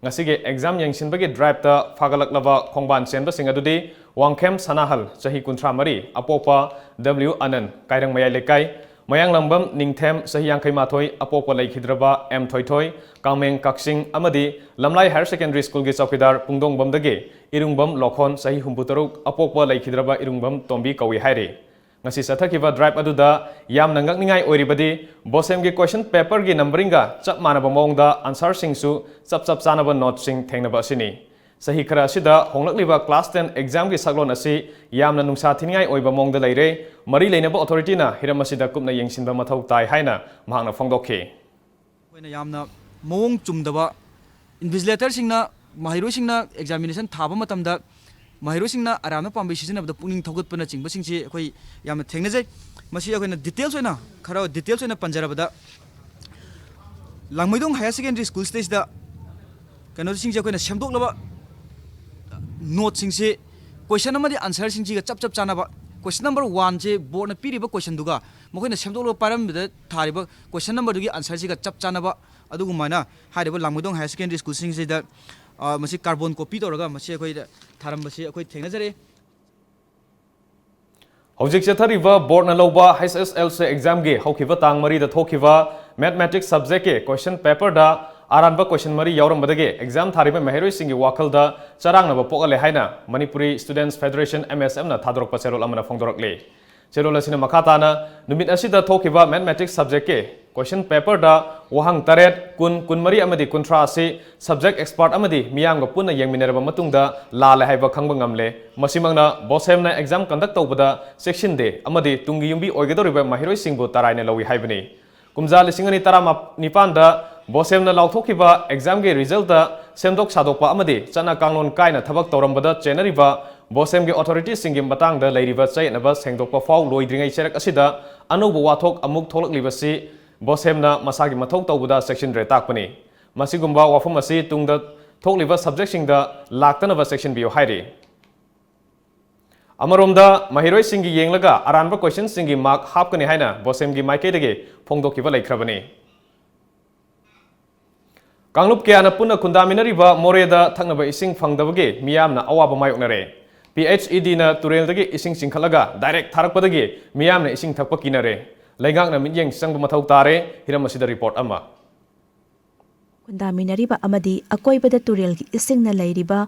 ꯉꯁꯤꯒꯤ exam ꯌꯦꯡꯁꯤꯟꯕꯒꯤ driveꯇ ꯐꯥꯒꯠꯂꯛꯂꯕ ꯈꯣꯡꯕꯥꯟ ꯆꯦꯟꯕꯁꯤꯡ ꯑꯗꯨꯗꯤ ꯋꯥꯡꯈꯦꯝ ꯁꯅꯥꯍꯜ, ꯆꯍꯤ ꯀꯨꯟꯊ꯭ꯔꯥ ꯃꯔꯤ, ꯑꯄꯣꯛꯄ W ꯑꯅꯟ, ꯀꯥꯏꯔꯪ ꯃꯌꯥꯏ ꯂꯩꯀꯥꯏ, ꯃꯌꯥꯡꯂꯝꯕꯝ ꯅꯤꯡꯊꯦꯝ, ꯆꯍꯤ ꯌꯥꯡꯈꯩ ꯃꯥꯊꯣꯏ, ꯑꯄꯣꯛꯄ ꯂꯩꯈꯤꯗ꯭ꯔꯕ M ꯊꯣꯏꯊꯣꯏ, ꯀꯥꯡꯃꯦꯡ ꯀꯛꯆꯤꯡ ꯑꯃꯗꯤ ꯂꯝꯂꯥꯏ Higher Secondary Schoolꯒꯤ ꯆꯧꯀꯤꯗꯥꯔ ꯄꯨꯡꯗꯣꯡꯕꯝꯗꯒꯤ ꯏꯔꯨꯡꯕꯝ ꯂꯣꯈꯣꯟ, ꯆꯍꯤ ꯍꯨꯝꯐꯨ ꯇꯔꯨꯛ, ꯑꯄꯣꯛꯄ ꯂꯩꯈꯤꯗ꯭ꯔꯕ ꯏꯔꯨꯡꯕꯝ ꯇꯣꯝꯕꯤ ꯀꯧꯏ ꯍꯥꯏꯔꯤ꯫ ꯉꯁꯤ ꯆꯠꯊꯈꯤꯕ ꯗ꯭ꯔꯥꯏꯚ ꯑꯗꯨꯗ ꯌꯥꯝꯅ ꯉꯛꯅꯤꯡꯉꯥꯏ ꯑꯣꯏꯔꯤꯕꯗꯤ ꯕꯣꯁꯦꯝꯒꯤ ꯀꯣꯏꯁꯟ ꯄꯦꯄꯔꯒꯤ ꯅꯝꯕꯔꯤꯡꯒ ꯆꯞ ꯃꯥꯟꯅꯕ ꯃꯑꯣꯡꯗ ꯑꯟꯁꯔꯁꯤꯡꯁꯨ ꯆꯞ ꯆꯞ ꯆꯥꯅꯕ ꯅꯣꯠꯁꯤꯡ ꯊꯦꯡꯅꯕ ꯑꯁꯤꯅꯤ꯫ ꯆꯍꯤ ꯈꯔ ꯑꯁꯤꯗ ꯍꯣꯡꯂꯛꯂꯤꯕ ꯀ꯭ꯂꯥꯁ ꯇꯦꯟ ꯑꯦꯛꯖꯥꯝꯒꯤ ꯁꯛꯂꯣꯟ ꯑꯁꯤ ꯌꯥꯝꯅ ꯅꯨꯡꯁꯥ ꯊꯤꯅꯤꯡꯉꯥꯏ ꯑꯣꯏꯕ ꯃꯑꯣꯡꯗ ꯂꯩꯔꯦ꯫ ꯃꯔꯤ ꯂꯩꯅꯕ ꯑꯣꯊꯣꯔꯤꯇꯤꯅ ꯍꯤꯔꯝ ꯑꯁꯤꯗ ꯀꯨꯞꯅ ꯌꯦꯡꯁꯤꯟꯕ ꯃꯊꯧ ꯇꯥꯏ ꯍꯥꯏꯅ ꯃꯍꯥꯛꯅ ꯐꯣꯡꯗꯣꯛꯈꯤ꯫ ꯑꯩꯈꯣꯏꯅ ꯌꯥꯝꯅ ꯃꯑꯣꯡ ꯆꯨꯝꯗꯕ, ꯏꯟꯚꯤꯖꯤꯂꯦꯇꯔꯁꯤꯡꯅ, ꯃꯍꯩꯔꯣꯏꯁꯤꯡꯅ ꯑꯦꯛꯖꯥꯃꯤꯅꯦꯁꯟ ꯊꯥꯕ ꯃꯇꯝꯗ ꯃꯍꯩꯔꯣꯏꯁꯤꯡꯅ ꯑꯔꯥꯟꯕ ꯄꯥꯝꯕꯩ ꯁꯤꯖꯤꯟꯅꯕꯗ ꯄꯨꯛꯅꯤꯡ ꯊꯧꯒꯠꯄꯅꯆꯤꯡꯕꯁꯤꯡꯁꯤ ꯑꯩꯈꯣꯏ ꯌꯥꯝꯅ ꯊꯦꯡꯅꯖꯩ꯫ ꯃꯁꯤ ꯑꯩꯈꯣꯏꯅ ꯗꯤꯇꯦꯜꯁ ꯑꯣꯏꯅ, ꯈꯔ ꯗꯤꯇꯦꯜꯁ ꯑꯣꯏꯅ ꯄꯟꯖꯔꯕꯗ, ꯂꯥꯡꯃꯩꯗꯣꯡ ꯍꯥꯌꯔ ꯁꯦꯀꯦꯟꯗꯔꯤ ꯁ꯭ꯀꯨꯜꯁꯤꯗꯩꯁꯤꯗ ꯀꯩꯅꯣꯁꯤꯡꯁꯦ ꯑꯩꯈꯣꯏꯅ ꯁꯦꯝꯗꯣꯛꯂꯕ ꯅꯣꯠꯁꯤꯡꯁꯤ, ꯀꯣꯏꯁꯟ ꯑꯃꯗꯤ ꯑꯟꯁꯔꯁꯤꯡꯁꯤꯒ ꯆꯞ ꯆꯞ ꯆꯥꯟꯅꯕ, ꯀꯣꯏꯁꯟ ꯅꯝꯕꯔ ꯋꯥꯟꯁꯦ ꯕꯣꯔꯗꯅ ꯄꯤꯔꯤꯕ ꯀꯣꯏꯁꯟꯗꯨꯒ ꯃꯈꯣꯏꯅ ꯁꯦꯝꯗꯣꯛꯂꯒ ꯄꯥꯏꯔꯝꯕꯗ ꯊꯥꯔꯤꯕ ꯀꯣꯏꯁꯟ ꯅꯝꯕꯔꯗꯨꯒꯤ ꯑꯟꯁꯔꯁꯤꯒ ꯆꯞ ꯆꯥꯟꯅꯕ, ꯑꯗꯨꯒꯨꯝꯕꯅ ꯍꯥꯏꯔꯤꯕ ꯂꯥꯡꯃꯩꯗꯣꯡ ꯍꯥꯌꯔ ꯁꯦꯀꯦꯟꯗꯔꯤ ꯁ꯭ꯀꯨꯜꯁꯤꯡꯁꯤꯗ, ꯑ, ꯃꯁꯤ ꯀꯥꯔꯕꯣꯟ ꯀꯣꯄꯤ ꯇꯧꯔꯒ ꯃꯁꯤ ꯑꯩꯈꯣꯏꯗ ꯊꯥꯔꯝꯕꯁꯤ ꯑꯩꯈꯣꯏ ꯊꯦꯡꯅꯖꯔꯦ꯫ ꯍꯧꯖꯤꯛ ꯆꯠꯊꯔꯤꯕ ꯕꯣꯔꯗꯅ ꯂꯧꯕ ꯍꯩꯆ ꯑꯦꯁ ꯑꯦꯜ ꯁꯤ ꯑꯦꯛꯖꯥꯝꯒꯤ ꯍꯧꯈꯤꯕ ꯇꯥꯡ ꯃꯔꯤꯗ ꯊꯣꯛꯈꯤꯕ ꯃꯦꯊꯃꯦꯇꯤꯛꯁ ꯁꯕꯖꯦꯛꯀꯤ ꯀꯣꯏꯁꯟ ꯄꯦꯄꯔꯗ ꯑꯔꯥꯟꯕ ꯀꯣꯏꯁꯟ ꯃꯔꯤ ꯌꯥꯎꯔꯝꯕꯗꯒꯤ ꯑꯦꯛꯖꯥꯝ ꯊꯥꯔꯤꯕ ꯃꯍꯩꯔꯣꯏꯁꯤꯡꯒꯤ ꯋꯥꯈꯜꯗ ꯆꯔꯥꯡꯅꯕ ꯄꯣꯛꯍꯜꯂꯦ ꯍꯥꯏꯅ ꯃꯅꯤꯄꯨꯔꯤ ꯁ꯭ꯇꯨꯗꯦꯟꯠꯁ ꯐꯦꯗꯔꯦꯁꯟ, ꯑꯦꯝ ꯑꯦꯁ ꯑꯦꯝꯅ ꯊꯥꯗꯣꯔꯛꯄ ꯆꯦꯔꯣꯜ ꯑꯃꯅ ꯐꯣꯡꯗꯣꯔꯛꯂꯤ꯫ ꯆꯦꯔꯣꯜ ꯑꯁꯤꯅ ꯃꯈꯥ ꯇꯥꯅ ꯅꯨꯃꯤꯠ ꯑꯁꯤꯗ ꯊꯣꯛꯈꯤꯕ ꯃꯦꯊꯃꯦꯇꯤꯛꯁ ꯁꯕꯖꯦꯛꯀꯤ ꯀꯣꯏꯁꯟ ꯄꯦꯄꯔꯗ ꯋꯥꯍꯪ ꯇꯔꯦꯠ, ꯀꯨꯟ, ꯀꯨꯟꯃꯔꯤ ꯑꯃꯗꯤ ꯀꯨꯟꯊ꯭ꯔꯥ ꯑꯁꯤ ꯁꯕꯖꯦꯛ ꯑꯦꯛꯁꯄꯥꯔꯠ ꯑꯃꯗꯤ ꯃꯤꯌꯥꯝꯒ ꯄꯨꯟꯅ ꯌꯦꯡꯃꯤꯟꯅꯔꯕ ꯃꯇꯨꯡꯗ ꯂꯥꯜꯂꯦ ꯍꯥꯏꯕ ꯈꯪꯕ ꯉꯝꯂꯦ꯫ ꯃꯁꯤꯃꯛꯅ ꯕꯣꯁꯦꯝꯅ ꯑꯦꯛꯖꯥꯝ ꯀꯟꯗꯛ ꯇꯧꯕꯗ ꯆꯦꯛꯁꯤꯟꯗꯦ ꯑꯃꯗꯤ ꯇꯨꯡꯒꯤ ꯌꯨꯝꯕꯤ ꯑꯣꯏꯒꯗꯧꯔꯤꯕ ꯃꯍꯩꯔꯣꯏꯁꯤꯡꯕꯨ ꯇꯔꯥꯏꯅ ꯂꯧꯏ ꯍꯥꯏꯕꯅꯤ꯫ ꯀꯨꯝꯖꯥ ꯂꯤꯁꯤꯡ ꯑꯅꯤ ꯇꯔꯥꯅꯤꯄꯥꯟꯗ ꯕꯣꯁꯦꯝꯅ ꯂꯥꯎꯊꯣꯛꯈꯤꯕ ꯑꯦꯛꯖꯥꯝꯒꯤ ꯔꯤꯖꯜꯇ ꯁꯦꯝꯗꯣꯛ ꯁꯥꯗꯣꯛꯄ ꯑꯃꯗꯤ ꯆꯠꯅ ꯀꯥꯡꯂꯣꯟ ꯀꯥꯏꯅ ꯊꯕꯛ ꯇꯧꯔꯝꯕꯗ ꯆꯦꯟꯅꯔꯤꯕ ꯕꯣꯁꯦꯝꯒꯤ ꯑꯣꯊꯣꯔꯤꯇꯤꯁꯤꯡꯒꯤ ꯃꯇꯥꯡꯗ ꯂꯩꯔꯤꯕ ꯆꯌꯦꯠꯅꯕ ꯁꯦꯡꯗꯣꯛꯄ ꯐꯥꯎ ꯂꯣꯏꯗ꯭ꯔꯤꯉꯩ ꯆꯩꯔꯛ ꯑꯁꯤꯗ ꯑꯅꯧꯕ ꯋꯥꯊꯣꯛ ꯑꯃꯨꯛ ꯊꯣꯛꯂꯛꯂꯤꯕꯁꯤ ꯕꯣꯁꯦꯝꯅ ꯃꯁꯥꯒꯤ ꯃꯊꯧ ꯇꯧꯕꯗ ꯆꯦꯛꯁꯤꯟꯗ꯭ꯔꯦ ꯇꯥꯛꯄꯅꯤ꯫ ꯃꯁꯤꯒꯨꯝꯕ ꯋꯥꯐꯝ ꯑꯁꯤ ꯇꯨꯡꯗ ꯊꯣꯛꯂꯤꯕ ꯁꯕꯖꯦꯛꯁꯤꯡꯗ ꯂꯥꯛꯇꯅꯕ ꯆꯦꯛꯁꯤꯟꯕꯤꯌꯨ ꯍꯥꯏꯔꯤ꯫ ꯑꯃꯔꯣꯝꯗ, ꯃꯍꯩꯔꯣꯏꯁꯤꯡꯒꯤ ꯌꯦꯡꯂꯒ ꯑꯔꯥꯟꯕ ꯀꯣꯏꯁꯟꯁꯤꯡꯒꯤ ꯃꯥꯔꯛ ꯍꯥꯞꯀꯅꯤ ꯍꯥꯏꯅ ꯕꯣꯁꯦꯝꯒꯤ ꯃꯥꯏꯀꯩꯗꯒꯤ ꯐꯣꯡꯗꯣꯛꯈꯤꯕ ꯂꯩꯈ꯭ꯔꯕꯅꯤ꯫ ꯀꯥꯡꯂꯨꯞ ꯀꯌꯥꯅ ꯄꯨꯟꯅ ꯈꯨꯟꯗꯥꯃꯤꯟꯅꯔꯤꯕ ꯃꯣꯔꯦꯗ ꯊꯛꯅꯕ ꯏꯁꯤꯡ ꯐꯪꯗꯕꯒꯤ ꯃꯤꯌꯥꯝꯅ ꯑꯋꯥꯕ ꯃꯥꯌꯣꯛꯅꯔꯦ꯫ ꯄꯤ ꯑꯩꯆ ꯏ ꯗꯤꯅ ꯇꯨꯔꯦꯜꯗꯒꯤ ꯏꯁꯤꯡ ꯆꯤꯡꯈꯠꯂꯒ ꯗꯥꯏꯔꯦꯛ ꯊꯥꯔꯛꯄꯗꯒꯤ ꯃꯤꯌꯥꯝꯅ ꯏꯁꯤꯡ ꯊꯛꯄ ꯀꯤꯅꯔꯦ꯫ ꯂꯩꯉꯥꯛꯅ ꯃꯤꯠꯌꯦꯡ ꯆꯪꯕ ꯃꯊꯧ ꯇꯥꯔꯦ꯫ ꯍꯤꯔꯝ ꯑꯁꯤꯗ ꯔꯤꯄꯣꯔꯠ ꯑꯃ꯫ ꯈꯨꯟꯗꯥꯃꯤꯟꯅꯔꯤꯕ ꯑꯃꯗꯤ ꯑꯀꯣꯏꯕꯗ ꯇꯨꯔꯦꯜꯒꯤ ꯏꯁꯤꯡꯅ ꯂꯩꯔꯤꯕ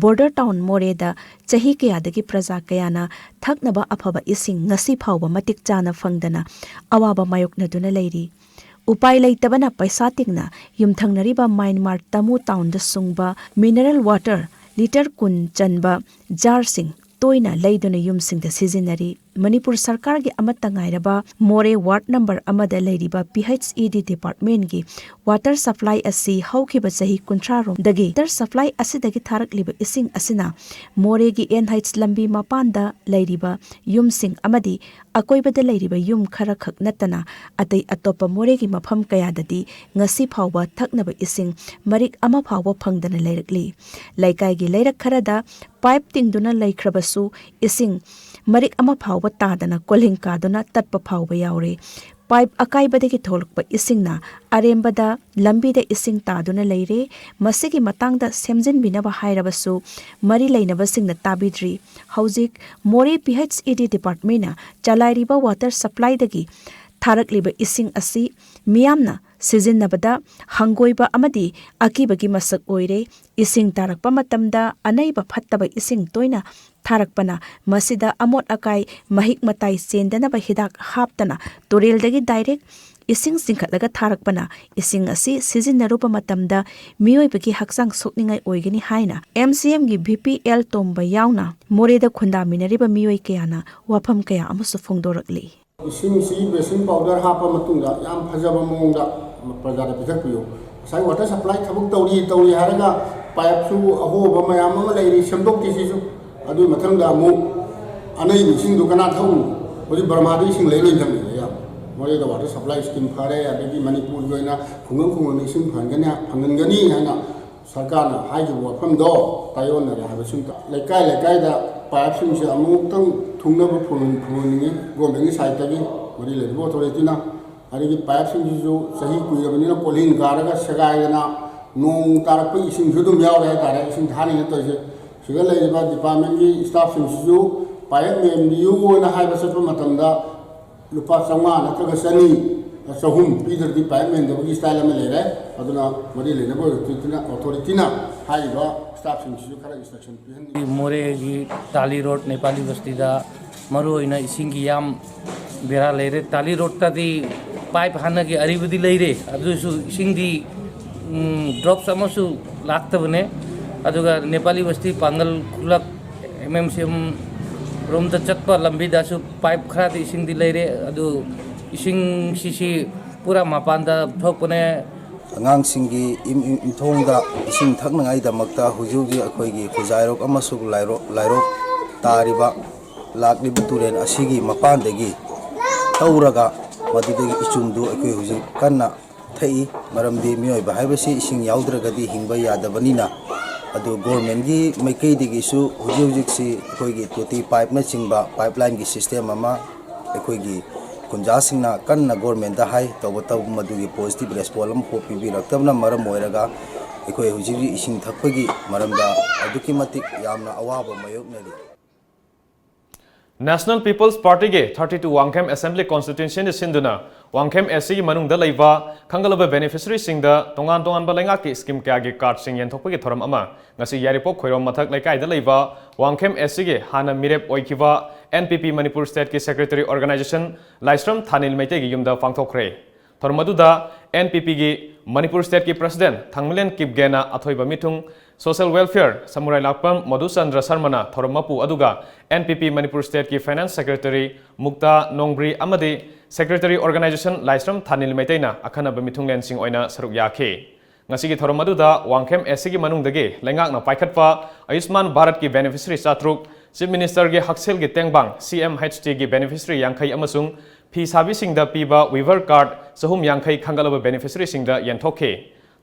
border town ꯃꯣꯔꯦꯗ ꯆꯍꯤ ꯀꯌꯥꯗꯒꯤ ꯄ꯭ꯔꯖꯥ ꯀꯌꯥꯅ ꯊꯛꯅꯕ ꯑꯐꯕ ꯏꯁꯤꯡ ꯉꯁꯤ ꯐꯥꯎꯕ ꯃꯇꯤꯛ ꯆꯥꯅ ꯐꯪꯗꯅ ꯑꯋꯥꯕ ꯃꯥꯌꯣꯛꯅꯗꯨꯅ ꯂꯩꯔꯤ꯫ ꯎꯄꯥꯏ ꯂꯩꯇꯕꯅ ꯄꯩꯁꯥ ꯇꯤꯡꯅ ꯌꯨꯝꯊꯪꯅꯔꯤꯕ ꯃ꯭ꯌꯥꯟꯃꯥꯔ ꯇꯃꯨ townꯗ ꯁꯨꯡꯕ mineral water litre ꯀꯨꯟ ꯆꯟꯕ jarꯁꯤꯡ ꯇꯣꯏꯅ ꯂꯩꯗꯨꯅ ꯌꯨꯝꯁꯤꯡꯗ ꯁꯤꯖꯤꯟꯅꯔꯤ꯫ ꯃꯅꯤꯄꯨꯔ ꯁꯔꯀꯥꯔꯒꯤ ꯑꯃꯠꯇ ꯉꯥꯏꯔꯕ ꯃꯣꯔꯦ ward number ꯑꯃꯗ ꯂꯩꯔꯤꯕ P H E D departmentꯀꯤ water supply ꯑꯁꯤ ꯍꯧꯈꯤꯕ ꯆꯍꯤ ꯀꯨꯟꯊ꯭ꯔꯥ ꯔꯣꯝꯗꯒꯤ water supply ꯑꯁꯤꯗꯒꯤ ꯊꯥꯔꯛꯂꯤꯕ ꯏꯁꯤꯡ ꯑꯁꯤꯅ ꯃꯣꯔꯦꯒꯤ N H ꯂꯝꯕꯤ ꯃꯄꯥꯟꯗ ꯂꯩꯔꯤꯕ ꯌꯨꯝꯁꯤꯡ ꯑꯃꯗꯤ ꯑꯀꯣꯏꯕꯗ ꯂꯩꯔꯤꯕ ꯌꯨꯝ ꯈꯔꯈꯛ ꯅꯠꯇꯅ ꯑꯇꯩ ꯑꯇꯣꯞꯄ ꯃꯣꯔꯦꯒꯤ ꯃꯐꯝ ꯀꯌꯥꯗꯗꯤ ꯉꯁꯤ ꯐꯥꯎꯕ ꯊꯛꯅꯕ ꯏꯁꯤꯡ ꯃꯔꯤꯛ ꯑꯃ ꯐꯥꯎꯕ ꯐꯪꯗꯅ ꯂꯩꯔꯛꯂꯤ꯫ ꯂꯩꯀꯥꯏꯒꯤ ꯂꯩꯔꯛ ꯈꯔꯗ pipe ꯇꯤꯡꯗꯨꯅ ꯂꯩꯈ꯭ꯔꯕꯁꯨ ꯏꯁꯤꯡ ꯃꯔꯤꯛ ꯑꯃ ꯐꯥꯎꯕ ꯇꯥꯗꯅ ꯀꯣꯜꯍꯤꯡ ꯀꯥꯗꯨꯅ ꯇꯠꯄ ꯐꯥꯎꯕ ꯌꯥꯎꯔꯦ꯫ Pipe ꯑꯀꯥꯏꯕꯗꯒꯤ ꯊꯣꯛꯂꯛꯄ ꯏꯁꯤꯡꯅ ꯑꯔꯦꯝꯕꯗ ꯂꯝꯕꯤꯗ ꯏꯁꯤꯡ ꯇꯥꯗꯨꯅ ꯂꯩꯔꯦ꯫ ꯃꯁꯤꯒꯤ ꯃꯇꯥꯡꯗ ꯁꯦꯝꯖꯤꯟꯕꯤꯅꯕ ꯍꯥꯏꯔꯕꯁꯨ ꯃꯔꯤ ꯂꯩꯅꯕꯁꯤꯡꯅ ꯇꯥꯕꯤꯗ꯭ꯔꯤ꯫ ꯍꯧꯖꯤꯛ ꯃꯣꯔꯦ P H E D departmentꯅ ꯆꯂꯥꯏꯔꯤꯕ water supplyꯗꯒꯤ ꯊꯥꯔꯛꯂꯤꯕ ꯏꯁꯤꯡ ꯑꯁꯤ ꯃꯤꯌꯥꯝꯅ ꯁꯤꯖꯤꯟꯅꯕꯗ ꯍꯪꯒꯣꯏꯕ ꯑꯃꯗꯤ ꯑꯀꯤꯕꯒꯤ ꯃꯁꯛ ꯑꯣꯏꯔꯦ꯫ ꯏꯁꯤꯡ ꯇꯥꯔꯛꯄ ꯃꯇꯝꯗ ꯑꯅꯩꯕ ꯐꯠꯇꯕ ꯏꯁꯤꯡ ꯇꯣꯏꯅ ꯊꯥꯔꯛꯄꯅ ꯃꯁꯤꯗ ꯑꯃꯣꯠ ꯑꯀꯥꯏ ꯃꯍꯤꯛ ꯃꯇꯥꯏ ꯆꯦꯟꯗꯅꯕ ꯍꯤꯗꯥꯛ ꯍꯥꯞꯇꯅ ꯇꯨꯔꯦꯜꯗꯒꯤ direct ꯏꯁꯤꯡ ꯆꯤꯡꯈꯠꯂꯒ ꯊꯥꯔꯛꯄꯅ ꯏꯁꯤꯡ ꯑꯁꯤ ꯁꯤꯖꯤꯟꯅꯔꯨꯕ ꯃꯇꯝꯗ ꯃꯤꯑꯣꯏꯕꯒꯤ ꯍꯛꯆꯥꯡ ꯁꯣꯛꯅꯤꯡꯉꯥꯏ ꯑꯣꯏꯒꯅꯤ ꯍꯥꯏꯅ M C Mꯒꯤ V P L ꯇꯣꯝꯕ ꯌꯥꯎꯅ ꯃꯣꯔꯦꯗ ꯈꯨꯟꯗꯥꯃꯤꯟꯅꯔꯤꯕ ꯃꯤꯑꯣꯏ ꯀꯌꯥꯅ ꯋꯥꯐꯝ ꯀꯌꯥ ꯑꯃꯁꯨ ꯐꯣꯡꯗꯣꯔꯛꯂꯤ꯫ ꯏꯁꯤꯡꯁꯤ basin powder ꯍꯥꯞꯄ ꯃꯇꯨꯡꯗ ꯌꯥꯝ ꯐꯖꯕ ꯃꯑꯣꯡꯗ ꯄ꯭ꯔꯖꯥꯗ ꯄꯤꯊꯛꯄꯤꯌꯨ꯫ ꯉꯁꯥꯏ water supply ꯊꯕꯛ ꯇꯧꯔꯤ ꯇꯧꯔꯤ ꯍꯥꯏꯔꯒ pipeꯁꯨ ꯑꯍꯣꯕ ꯃꯌꯥꯝ ꯑꯃ ꯂꯩꯔꯤ, ꯁꯦꯝꯗꯣꯛꯇꯦ ꯁꯤꯁꯨ꯫ ꯑꯗꯨꯒꯤ ꯃꯊꯪꯗ ꯑꯃꯨꯛ ꯑꯅꯩꯕ ꯏꯁꯤꯡꯗꯣ ꯀꯅꯥ ꯊꯛꯎ? ꯍꯧꯖꯤꯛ ꯕꯔꯃꯥꯗ ꯏꯁꯤꯡ ꯂꯩꯔꯣꯏ ꯊꯝꯃꯤ ꯑꯌꯥꯝꯕ꯫ ꯃꯣꯔꯦꯗ water supply scheme ꯐꯔꯦ, ꯑꯗꯒꯤ ꯃꯅꯤꯄꯨꯔꯒꯤ ꯑꯣꯏꯅ ꯈꯨꯡꯒꯪ ꯈꯨꯡꯒꯪꯗ ꯏꯁꯤꯡ ꯐꯪꯍꯟꯒꯅꯤ, ꯐꯪꯍꯟꯒꯅꯤ ꯍꯥꯏꯅ ꯁꯔꯀꯥꯔꯅ ꯍꯥꯏꯈꯤꯕ ꯋꯥꯐꯝꯗꯣ ꯇꯥꯏꯑꯣꯟꯅꯔꯦ ꯍꯥꯏꯕꯁꯤꯃꯇ꯫ ꯂꯩꯀꯥꯏ ꯂꯩꯀꯥꯏꯗ pipeꯁꯤꯡꯁꯦ ꯑꯃꯨꯛꯇꯪ ꯊꯨꯡꯅꯕ ꯐꯨꯍꯟ-, ꯐꯨꯍꯟꯅꯤꯡꯉꯤ꯫ Governmentꯀꯤ sideꯇꯒꯤ ꯃꯔꯤ ꯂꯩꯅꯕ authorityꯅ꯫ ꯑꯗꯒꯤ pipeꯁꯤꯡꯁꯤꯁꯨ ꯆꯍꯤ ꯀꯨꯏꯔꯕꯅꯤꯅ ꯀꯣꯜꯍꯤꯡ ꯀꯥꯔꯒ ꯁꯦꯒꯥꯏꯗꯅ ꯅꯣꯡ ꯇꯥꯔꯛꯄꯒꯤ ꯏꯁꯤꯡꯁꯨ ꯑꯗꯨꯝ ꯌꯥꯎꯔꯦ ꯍꯥꯏꯇꯥꯔꯦ, ꯏꯁꯤꯡ ꯊꯥꯅꯤꯡꯉꯦ ꯇꯧꯔꯤꯁꯦ꯫ ꯁꯤꯗ ꯂꯩꯔꯤꯕ departmentꯀꯤ staffꯁꯤꯡꯁꯤꯁꯨ pipe ꯃꯦꯟꯕꯤꯌꯨ ꯍꯥꯏꯅ ꯍꯥꯏꯕ ꯆꯠꯄ ꯃꯇꯝꯗ ꯂꯨꯄꯥ ꯆꯥꯝꯃꯉꯥ ꯅꯠꯇ꯭ꯔꯒ ꯆꯅꯤ ꯆꯍꯨꯝ ꯄꯤꯗ꯭ꯔꯗꯤ ꯄꯥꯏꯞ ꯃꯦꯟꯗꯕꯒꯤ ꯁ꯭ꯇꯥꯏꯜ ꯑꯃ ꯂꯩꯔꯦ꯫ ꯑꯗꯨꯅ ꯃꯔꯤ ꯂꯩꯅꯕ ꯑꯣꯊꯣꯔꯤꯇꯤꯅ, ꯑꯣꯊꯣꯔꯤꯇꯤꯅ ꯍꯥꯏꯔꯤꯕ ꯁ꯭ꯇꯥꯐꯁꯤꯡꯁꯤꯁꯨ ꯈꯔ ꯏꯟꯁꯇ꯭ꯔꯛꯁꯟ ꯄꯤꯍꯟꯅꯤꯡꯏ꯫ ꯃꯣꯔꯦꯒꯤ ꯇꯥꯂꯤ ꯔꯣꯗ ꯅꯦꯄꯥꯂꯤ ꯕꯁꯇꯤꯗ ꯃꯔꯨꯑꯣꯏꯅ ꯏꯁꯤꯡꯒꯤ ꯌꯥꯝ ꯕꯦꯔꯥ ꯂꯩꯔꯦ꯫ ꯇꯥꯂꯤ ꯔꯣꯗꯇꯗꯤ ꯄꯥꯏꯞ ꯍꯥꯟꯅꯒꯤ ꯑꯔꯤꯕꯗꯤ ꯂꯩꯔꯦ, ꯑꯗꯨꯁꯨ ꯏꯁꯤꯡꯗꯤ, ꯎꯝ, ꯗ꯭ꯔꯣꯞꯁ ꯑꯃꯁꯨ ꯂꯥꯛꯇꯕꯅꯦ꯫ ꯑꯗꯨꯒ ꯅꯦꯄꯥꯂꯤ ꯕꯁꯇꯤ ꯄꯥꯡꯒꯜ ꯈꯨꯂꯛ ꯑꯦꯝ ꯑꯦꯝ ꯁꯤ ꯑꯦꯝ ꯔꯣꯝꯗ ꯆꯠꯄ ꯂꯝꯕꯤꯗꯁꯨ ꯄꯥꯏꯞ ꯈꯔꯗꯤ ꯏꯁꯤꯡꯗꯤ ꯂꯩꯔꯦ꯫ ꯑꯗꯨ ꯏꯁꯤꯡꯁꯤꯁꯤ ꯄꯨꯔꯥ ꯃꯄꯥꯟꯗ ꯊꯣꯛꯄꯅꯦ꯫ ꯑꯉꯥꯡꯁꯤꯡꯒꯤ ꯏꯝ-, ꯏꯝ-, ꯏꯝꯊꯣꯡꯗ ꯏꯁꯤꯡ ꯊꯛꯅꯉꯥꯏꯗꯃꯛꯇ ꯍꯧꯖꯤꯛ ꯍꯧꯖꯤꯛ ꯑꯩꯈꯣꯏꯒꯤ ꯈꯨꯖꯥꯏꯔꯣꯛ ꯑꯃꯁꯨꯡ ꯂꯥꯏꯔꯣꯛ, ꯂꯥꯏꯔꯣꯛ ꯇꯥꯔꯤꯕ ꯂꯥꯛꯂꯤꯕ ꯇꯨꯔꯦꯜ ꯑꯁꯤꯒꯤ ꯃꯄꯥꯟꯗꯒꯤ ꯇꯧꯔꯒ ꯃꯗꯨꯗꯒꯤ ꯏꯆꯨꯝꯗꯨ ꯑꯩꯈꯣꯏ ꯍꯧꯖꯤꯛ ꯀꯟꯅ ꯊꯛꯏ꯫ ꯃꯔꯝꯗꯤ ꯃꯤꯑꯣꯏꯕ ꯍꯥꯏꯕꯁꯤ ꯏꯁꯤꯡ ꯌꯥꯎꯗ꯭ꯔꯒꯗꯤ ꯍꯤꯡꯕ ꯌꯥꯗꯕꯅꯤꯅ꯫ ꯑꯗꯨ ꯒꯣꯔꯃꯦꯟꯒꯤ ꯃꯥꯏꯀꯩꯗꯒꯤꯁꯨ ꯍꯧꯖꯤꯛ ꯍꯧꯖꯤꯛꯁꯤ ꯑꯩꯈꯣꯏꯒꯤ ꯇꯣꯇꯤ ꯄꯥꯏꯞꯅꯆꯤꯡꯕ, ꯄꯥꯏꯞꯂꯥꯏꯟꯒꯤ ꯁꯤꯁꯇꯦꯝ ꯑꯃ ꯑꯩꯈꯣꯏꯒꯤ ꯈꯨꯟꯖꯥꯁꯤꯡꯅ ꯀꯟꯅ ꯒꯣꯔꯃꯦꯟꯗ ꯍꯥꯏ, ꯇꯧꯕꯇꯕꯨ ꯃꯗꯨꯒꯤ ꯄꯣꯖꯤꯇꯤꯚ ꯔꯦꯁꯄꯣꯟ ꯑꯃꯐꯥꯎ ꯄꯤꯕꯤꯔꯛꯇꯕꯅ ꯃꯔꯝ ꯑꯣꯏꯔꯒ ꯑꯩꯈꯣꯏ ꯍꯧꯖꯤꯛ ꯍꯧꯖꯤꯛ ꯏꯁꯤꯡ ꯊꯛꯄꯒꯤ ꯃꯔꯝꯗ ꯑꯗꯨꯛꯀꯤ ꯃꯇꯤꯛ ꯌꯥꯝꯅ ꯑꯋꯥꯕ ꯃꯥꯌꯣꯛꯅꯔꯤ꯫ National People's Partyꯒꯤ thirty two Wangkhem Assembly Constituencyꯅ ꯁꯤꯟꯗꯨꯅ ꯋꯥꯡꯈꯦꯝ SCꯒꯤ ꯃꯅꯨꯡꯗ ꯂꯩꯕ ꯈꯟꯒꯠꯂꯕ beneficiaryꯁꯤꯡꯗ ꯇꯣꯉꯥꯟ ꯇꯣꯉꯥꯟꯕ ꯂꯩꯉꯥꯛꯀꯤ scheme ꯀꯌꯥꯒꯤ cardꯁꯤꯡ ꯌꯦꯟꯊꯣꯛꯄꯒꯤ ꯊꯧꯔꯝ ꯑꯃ ꯉꯁꯤ ꯌꯥꯏꯔꯤꯄꯣꯛ ꯈꯣꯏꯔꯣꯝ ꯃꯊꯛ ꯂꯩꯀꯥꯏꯗ ꯂꯩꯕ ꯋꯥꯡꯈꯦꯝ SCꯒꯤ ꯍꯥꯟꯅ ꯃꯤꯔꯦꯞ ꯑꯣꯏꯈꯤꯕ NPP ꯃꯅꯤꯄꯨꯔ stateꯀꯤ secretary organization ꯂꯥꯏꯁ꯭ꯔꯝ ꯊꯥꯅꯤꯜ ꯃꯩꯇꯩꯒꯤ ꯌꯨꯝꯗ ꯄꯥꯡꯊꯣꯛꯈ꯭ꯔꯦ꯫ ꯊꯧꯔꯝ ꯑꯗꯨꯗ NPPꯒꯤ ꯃꯅꯤꯄꯨꯔ stateꯀꯤ president ꯊꯥꯡꯃꯂꯦꯟ ꯀꯤꯞꯒꯦꯅ ꯑꯊꯣꯏꯕ ꯃꯤꯊꯨꯡ, social welfare ꯁꯃꯨꯔꯥꯏ ꯂꯥꯛꯄꯝ ꯃꯙꯨꯆꯟꯗ꯭ꯔ ꯁꯔꯃꯅ ꯊꯧꯔꯝ ꯃꯄꯨ, ꯑꯗꯨꯒ NPP ꯃꯅꯤꯄꯨꯔ stateꯀꯤ finance secretary ꯃꯨꯛꯇꯥ ꯅꯣꯡꯕ꯭ꯔꯤ ꯑꯃꯗꯤ secretary organization ꯂꯥꯏꯁ꯭ꯔꯝ ꯊꯥꯅꯤꯜ ꯃꯩꯇꯩꯅ ꯑꯈꯟꯅꯕ ꯃꯤꯊꯨꯡꯂꯦꯟꯁꯤꯡ ꯑꯣꯏꯅ ꯁꯔꯨꯛ ꯌꯥꯈꯤ꯫ ꯉꯁꯤꯒꯤ ꯊꯧꯔꯝ ꯑꯗꯨꯗ ꯋꯥꯡꯈꯦꯝ SCꯒꯤ ꯃꯅꯨꯡꯗꯒꯤ ꯂꯩꯉꯥꯛꯅ ꯄꯥꯏꯈꯠꯄ ꯑꯌꯨꯁꯃꯥꯟ ꯚꯥꯔꯠꯀꯤ beneficiary ꯆꯥꯇ꯭ꯔꯨꯛ, Chief Ministerꯒꯤ ꯍꯛꯁꯦꯜꯒꯤ ꯇꯦꯡꯕꯥꯡ CMHTꯒꯤ beneficiary ꯌꯥꯡꯈꯩ ꯑꯃꯁꯨꯡ ꯐꯤ ꯁꯥꯕꯤꯁꯤꯡꯗ ꯄꯤꯕ weaver card ꯆꯍꯨꯝ ꯌꯥꯡꯈꯩ ꯈꯟꯒꯠꯂꯕ beneficiaryꯁꯤꯡꯗ ꯌꯦꯟꯊꯣꯛꯈꯤ꯫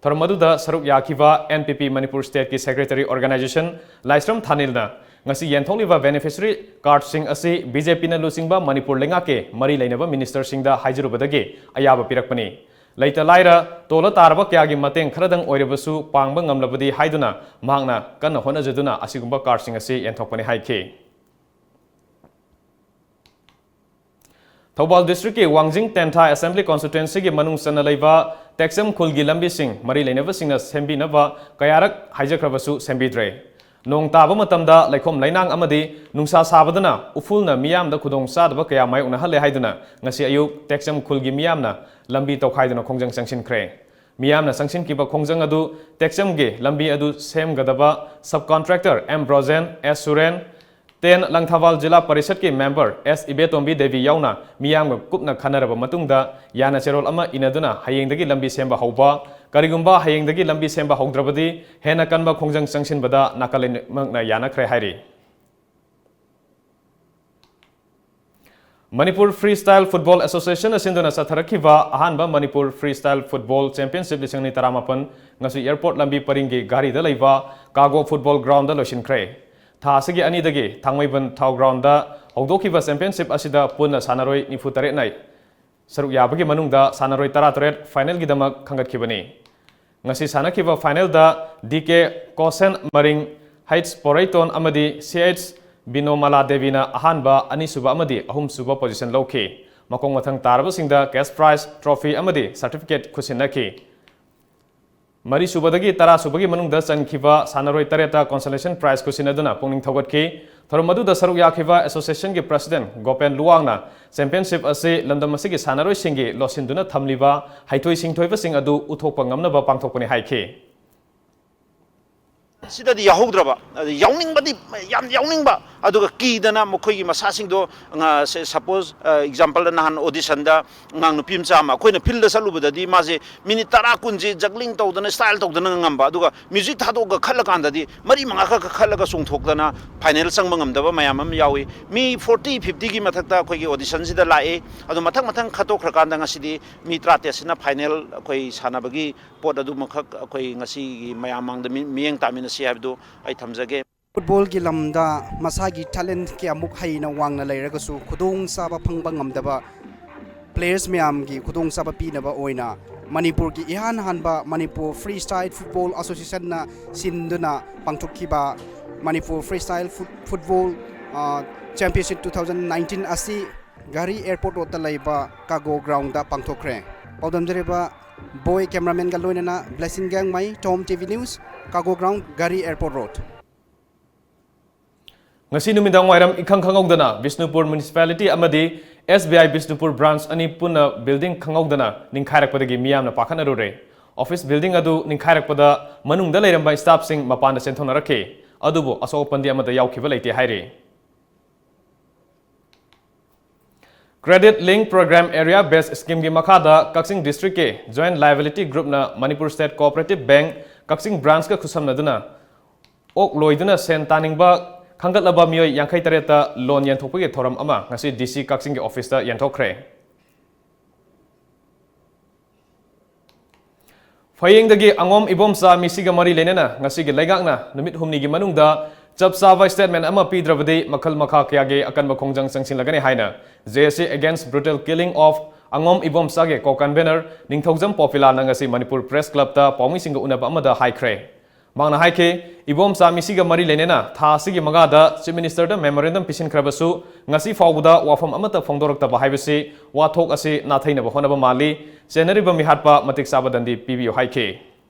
ꯊꯧꯔꯝ ꯑꯗꯨꯗ ꯁꯔꯨꯛ ꯌꯥꯈꯤꯕ NPP ꯃꯅꯤꯄꯨꯔ stateꯀꯤ secretary organization ꯂꯥꯏꯁ꯭ꯔꯝ ꯊꯥꯅꯤꯜꯅ ꯉꯁꯤ ꯌꯦꯟꯊꯣꯛꯂꯤꯕ beneficiary cardꯁꯤꯡ ꯑꯁꯤ BJPꯅ ꯂꯨꯆꯤꯡꯕ ꯃꯅꯤꯄꯨꯔ ꯂꯩꯉꯥꯛꯀꯤ ꯃꯔꯤ ꯂꯩꯅꯕ ministerꯁꯤꯡꯗ ꯍꯥꯏꯖꯔꯨꯕꯗꯒꯤ ꯑꯌꯥꯕ ꯄꯤꯔꯛꯄꯅꯤ꯫ ꯂꯩꯇ ꯂꯥꯏꯔ, ꯇꯣꯜꯂ ꯇꯥꯔꯕ ꯀꯌꯥꯒꯤ ꯃꯇꯦꯡ ꯈꯔꯗꯪ ꯑꯣꯏꯔꯕꯁꯨ ꯄꯥꯡꯕ ꯉꯝꯂꯕꯗꯤ ꯍꯥꯏꯗꯨꯅ ꯃꯍꯥꯛꯅ ꯀꯟꯅ ꯍꯣꯠꯅꯖꯗꯨꯅ ꯑꯁꯤꯒꯨꯝꯕ cardꯁꯤꯡ ꯑꯁꯤ ꯌꯦꯟꯊꯣꯛꯄꯅꯤ ꯍꯥꯏꯈꯤ꯫ ꯊꯧꯕꯥꯜ ꯗꯤꯁꯇ꯭ꯔꯤꯛꯀꯤ ꯋꯥꯡꯖꯤꯡ ꯇꯦꯟꯊꯥ ꯑꯦꯁꯦꯝꯕ꯭ꯂꯤ ꯀꯣꯟꯁꯇꯤꯇ꯭ꯋꯦꯟꯁꯤꯒꯤ ꯃꯅꯨꯡ ꯆꯟꯅ ꯂꯩꯕ ꯇꯦꯛꯆꯝ ꯈꯨꯜꯒꯤ ꯂꯝꯕꯤꯁꯤꯡ ꯃꯔꯤ ꯂꯩꯅꯕꯁꯤꯡꯅ ꯁꯦꯝꯕꯤꯅꯕ ꯀꯌꯥꯔꯛ ꯍꯥꯏꯖꯈ꯭ꯔꯕꯁꯨ ꯁꯦꯝꯕꯤꯗ꯭ꯔꯦ꯫ ꯅꯣꯡ ꯇꯥꯕ ꯃꯇꯝꯗ ꯂꯩꯈꯣꯝ ꯂꯩꯅꯥꯡ ꯑꯃꯗꯤ ꯅꯨꯡꯁꯥ ꯁꯥꯕꯗꯅ ꯎꯐꯨꯜꯅ ꯃꯤꯌꯥꯝꯗ ꯈꯨꯗꯣꯡ ꯆꯥꯗꯕ ꯀꯌꯥ ꯃꯥꯌꯣꯛꯅꯍꯜꯂꯦ ꯍꯥꯏꯗꯨꯅ ꯉꯁꯤ ꯑꯌꯨꯛ ꯇꯦꯛꯆꯝ ꯈꯨꯜꯒꯤ ꯃꯤꯌꯥꯝꯅ ꯂꯝꯕꯤ ꯇꯧꯈꯥꯏꯗꯨꯅ ꯈꯣꯡꯖꯪ ꯆꯪꯁꯤꯟꯈ꯭ꯔꯦ꯫ ꯃꯤꯌꯥꯝꯅ ꯆꯪꯁꯤꯟꯈꯤꯕ ꯈꯣꯡꯖꯪ ꯑꯗꯨ ꯇꯦꯛꯆꯝꯒꯤ ꯂꯝꯕꯤ ꯑꯗꯨ ꯁꯦꯝꯒꯗꯕ ꯁꯕ ꯀꯣꯟꯇ꯭ꯔꯦꯛꯇꯔ ꯑꯦꯝ ꯕ꯭ꯔꯣꯖꯦꯟ, ꯑꯦꯁ ꯁꯨꯔꯦꯟ, ꯇꯦꯟ ꯂꯪꯊꯕꯥꯜ ꯖꯤꯂꯥ ꯄꯔꯤꯁꯠꯀꯤ ꯃꯦꯝꯕꯔ ꯑꯦꯁ ꯏꯕꯦꯇꯣꯝꯕꯤ ꯗꯦꯕꯤ ꯌꯥꯎꯅ ꯃꯤꯌꯥꯝꯒ ꯀꯨꯞꯅ ꯈꯟꯅꯔꯕ ꯃꯇꯨꯡꯗ ꯌꯥꯅ ꯆꯦꯔꯣꯜ ꯑꯃ ꯏꯅꯗꯨꯅ ꯍꯌꯦꯡꯗꯒꯤ ꯂꯝꯕꯤ ꯁꯦꯝꯕ ꯍꯧꯕ, ꯀꯔꯤꯒꯨꯝꯕ ꯍꯌꯦꯡꯗꯒꯤ ꯂꯝꯕꯤ ꯁꯦꯝꯕ ꯍꯧꯗ꯭ꯔꯕꯗꯤ ꯍꯦꯟꯅ ꯀꯟꯕ ꯈꯣꯡꯖꯪ ꯆꯪꯁꯤꯟꯕꯗ ꯅꯥꯀꯜ ꯑꯅꯤꯃꯛꯅ ꯌꯥꯅꯈ꯭ꯔꯦ ꯍꯥꯏꯔꯤ꯫ ꯃꯅꯤꯄꯨꯔ ꯐ꯭ꯔꯤ ꯁ꯭ꯇꯥꯏꯜ ꯐꯨꯠꯕꯣꯜ ꯑꯦꯁꯣꯁꯤꯌꯦꯁꯟꯅ ꯁꯤꯟꯗꯨꯅ ꯆꯠꯊꯔꯛꯈꯤꯕ ꯑꯍꯥꯟꯕ Manipur free style football championship ꯂꯤꯁꯤꯡ ꯑꯅꯤ ꯇꯔꯥꯃꯥꯄꯟ ꯉꯁꯤ ꯑꯦꯌꯔꯄꯣꯔꯠ ꯂꯝꯕꯤ ꯄꯔꯤꯡꯒꯤ ꯘꯥꯔꯤꯗ ꯂꯩꯕ ꯀꯥꯒꯣ ꯐꯨꯠꯕꯣꯜ ꯒ꯭ꯔꯥꯎꯟꯗ ꯂꯣꯏꯁꯤꯟꯈ꯭ꯔꯦ꯫ ꯊꯥ ꯑꯁꯤꯒꯤ ꯑꯅꯤꯗꯒꯤ ꯊꯥꯡꯃꯩꯕꯟ ꯊꯥꯎ ꯒ꯭ꯔꯥꯎꯟꯗ ꯍꯧꯗꯣꯛꯈꯤꯕ ꯆꯦꯝꯄꯤꯌꯟꯁꯤꯞ ꯑꯁꯤꯗ ꯄꯨꯟꯅ ꯁꯥꯟꯅꯔꯣꯏ ꯅꯤꯐꯨ ꯇꯔꯦꯠꯅ ꯁꯔꯨꯛ ꯌꯥꯕꯒꯤ ꯃꯅꯨꯡꯗ ꯁꯥꯟꯅꯔꯣꯏ ꯇꯔꯥꯇꯔꯦꯠ ꯐꯥꯏꯅꯦꯜꯒꯤꯗꯃꯛ ꯈꯟꯒꯠꯈꯤꯕꯅꯤ꯫ ꯉꯁꯤ ꯁꯥꯟꯅꯈꯤꯕ ꯐꯥꯏꯅꯦꯜꯗ ꯗꯤ ꯀꯦ ꯀꯣꯁꯦꯟ ꯃꯔꯤꯡ, ꯍꯩꯆ ꯄꯣꯔꯩꯇꯣꯟ ꯑꯃꯗꯤ ꯁꯤ ꯑꯩꯆ ꯕꯤꯅꯣꯃꯥꯂꯥ ꯗꯦꯕꯤꯅ ꯑꯍꯥꯟꯕ, ꯑꯅꯤꯁꯨꯕ ꯑꯃꯗꯤ ꯑꯍꯨꯝꯁꯨꯕ ꯄꯣꯖꯤꯁꯟ ꯂꯧꯈꯤ꯫ ꯃꯈꯣꯡ ꯃꯊꯪ ꯇꯥꯔꯕꯁꯤꯡꯗ ꯀꯦꯁ ꯄ꯭ꯔꯥꯏꯖ, ꯇ꯭ꯔꯣꯐꯤ ꯑꯃꯗꯤ ꯁꯔꯇꯤꯐꯤꯀꯦꯠ ꯈꯨꯠꯁꯤꯟꯅꯈꯤ꯫ ꯃꯔꯤꯁꯨꯕꯗꯒꯤ ꯇꯔꯥꯁꯨꯕꯒꯤ ꯃꯅꯨꯡꯗ ꯆꯟꯈꯤꯕ ꯁꯥꯟꯅꯔꯣꯏ ꯇꯔꯦꯠꯇ ꯀꯣꯟꯁꯣꯂꯦꯁꯟ ꯄ꯭ꯔꯥꯏꯖ ꯈꯨꯠꯁꯤꯟꯅꯗꯨꯅ ꯄꯨꯛꯅꯤꯡ ꯊꯧꯒꯠꯈꯤ꯫ ꯊꯧꯔꯝ ꯑꯗꯨꯗ ꯁꯔꯨꯛ ꯌꯥꯈꯤꯕ ꯑꯦꯁꯣꯁꯤꯌꯦꯁꯟꯒꯤ ꯄ꯭ꯔꯁꯤꯗꯦꯟ ꯒꯣꯄꯦꯟ ꯂꯨꯋꯥꯡꯅ ꯆꯦꯝꯄꯤꯌꯟꯁꯤꯞ ꯑꯁꯤ ꯂꯝꯗꯝ ꯑꯁꯤꯒꯤ ꯁꯥꯟꯅꯔꯣꯏꯁꯤꯡꯒꯤ ꯂꯣꯠꯁꯤꯟꯗꯨꯅ ꯊꯝꯂꯤꯕ ꯍꯩꯊꯣꯏ ꯁꯤꯡꯊꯣꯏꯕꯁꯤꯡ ꯑꯗꯨ ꯎꯠꯊꯣꯛꯄ ꯉꯝꯅꯕ ꯄꯥꯡꯊꯣꯛꯄꯅꯤ ꯍꯥꯏꯈꯤ꯫ ꯁꯤꯗꯗꯤ ꯌꯥꯎꯍꯧꯗ꯭ꯔꯕ, ꯑꯗ ꯌꯥꯎꯅꯤꯡꯕꯗꯤ ꯌꯥꯝ ꯌꯥꯎꯅꯤꯡꯕ, ꯑꯗꯨꯒ ꯀꯤꯗꯅ ꯃꯈꯣꯏꯒꯤ ꯃꯁꯥꯁꯤꯡꯗꯣ, ꯉ-, ꯁꯦ-, ꯁꯄꯣꯖ, ꯑ, ꯑꯦꯛꯖꯥꯝꯄꯜꯗ ꯅꯍꯥꯟ ꯑꯣꯗꯤꯁꯟꯗ ꯑꯉꯥꯡ ꯅꯨꯄꯤ ꯃꯆꯥ ꯑꯃ ꯑꯩꯈꯣꯏꯅ ꯐꯤꯜꯗ ꯆꯠꯂꯨꯕꯗꯗꯤ ꯃꯥꯁꯦ ꯃꯤꯅꯤꯠ ꯇꯔꯥ ꯀꯨꯟꯁꯦ ꯖꯒ꯭ꯂꯤꯡ ꯇꯧꯗꯅ ꯏꯁꯇꯥꯏꯜ ꯇꯧꯗꯅ ꯉꯝꯕ, ꯑꯗꯨꯒ ꯃ꯭ꯌꯨꯖꯤꯛ ꯊꯥꯗꯣꯛꯑꯒ ꯈꯠꯂꯀꯥꯟꯗꯗꯤ ꯃꯔꯤ ꯃꯉꯥ ꯈꯛ ꯀꯛꯈꯠꯂꯒ ꯆꯣꯡꯊꯣꯛꯇꯅ ꯐꯥꯏꯅꯦꯜ ꯆꯪꯕ ꯉꯝꯗꯕ ꯃꯌꯥꯝ ꯑꯃ ꯌꯥꯎꯏ꯫ ꯃꯤ ꯐꯣꯔꯇꯤ ꯐꯤꯐꯇꯤꯒꯤ ꯃꯊꯛꯇ ꯑꯩꯈꯣꯏꯒꯤ ꯑꯣꯗꯤꯁꯟꯁꯤꯗ ꯂꯥꯛꯏ꯫ ꯑꯗꯣ ꯃꯊꯪ ꯃꯊꯪ ꯈꯠꯇꯣꯛꯈ꯭ꯔꯀꯥꯟꯗ ꯉꯁꯤꯗꯤ ꯃꯤ ꯇꯔꯥꯇꯔꯦꯠꯁꯤꯅ ꯐꯥꯏꯅꯦꯜ ꯑꯩꯈꯣꯏ ꯁꯥꯟꯅꯕꯒꯤ ꯄꯣꯠ ꯑꯗꯨꯃꯈꯛ ꯑꯩꯈꯣꯏ ꯉꯁꯤꯒꯤ ꯃꯌꯥꯝ ꯃꯥꯡꯗ ꯃꯤ-, ꯃꯤꯠꯌꯦꯡ ꯇꯥꯃꯤꯟꯅꯁꯤ ꯍꯥꯏꯕꯗꯨ ꯑꯩ ꯊꯝꯖꯒꯦ꯫ ꯐꯨꯠꯕꯣꯜꯒꯤ ꯂꯝꯗ ꯃꯁꯥꯒꯤ ꯇꯦꯂꯦꯟꯠ ꯀꯌꯥꯃꯨꯛ ꯍꯩꯅ ꯋꯥꯡꯅ ꯂꯩꯔꯒꯁꯨ ꯈꯨꯗꯣꯡꯆꯥꯕ ꯐꯪꯕ ꯉꯝꯗꯕ ꯄ꯭ꯂꯦꯌꯔꯁ ꯃꯌꯥꯝꯒꯤ ꯈꯨꯗꯣꯡꯆꯥꯕ ꯄꯤꯅꯕ ꯑꯣꯏꯅ ꯃꯅꯤꯄꯨꯔꯒꯤ ꯏꯍꯥꯟ ꯍꯥꯟꯕ ꯃꯅꯤꯄꯨꯔ ꯐ꯭ꯔꯤ ꯁ꯭ꯇꯥꯏꯜ ꯐꯨꯠꯕꯣꯜ ꯑꯦꯁꯣꯁꯤꯌꯦꯁꯟꯅ ꯁꯤꯟꯗꯨꯅ ꯄꯥꯡꯊꯣꯛꯈꯤꯕ Manipur free style foot-, football, ꯑ, ꯆꯦꯝꯄꯤꯌꯟꯁꯤꯞ ꯇꯨ ꯊꯥꯎꯖꯟ ꯅꯥꯏꯟꯇꯤꯟ ꯑꯁꯤ ꯘꯔꯤ ꯑꯦꯌꯔꯄꯣꯔꯠ ꯔꯣꯗꯇ ꯂꯩꯕ ꯀꯥꯒꯣ ꯒ꯭ꯔꯥꯎꯟꯗ ꯄꯥꯡꯊꯣꯛꯈ꯭ꯔꯦ꯫ ꯄꯥꯎꯗꯝꯖꯔꯤꯕ ꯕꯣꯏ ꯀꯦꯃꯦꯔꯥꯃꯦꯟꯒ ꯂꯣꯏꯅꯅ Blessing Gangmei, Tom TV news, ꯀꯥꯒꯣ ꯒ꯭ꯔꯥꯎꯟ, ꯘꯔꯤ ꯑꯦꯌꯔꯄꯣꯔꯠ ꯔꯣꯗ꯫ ꯉꯁꯤ ꯅꯨꯃꯤꯗꯥꯡ ꯋꯥꯏꯔꯝ ꯏꯈꯪ ꯈꯪꯍꯧꯗꯅ ꯕꯤꯁꯅꯨꯄꯨꯔ ꯃ꯭ꯌꯨꯅꯤꯁꯤꯄꯥꯂꯤꯇꯤ ꯑꯃꯗꯤ S B I Bishnupur branch ꯑꯅꯤ ꯄꯨꯟꯅ ꯕꯤꯜꯗꯤꯡ ꯈꯪꯍꯧꯗꯅ ꯅꯤꯡꯈꯥꯏꯔꯛꯄꯗꯒꯤ ꯃꯤꯌꯥꯝꯅ ꯄꯥꯈꯠꯅꯔꯨꯔꯦ꯫ ꯑꯣꯐꯤꯁ ꯕꯤꯜꯗꯤꯡ ꯑꯗꯨ ꯅꯤꯡꯈꯥꯏꯔꯛꯄꯗ ꯃꯅꯨꯡꯗ ꯂꯩꯔꯝꯕ ꯁ꯭ꯇꯥꯐꯁꯤꯡ ꯃꯄꯥꯟꯗ ꯆꯦꯟꯊꯣꯛꯅꯔꯛꯈꯤ꯫ ꯑꯗꯨꯕꯨ ꯑꯁꯣꯛ ꯑꯄꯟꯗꯤ ꯑꯃꯠꯇ ꯌꯥꯎꯈꯤꯕ ꯂꯩꯇꯦ ꯍꯥꯏꯔꯤ꯫ Credit Link Program Area Based Scheme ꯒꯤ ꯃꯈꯥꯗ ꯀꯛꯆꯤꯡ ꯗꯤꯁꯇ꯭ꯔꯤꯛꯀꯤ Joint Liability Group ꯅ ꯃꯅꯤꯄꯨꯔ ꯁ꯭ꯇꯦꯠ ꯀꯣꯑꯣꯄꯔꯦꯇꯤꯚ ꯕꯦꯡꯛ ꯀꯛꯆꯤꯡ ꯕ꯭ꯔꯥꯟꯆꯀ ꯈꯨꯠꯁꯝꯅꯗꯨꯅ ꯑꯣꯛ ꯂꯣꯏꯗꯨꯅ ꯁꯦꯟ ꯇꯥꯅꯤꯡꯕ ꯈꯟꯒꯠꯂꯕ ꯃꯤꯑꯣꯏ ꯌꯥꯡꯈꯩ ꯇꯔꯦꯠꯇ ꯂꯣꯟ ꯌꯦꯟꯊꯣꯛꯄꯒꯤ ꯊꯧꯔꯝ ꯑꯃ ꯉꯁꯤ ꯗꯤ ꯁꯤ ꯀꯛꯆꯤꯡꯒꯤ ꯑꯣꯐꯤꯁꯇ ꯌꯦꯟꯊꯣꯛꯈ꯭ꯔꯦ꯫ ꯐꯌꯦꯡꯗꯒꯤ ꯑꯉꯣꯝ ꯏꯕꯣꯝꯆꯥ ꯃꯤꯁꯤꯒ ꯃꯔꯤ ꯂꯩꯅꯅ ꯉꯁꯤꯒꯤ ꯂꯩꯉꯥꯛꯅ ꯅꯨꯃꯤꯠ ꯍꯨꯝꯅꯤꯒꯤ ꯃꯅꯨꯡꯗ ꯆꯞ ꯆꯥꯕ ꯁ꯭ꯇꯦꯠꯃꯦꯟ ꯑꯃ ꯄꯤꯗ꯭ꯔꯕꯗꯤ ꯃꯈꯜ ꯃꯈꯥ ꯀꯌꯥꯒꯤ ꯑꯀꯟꯕ ꯈꯣꯡꯖꯪ ꯆꯪꯁꯤꯜꯂꯒꯅꯤ ꯍꯥꯏꯅ J A C Against Brutal Killing of ꯑꯉꯣꯝ ꯏꯕꯣꯝꯆꯥꯒꯤ ꯀꯣ ꯀꯟꯚꯦꯅꯔ ꯅꯤꯡꯊꯧꯖꯝ ꯄꯣꯄꯤꯂꯥꯅ ꯉꯁꯤ ꯃꯅꯤꯄꯨꯔ ꯄ꯭ꯔꯦꯁ ꯀ꯭ꯂꯕꯇ ꯄꯥꯎꯃꯤꯁꯤꯡꯒ ꯎꯅꯕ ꯑꯃꯗ ꯍꯥꯏꯈ꯭ꯔꯦ꯫ ꯃꯍꯥꯛꯅ ꯍꯥꯏꯈꯤ, ꯏꯕꯣꯝꯆꯥ ꯃꯤꯁꯤꯒ ꯃꯔꯤ ꯂꯩꯅꯅ ꯊꯥ ꯑꯁꯤꯒꯤ ꯃꯉꯥꯗ ꯆꯤꯐ ꯃꯤꯅꯤꯁꯇꯔꯗ ꯃꯦꯃꯣꯔꯦꯟꯗꯝ ꯄꯤꯁꯤꯟꯈ꯭ꯔꯕꯁꯨ ꯉꯁꯤ ꯐꯥꯎꯕꯗ ꯋꯥꯐꯝ ꯑꯃꯠꯇ ꯐꯣꯡꯗꯣꯔꯛꯇꯕ ꯍꯥꯏꯕꯁꯤ ꯋꯥꯊꯣꯛ ꯑꯁꯤ ꯅꯥꯊꯩꯅꯕ ꯍꯣꯠꯅꯕ ꯃꯥꯜꯂꯤ꯫ ꯆꯦꯟꯅꯔꯤꯕ ꯃꯤꯍꯥꯠꯄ ꯃꯇꯤꯛ ꯆꯥꯕ ꯗꯟꯗꯤ ꯄꯤꯕꯤꯌꯨ ꯍꯥꯏꯈꯤ꯫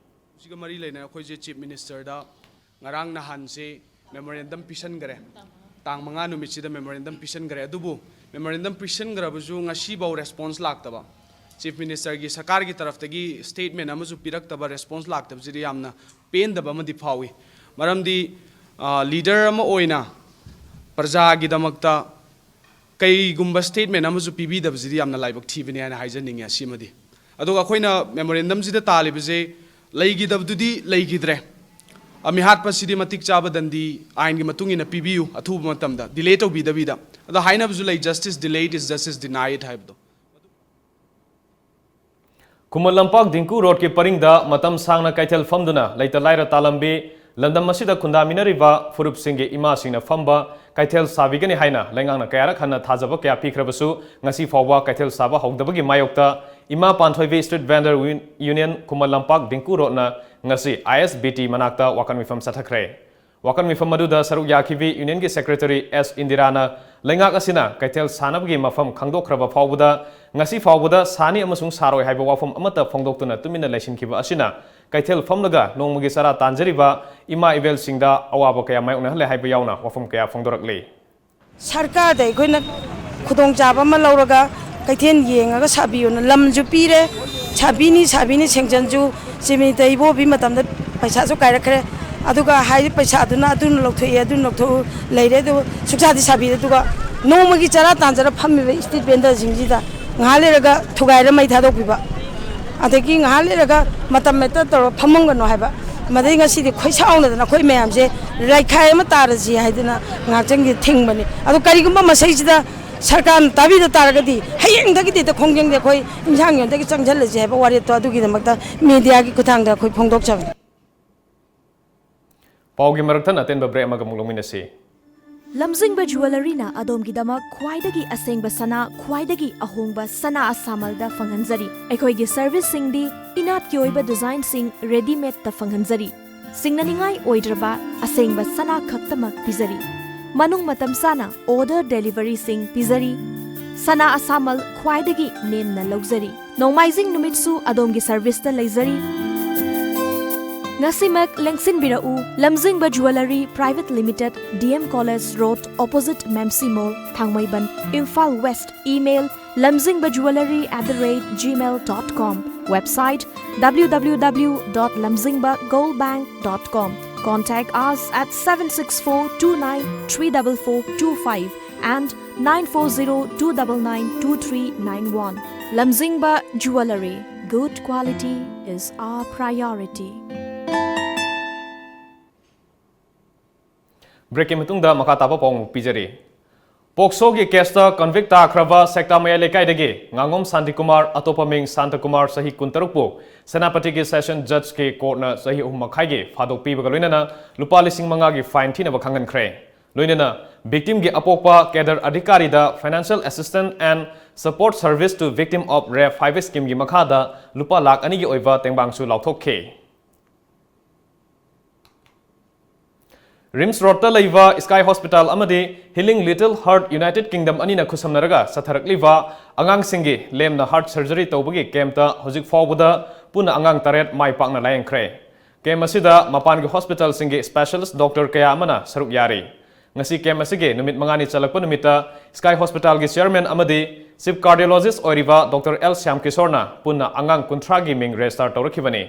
ꯁꯤꯒ ꯃꯔꯤ ꯂꯩꯅꯅ ꯑꯩꯈꯣꯏꯁꯦ ꯆꯤꯐ ꯃꯤꯅꯤꯁꯇꯔꯗ ꯉꯔꯥꯡ ꯅꯍꯥꯟꯁꯦ ꯃꯦꯃꯣꯔꯦꯟꯗꯝ ꯄꯤꯁꯟꯈ꯭ꯔꯦ꯫ ꯇꯥꯡ ꯃꯉꯥ ꯅꯨꯃꯤꯠꯁꯤꯗ ꯃꯦꯃꯣꯔꯦꯟꯗꯝ ꯄꯤꯁꯟꯈ꯭ꯔꯦ꯫ ꯑꯗꯨꯕꯨ ꯃꯦꯃꯣꯔꯦꯟꯗꯝ ꯄꯤꯁꯟꯈ꯭ꯔꯕꯁꯨ ꯉꯁꯤꯐꯥꯎ ꯔꯦꯁꯄꯣꯟꯁ ꯂꯥꯛꯇꯕ, ꯆꯤꯐ ꯃꯤꯅꯤꯁꯇꯔꯒꯤ ꯁꯔꯀꯥꯔꯒꯤ ꯇꯔꯐꯇꯒꯤ ꯁ꯭ꯇꯦꯠꯃꯦꯟ ꯑꯃꯁꯨ ꯄꯤꯔꯛꯇꯕ, ꯔꯦꯁꯄꯣꯟꯁ ꯂꯥꯛꯇꯕꯁꯤꯗꯤ ꯌꯥꯝꯅ ꯄꯦꯟꯗꯕ ꯑꯃꯗꯤ ꯐꯥꯎꯏ꯫ ꯃꯔꯝꯗꯤ, ꯑ, ꯂꯤꯗꯔ ꯑꯃ ꯑꯣꯏꯅ ꯄ꯭ꯔꯖꯥꯒꯤꯗꯃꯛꯇ ꯀꯩꯒꯨꯝꯕ ꯁ꯭ꯇꯦꯠꯃꯦꯟ ꯑꯃꯁꯨ ꯄꯤꯕꯤꯗꯕꯁꯤꯗꯤ ꯌꯥꯝꯅ ꯂꯥꯏꯕꯛ ꯊꯤꯕꯅꯤ ꯍꯥꯏꯅ ꯍꯥꯏꯖꯅꯤꯡꯉꯤ꯫ ꯑꯁꯤꯃꯗꯤ, ꯑꯗꯨꯒ ꯑꯩꯈꯣꯏꯅ ꯃꯦꯃꯣꯔꯦꯟꯗꯝꯁꯤꯗ ꯇꯥꯜꯂꯤꯕꯁꯦ ꯂꯩꯈꯤꯗꯕꯗꯨꯗꯤ ꯂꯩꯈꯤꯗ꯭ꯔꯦ꯫ ꯑ, ꯃꯤꯍꯥꯠꯄꯁꯤꯗꯤ ꯃꯇꯤꯛ ꯆꯥꯕ ꯗꯟꯗꯤ ꯑꯥꯏꯟꯒꯤ ꯃꯇꯨꯡ ꯏꯟꯅ ꯄꯤꯕꯤꯌꯨ, ꯑꯊꯨꯕ ꯃꯇꯝꯗ, ꯗꯤꯂꯦ ꯇꯧꯕꯤꯗꯕꯤꯗ꯫ ꯑꯗꯣ ꯍꯥꯏꯅꯕꯁꯨ ꯂꯩ, "Justice delayed is justice denied" ꯍꯥꯏꯕꯗꯣ꯫ ꯈꯨꯃꯟ ꯂꯝꯄꯥꯛ ꯗꯤꯡꯀꯨ ꯔꯣꯗꯀꯤ ꯄꯔꯤꯡꯗ ꯃꯇꯝ ꯁꯥꯡꯅ ꯀꯩꯊꯦꯜ ꯐꯝꯗꯨꯅ ꯂꯩꯇ ꯂꯥꯏꯔ ꯇꯥꯂꯝꯕꯤ, ꯂꯝꯗꯝ ꯑꯁꯤꯗ ꯈꯨꯟꯗꯥꯃꯤꯟꯅꯔꯤꯕ ꯐꯨꯔꯨꯞꯁꯤꯡꯒꯤ ꯏꯃꯥꯁꯤꯡꯅ ꯐꯝꯕ ꯀꯩꯊꯦꯜ ꯁꯥꯕꯤꯒꯅꯤ ꯍꯥꯏꯅ ꯂꯩꯉꯥꯛꯅ ꯀꯌꯥꯔꯛ ꯍꯟꯅ ꯊꯥꯖꯕ ꯀꯌꯥ ꯄꯤꯈ꯭ꯔꯕꯁꯨ ꯉꯁꯤ ꯐꯥꯎꯕ ꯀꯩꯊꯦꯜ ꯁꯥꯕ ꯍꯧꯗꯕꯒꯤ ꯃꯥꯌꯣꯛꯇ ꯏꯃꯥ ꯄꯥꯟꯊꯣꯏꯕꯤ ꯁ꯭ꯇ꯭ꯔꯤꯠ ꯚꯦꯟꯗꯔ ꯋꯤꯟ-, ꯌꯨꯅꯤꯌꯟ ꯈꯨꯃꯟ ꯂꯝꯄꯥꯛ ꯗꯤꯡꯀꯨ ꯔꯣꯗꯅ ꯉꯁꯤ I S B T ꯃꯅꯥꯛꯇ ꯋꯥꯀꯠ ꯃꯤꯐꯝ ꯆꯠꯊꯈ꯭ꯔꯦ꯫ ꯋꯥꯀꯠ ꯃꯤꯐꯝ ꯑꯗꯨꯗ ꯁꯔꯨꯛ ꯌꯥꯈꯤꯕꯤ ꯌꯨꯅꯤꯌꯟꯒꯤ ꯁꯦꯀ꯭ꯔꯦꯇꯔꯤ ꯑꯦꯁ ꯏꯟꯗꯤꯔꯥꯅ ꯂꯩꯉꯥꯛ ꯑꯁꯤꯅ ꯀꯩꯊꯦꯜ ꯁꯥꯅꯕꯒꯤ ꯃꯐꯝ ꯈꯪꯗꯣꯛꯈ꯭ꯔꯕ ꯐꯥꯎꯕꯗ ꯉꯁꯤ ꯐꯥꯎꯕꯗ ꯁꯥꯅꯤ ꯑꯃꯁꯨꯡ ꯁꯥꯔꯣꯏ ꯍꯥꯏꯕ ꯋꯥꯐꯝ ꯑꯃꯠꯇ ꯐꯣꯡꯗꯣꯛꯇꯨꯅ ꯇꯨꯃꯤꯟꯅ ꯂꯩꯁꯤꯟꯈꯤꯕ ꯑꯁꯤꯅ ꯀꯩꯊꯦꯜ ꯐꯝꯂꯒ ꯅꯣꯡꯃꯒꯤ ꯆꯔꯥ ꯇꯥꯟꯖꯔꯤꯕ ꯏꯃꯥ ꯏꯕꯦꯜꯁꯤꯡꯗ ꯑꯋꯥꯕ ꯀꯌꯥ ꯃꯥꯌꯣꯛꯅꯍꯜꯂꯦ ꯍꯥꯏꯕ ꯌꯥꯎꯅ ꯋꯥꯐꯝ ꯀꯌꯥ ꯐꯣꯡꯗꯣꯔꯛꯂꯤ꯫ ꯁꯔꯀꯥꯔꯗ ꯑꯩꯈꯣꯏꯅ ꯈꯨꯗꯣꯡꯆꯥꯕ ꯑꯃ ꯂꯧꯔꯒ ꯀꯩꯊꯦꯜ ꯌꯦꯡꯉꯒ ꯁꯥꯕꯤꯌꯣꯅ ꯂꯝꯁꯨ ꯄꯤꯔꯦ, ꯁꯥꯕꯤꯅꯤ ꯁꯥꯕꯤꯅꯤ ꯁꯦꯡꯁꯟꯁꯨ ꯆꯤꯃꯤꯇ ꯏꯕꯣꯕꯤ ꯃꯇꯝꯗ ꯄꯩꯁꯥꯁꯨ ꯀꯥꯏꯔꯛꯈ꯭ꯔꯦ꯫ ꯑꯗꯨꯒ ꯍꯥꯏꯔꯤꯕ ꯄꯩꯁꯥꯗꯨꯅ ꯑꯗꯨꯅ ꯂꯧꯊꯣꯛꯑꯦ, ꯑꯗꯨꯅ ꯂꯧꯊꯣꯛꯎ ꯂꯩꯔꯦ, ꯑꯗꯨ ꯁꯨꯛꯆꯥꯗꯤ ꯁꯥꯕꯤꯗꯦ꯫ ꯑꯗꯨꯒ ꯅꯣꯡꯃꯒꯤ ꯆꯔꯥ ꯇꯥꯟꯖꯔ ꯐꯝꯃꯤꯕ ꯏꯁꯇ꯭ꯔꯤꯠ ꯚꯦꯟꯗꯔꯁꯤꯡꯁꯤꯗ ꯉꯥꯏꯍꯥꯛ ꯂꯩꯔꯒ ꯊꯨꯒꯥꯏꯔ ꯃꯩ ꯊꯥꯗꯣꯛꯄꯤꯕ, ꯑꯗꯒꯤ ꯉꯥꯏꯍꯥꯛ ꯂꯩꯔꯒ ꯃꯇꯝ ꯍꯦꯛꯇ ꯇꯧꯔ ꯐꯝꯃꯝꯒꯅꯣ ꯍꯥꯏꯕ꯫ ꯃꯗꯩ ꯉꯁꯤꯗꯤ ꯈꯣꯏꯁꯥꯎꯅꯗꯅ ꯑꯩꯈꯣꯏ ꯃꯌꯥꯝꯁꯦ ꯂꯩꯈꯥꯏ ꯑꯃ ꯇꯥꯔꯁꯤ ꯍꯥꯏꯗꯅ ꯉꯥꯛꯇꯪꯒꯤ ꯊꯤꯡꯕꯅꯤ꯫ ꯑꯗꯣ ꯀꯔꯤꯒꯨꯝꯕ ꯃꯁꯩꯁꯤꯗ ꯁꯔꯀꯥꯔꯅ ꯇꯥꯕꯤꯗ ꯇꯥꯔꯒꯗꯤ ꯍꯌꯦꯡꯗꯒꯤꯗꯤ ꯍꯦꯛꯇ ꯈꯣꯡꯖꯪꯗ ꯑꯩꯈꯣꯏ ꯏꯟꯁꯥꯡ ꯌꯣꯟꯗꯒꯤ ꯆꯪꯁꯤꯜꯂꯁꯤ ꯍꯥꯏꯕ ꯋꯥꯔꯦꯞꯇꯣ ꯑꯗꯨꯒꯤꯗꯃꯛꯇ ꯃꯦꯗꯤꯌꯥꯒꯤ ꯈꯨꯠꯊꯥꯡꯗ ꯑꯩꯈꯣꯏ ꯐꯣꯡꯗꯣꯛꯆꯕꯅꯤ꯫ ꯄꯥꯎꯒꯤ ꯃꯔꯛꯊꯠꯅ ꯑꯇꯦꯟꯕ ꯕ꯭ꯔꯦꯛ ꯑꯃꯒ ꯑꯃꯨꯛ ꯂꯧꯃꯤꯟꯅꯁꯤ꯫ ꯂꯝꯖꯤꯡꯕ ꯖꯨꯋꯦꯂꯔꯤꯅ ꯑꯗꯣꯝꯒꯤꯗꯃꯛ ꯈ꯭ꯋꯥꯏꯗꯒꯤ ꯑꯁꯦꯡꯕ ꯁꯅꯥ, ꯈ꯭ꯋꯥꯏꯗꯒꯤ ꯑꯍꯣꯡꯕ ꯁꯅꯥ ꯑꯁꯥꯃꯜꯗ ꯐꯪꯍꯟꯖꯔꯤ꯫ ꯑꯩꯈꯣꯏꯒꯤ ꯁꯔꯚꯤꯁꯁꯤꯡꯗꯤ ꯏꯅꯥꯠꯀꯤ ꯑꯣꯏꯕ ꯗꯤꯖꯥꯏꯟꯁꯤꯡ ꯔꯦꯗꯤꯃꯦꯗꯇ ꯐꯪꯍꯟꯖꯔꯤ꯫ ꯁꯤꯡꯅꯅꯤꯡꯉꯥꯏ ꯑꯣꯏꯗ꯭ꯔꯕ ꯑꯁꯦꯡꯕ ꯁꯅꯥ ꯈꯛꯇꯃꯛ ꯄꯤꯖꯔꯤ꯫ ꯃꯅꯨꯡ ꯃꯇꯝ ꯆꯥꯅ ꯑꯣꯔꯗꯔ ꯗꯦꯂꯤꯚꯔꯤꯁꯤꯡ ꯄꯤꯖꯔꯤ꯫ ꯁꯅꯥ ꯑꯁꯥꯃꯜ ꯈ꯭ꯋꯥꯏꯗꯒꯤ ꯅꯦꯝꯅ ꯂꯧꯖꯔꯤ꯫ ꯅꯣꯡꯃꯥꯏꯖꯤꯡ ꯅꯨꯃꯤꯠꯁꯨ ꯑꯗꯣꯝꯒꯤ ꯁꯔꯚꯤꯁꯇ ꯂꯩꯖꯔꯤ꯫ ꯉꯁꯤꯃꯛ ꯂꯦꯡꯁꯤꯟꯕꯤꯔꯛꯎ, Lamzingba jewellery private limited, D M college road, opposite Memsi mall, Thangmeiband, Imphal west. Email, lamzingba jewellery at the rate gmail dot com. Website, w w w dot lamzingba gold bank dot com. Contact us at seven six four two nine three double four two five and nine four zero two double nine two three nine one. Lamzingba Jewellery. Good quality is our priority. ꯕ꯭ꯔꯦꯛꯀꯤ ꯃꯇꯨꯡꯗ ꯃꯈꯥ ꯇꯥꯕ ꯄꯥꯎ ꯑꯃꯨꯛ ꯄꯤꯖꯔꯤ꯫ ꯄꯣꯛꯁꯣꯒꯤ ꯀꯦꯁꯇ ꯀꯟꯚꯤꯛ ꯇꯥꯈ꯭ꯔꯕ ꯁꯦꯛꯇꯥꯃꯌꯥꯏ ꯂꯩꯀꯥꯏꯗꯒꯤ ꯉꯥꯉꯣꯝ ꯁꯥꯟꯇꯤꯀꯨꯃꯥꯔ, ꯑꯇꯣꯞꯄ ꯃꯤꯡ ꯁꯥꯟꯇꯀꯨꯃꯥꯔ, ꯆꯍꯤ ꯀꯨꯟꯇꯔꯨꯛꯄꯨ ꯁꯦꯅꯥꯄꯇꯤꯒꯤ ꯁꯦꯁꯟ ꯖꯖꯀꯤ ꯀꯣꯔꯠꯅ ꯆꯍꯤ ꯑꯍꯨꯝ ꯃꯈꯥꯏꯒꯤ ꯐꯥꯗꯣꯛ ꯄꯤꯕꯒ ꯂꯣꯏꯅꯅ ꯂꯨꯄꯥ ꯂꯤꯁꯤꯡ ꯃꯉꯥꯒꯤ ꯐꯥꯏꯟ ꯊꯤꯅꯕ ꯈꯪꯍꯟꯈ꯭ꯔꯦ꯫ ꯂꯣꯏꯅꯅ ꯚꯤꯛꯇꯤꯝꯒꯤ ꯑꯄꯣꯛꯄ cadre ꯑꯙꯤꯀꯥꯔꯤꯗ Financial Assistance and Support Service to Victim of Rape ꯍꯥꯏꯕ ꯁ꯭ꯀꯤꯝꯒꯤ ꯃꯈꯥꯗ ꯂꯨꯄꯥ ꯂꯥꯈ ꯑꯅꯤꯒꯤ ꯑꯣꯏꯕ ꯇꯦꯡꯕꯥꯡꯁꯨ ꯂꯥꯎꯊꯣꯛꯈꯤ꯫ ꯔꯤꯝꯁ ꯔꯣꯗꯇ ꯂꯩꯕ ꯁ꯭ꯀꯥꯏ ꯍꯣꯁꯄꯤꯇꯥꯜ ꯑꯃꯗꯤ healing little heart united kingdom ꯑꯅꯤꯅ ꯈꯨꯠꯁꯝꯅꯔꯒ ꯆꯠꯊꯔꯛꯂꯤꯕ ꯑꯉꯥꯡꯁꯤꯡꯒꯤ ꯂꯦꯝꯅ ꯍꯥꯔꯠ ꯁꯔꯖꯔꯤ ꯇꯧꯕꯒꯤ ꯀꯦꯝꯞꯇ ꯍꯧꯖꯤꯛ ꯐꯥꯎꯕꯗ ꯄꯨꯟꯅ ꯑꯉꯥꯡ ꯇꯔꯦꯠ ꯃꯥꯏ ꯄꯥꯛꯅ ꯂꯥꯌꯦꯡꯈ꯭ꯔꯦ꯫ ꯀꯦꯝꯞ ꯑꯁꯤꯗ ꯃꯄꯥꯟꯒꯤ ꯍꯣꯁꯄꯤꯇꯥꯜꯁꯤꯡꯒꯤ ꯁ꯭ꯄꯦꯁꯤꯌꯦꯂꯤꯁ꯭ꯠ ꯗꯣꯛꯇꯔ ꯀꯌꯥ ꯑꯃꯅ ꯁꯔꯨꯛ ꯌꯥꯔꯤ꯫ ꯉꯁꯤ ꯀꯦꯝꯞ ꯑꯁꯤꯒꯤ ꯅꯨꯃꯤꯠ ꯃꯉꯥꯅꯤ ꯆꯜꯂꯛꯄ ꯅꯨꯃꯤꯠꯇ ꯁ꯭ꯀꯥꯏ ꯍꯣꯁꯄꯤꯇꯥꯜꯒꯤ ꯆꯦꯌꯔꯃꯦꯟ ꯑꯃꯗꯤ ꯆꯤꯐ ꯀꯥꯔꯗꯤꯑꯣꯂꯣꯖꯤꯁ꯭ꯠ ꯑꯣꯏꯔꯤꯕ ꯗꯣꯛꯇꯔ ꯑꯦꯜ ꯁ꯭ꯌꯥꯝ ꯀꯤꯁꯣꯔꯅ ꯄꯨꯟꯅ ꯑꯉꯥꯡ ꯀꯨꯟꯊ꯭ꯔꯥꯒꯤ ꯃꯤꯡ ꯔꯦꯖꯤꯁ꯭ꯇꯔ ꯇꯧꯔꯛꯈꯤꯕꯅꯤ꯫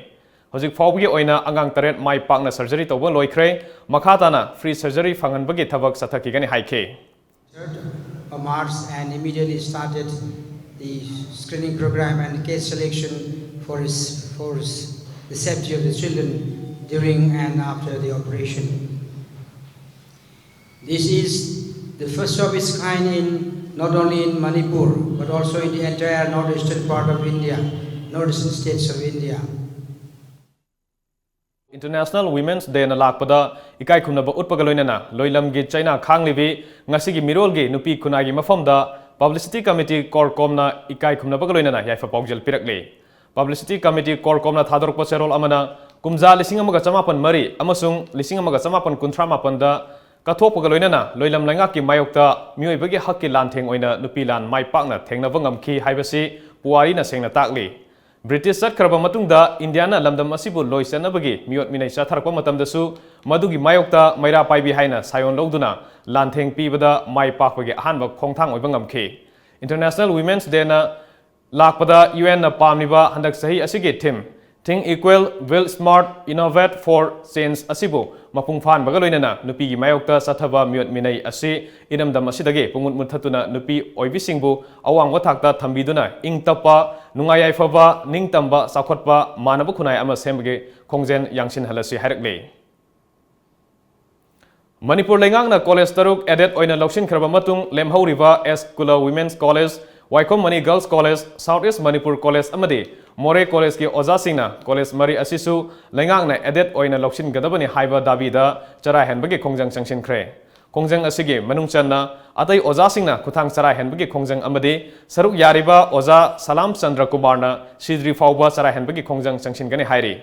ꯍꯧꯖꯤꯛ ꯐꯥꯎꯕꯒꯤ ꯑꯣꯏꯅ ꯑꯉꯥꯡ ꯇꯔꯦꯠ ꯃꯥꯏ ꯄꯥꯛꯅ ꯁꯔꯖꯔꯤ ꯇꯧꯕ ꯂꯣꯏꯈ꯭ꯔꯦ꯫ ꯃꯈꯥ ꯇꯥꯅ ꯐ꯭ꯔꯤ ꯁꯔꯖꯔꯤ ꯐꯪꯍꯟꯕꯒꯤ ꯊꯕꯛ ꯆꯠꯊꯈꯤꯒꯅꯤ ꯍꯥꯏꯈꯤ꯫ third of March and immediately started the screening program and case selection for his, for his, the safety of the children during and after the operation. This is the first of its kind in not only in Manipur but also in the entire northeastern part of India, northeastern states of India. International Women's Dayꯅ ꯂꯥꯛꯄꯗ ꯏꯀꯥꯏ ꯈꯨꯝꯅꯕ ꯎꯠꯄꯒ ꯂꯣꯏꯅꯅ ꯂꯣꯏꯂꯝꯒꯤ ꯆꯩꯅꯥ ꯈꯥꯡꯂꯤꯕꯤ ꯉꯁꯤꯒꯤ ꯃꯤꯔꯣꯜꯒꯤ ꯅꯨꯄꯤ ꯈꯨꯟꯅꯥꯏꯒꯤ ꯃꯐꯝꯗ Publicity Committee Core Comꯅ ꯏꯀꯥꯏ ꯈꯨꯝꯅꯕꯒ ꯂꯣꯏꯅꯅ ꯌꯥꯏꯐ ꯄꯥꯎꯖꯦꯜ ꯄꯤꯔꯛꯂꯤ꯫ Publicity Committee Core Comꯅ ꯊꯥꯗꯣꯔꯛꯄ ꯆꯦꯔꯣꯜ ꯑꯃꯅ ꯀꯨꯝꯖꯥ ꯂꯤꯁꯤꯡ ꯑꯃꯒ ꯆꯃꯥꯄꯟ ꯃꯔꯤ ꯑꯃꯁꯨꯡ ꯂꯤꯁꯤꯡ ꯑꯃꯒ ꯆꯃꯥꯄꯟ ꯀꯨꯟꯊ꯭ꯔꯥ ꯃꯥꯄꯟꯗ ꯀꯠꯊꯣꯛꯄꯒ ꯂꯣꯏꯅꯅ ꯂꯣꯏꯂꯝ ꯂꯩꯉꯥꯛꯀꯤ ꯃꯥꯌꯣꯛꯇ ꯃꯤꯑꯣꯏꯕꯒꯤ ꯍꯛꯀꯤ ꯂꯥꯟꯊꯦꯡ ꯑꯣꯏꯅ ꯅꯨꯄꯤ ꯂꯥꯟ ꯃꯥꯏ ꯄꯥꯛꯅ ꯊꯦꯡꯅꯕ ꯉꯝꯈꯤ ꯍꯥꯏꯕꯁꯤ ꯄꯨꯋꯥꯔꯤꯅ ꯁꯦꯡꯅ ꯇꯥꯛꯂꯤ꯫ ꯕ꯭ꯔꯤꯇꯤꯁ ꯆꯠꯈ꯭ꯔꯕ ꯃꯇꯨꯡꯗ ꯏꯟꯗꯤꯌꯥꯅ ꯂꯝꯗꯝ ꯑꯁꯤꯕꯨ ꯂꯣꯏ ꯆꯠꯅꯕꯒꯤ ꯃꯤꯑꯣꯠ ꯃꯤꯅꯩ ꯆꯠꯊꯔꯛꯄ ꯃꯇꯝꯗꯁꯨ ꯃꯗꯨꯒꯤ ꯃꯥꯌꯣꯛꯇ ꯃꯩꯔꯥ ꯄꯥꯏꯕꯤ ꯍꯥꯏꯅ ꯁꯥꯏꯑꯣꯟ ꯂꯧꯗꯨꯅ ꯂꯥꯟꯊꯦꯡ ꯄꯤꯕꯗ ꯃꯥꯏ ꯄꯥꯛꯄꯒꯤ ꯑꯍꯥꯟꯕ ꯈꯣꯡꯊꯥꯡ ꯑꯣꯏꯕ ꯉꯝꯈꯤ꯫ International Women's Dayꯅ ꯂꯥꯛꯄꯗ UNꯅ ꯄꯥꯝꯂꯤꯕ ꯍꯟꯗꯛ ꯆꯍꯤ ꯑꯁꯤꯒꯤ theme Think Equal, Build Smart, Innovate for Change ꯑꯁꯤꯕꯨ ꯃꯄꯨꯡ ꯐꯥꯍꯟꯕꯒ ꯂꯣꯏꯅꯅ ꯅꯨꯄꯤꯒꯤ ꯃꯥꯌꯣꯛꯇ ꯆꯠꯊꯕ ꯃꯤꯑꯣꯠ ꯃꯤꯅꯩ ꯑꯁꯤ ꯏꯔꯝꯗꯝ ꯑꯁꯤꯗꯒꯤ ꯄꯨꯡꯃꯨꯠ ꯃꯨꯠꯊꯠꯇꯨꯅ ꯅꯨꯄꯤ ꯑꯣꯏꯕꯤꯁꯤꯡꯕꯨ ꯑꯋꯥꯡꯕ ꯊꯥꯛꯇ ꯊꯝꯕꯤꯗꯨꯅ ꯏꯪ ꯇꯞꯄ, ꯅꯨꯡꯉꯥꯏ ꯌꯥꯏꯐꯕ, ꯅꯤꯡꯇꯝꯕ, ꯆꯥꯎꯈꯠꯄ, ꯃꯥꯟꯅꯕ ꯈꯨꯟꯅꯥꯏ ꯑꯃ ꯁꯦꯝꯕꯒꯤ ꯈꯣꯡꯖꯦꯜ ꯌꯥꯡꯁꯤꯟꯍꯜꯂꯁꯤ ꯍꯥꯏꯔꯛꯂꯤ꯫ ꯃꯅꯤꯄꯨꯔ ꯂꯩꯉꯥꯛꯅ ꯀꯣꯂꯦꯖ ꯇꯔꯨꯛ ꯑꯦꯗꯦꯗ ꯑꯣꯏꯅ ꯂꯧꯁꯤꯟꯈ꯭ꯔꯕ ꯃꯇꯨꯡ ꯂꯦꯝꯍꯧꯔꯤꯕ ꯑꯦꯁ ꯀꯨꯂ ꯋꯤꯃꯦꯟꯁ ꯀꯣꯂꯦꯖ, ꯋꯥꯏꯈꯣꯝ ꯃꯅꯤ ꯒꯔꯜꯁ ꯀꯣꯂꯦꯖ, ꯁꯥꯎꯠ ꯏꯁ ꯃꯅꯤꯄꯨꯔ ꯀꯣꯂꯦꯖ ꯑꯃꯗꯤ ꯃꯣꯔꯦ ꯀꯣꯂꯦꯖꯀꯤ ꯑꯣꯖꯥꯁꯤꯡꯅ ꯀꯣꯂꯦꯖ ꯃꯔꯤ ꯑꯁꯤꯁꯨ ꯂꯩꯉꯥꯛꯅ ꯑꯦꯗꯦꯗ ꯑꯣꯏꯅ ꯂꯧꯁꯤꯟꯒꯗꯕꯅꯤ ꯍꯥꯏꯕ ꯗꯥꯕꯤꯗ ꯆꯔꯥꯏꯍꯟꯕꯒꯤ ꯈꯣꯡꯖꯪ ꯆꯪꯁꯤꯟꯈ꯭ꯔꯦ꯫ ꯈꯣꯡꯖꯪ ꯑꯁꯤꯒꯤ ꯃꯅꯨꯡ ꯆꯟꯅ ꯑꯇꯩ ꯑꯣꯖꯥꯁꯤꯡꯅ ꯈꯨꯠꯊꯥꯡ ꯆꯔꯥꯏꯍꯟꯕꯒꯤ ꯈꯣꯡꯖꯪ ꯑꯃꯗꯤ ꯁꯔꯨꯛ ꯌꯥꯔꯤꯕ ꯑꯣꯖꯥ ꯁꯂꯥꯝ ꯆꯟꯗ꯭ꯔ ꯀꯨꯃꯥꯔꯅ ꯁꯤꯗ꯭ꯔꯤ ꯐꯥꯎꯕ ꯆꯔꯥꯏꯍꯟꯕꯒꯤ ꯈꯣꯡꯖꯪ ꯆꯪꯁꯤꯟꯒꯅꯤ ꯍꯥꯏꯔꯤ꯫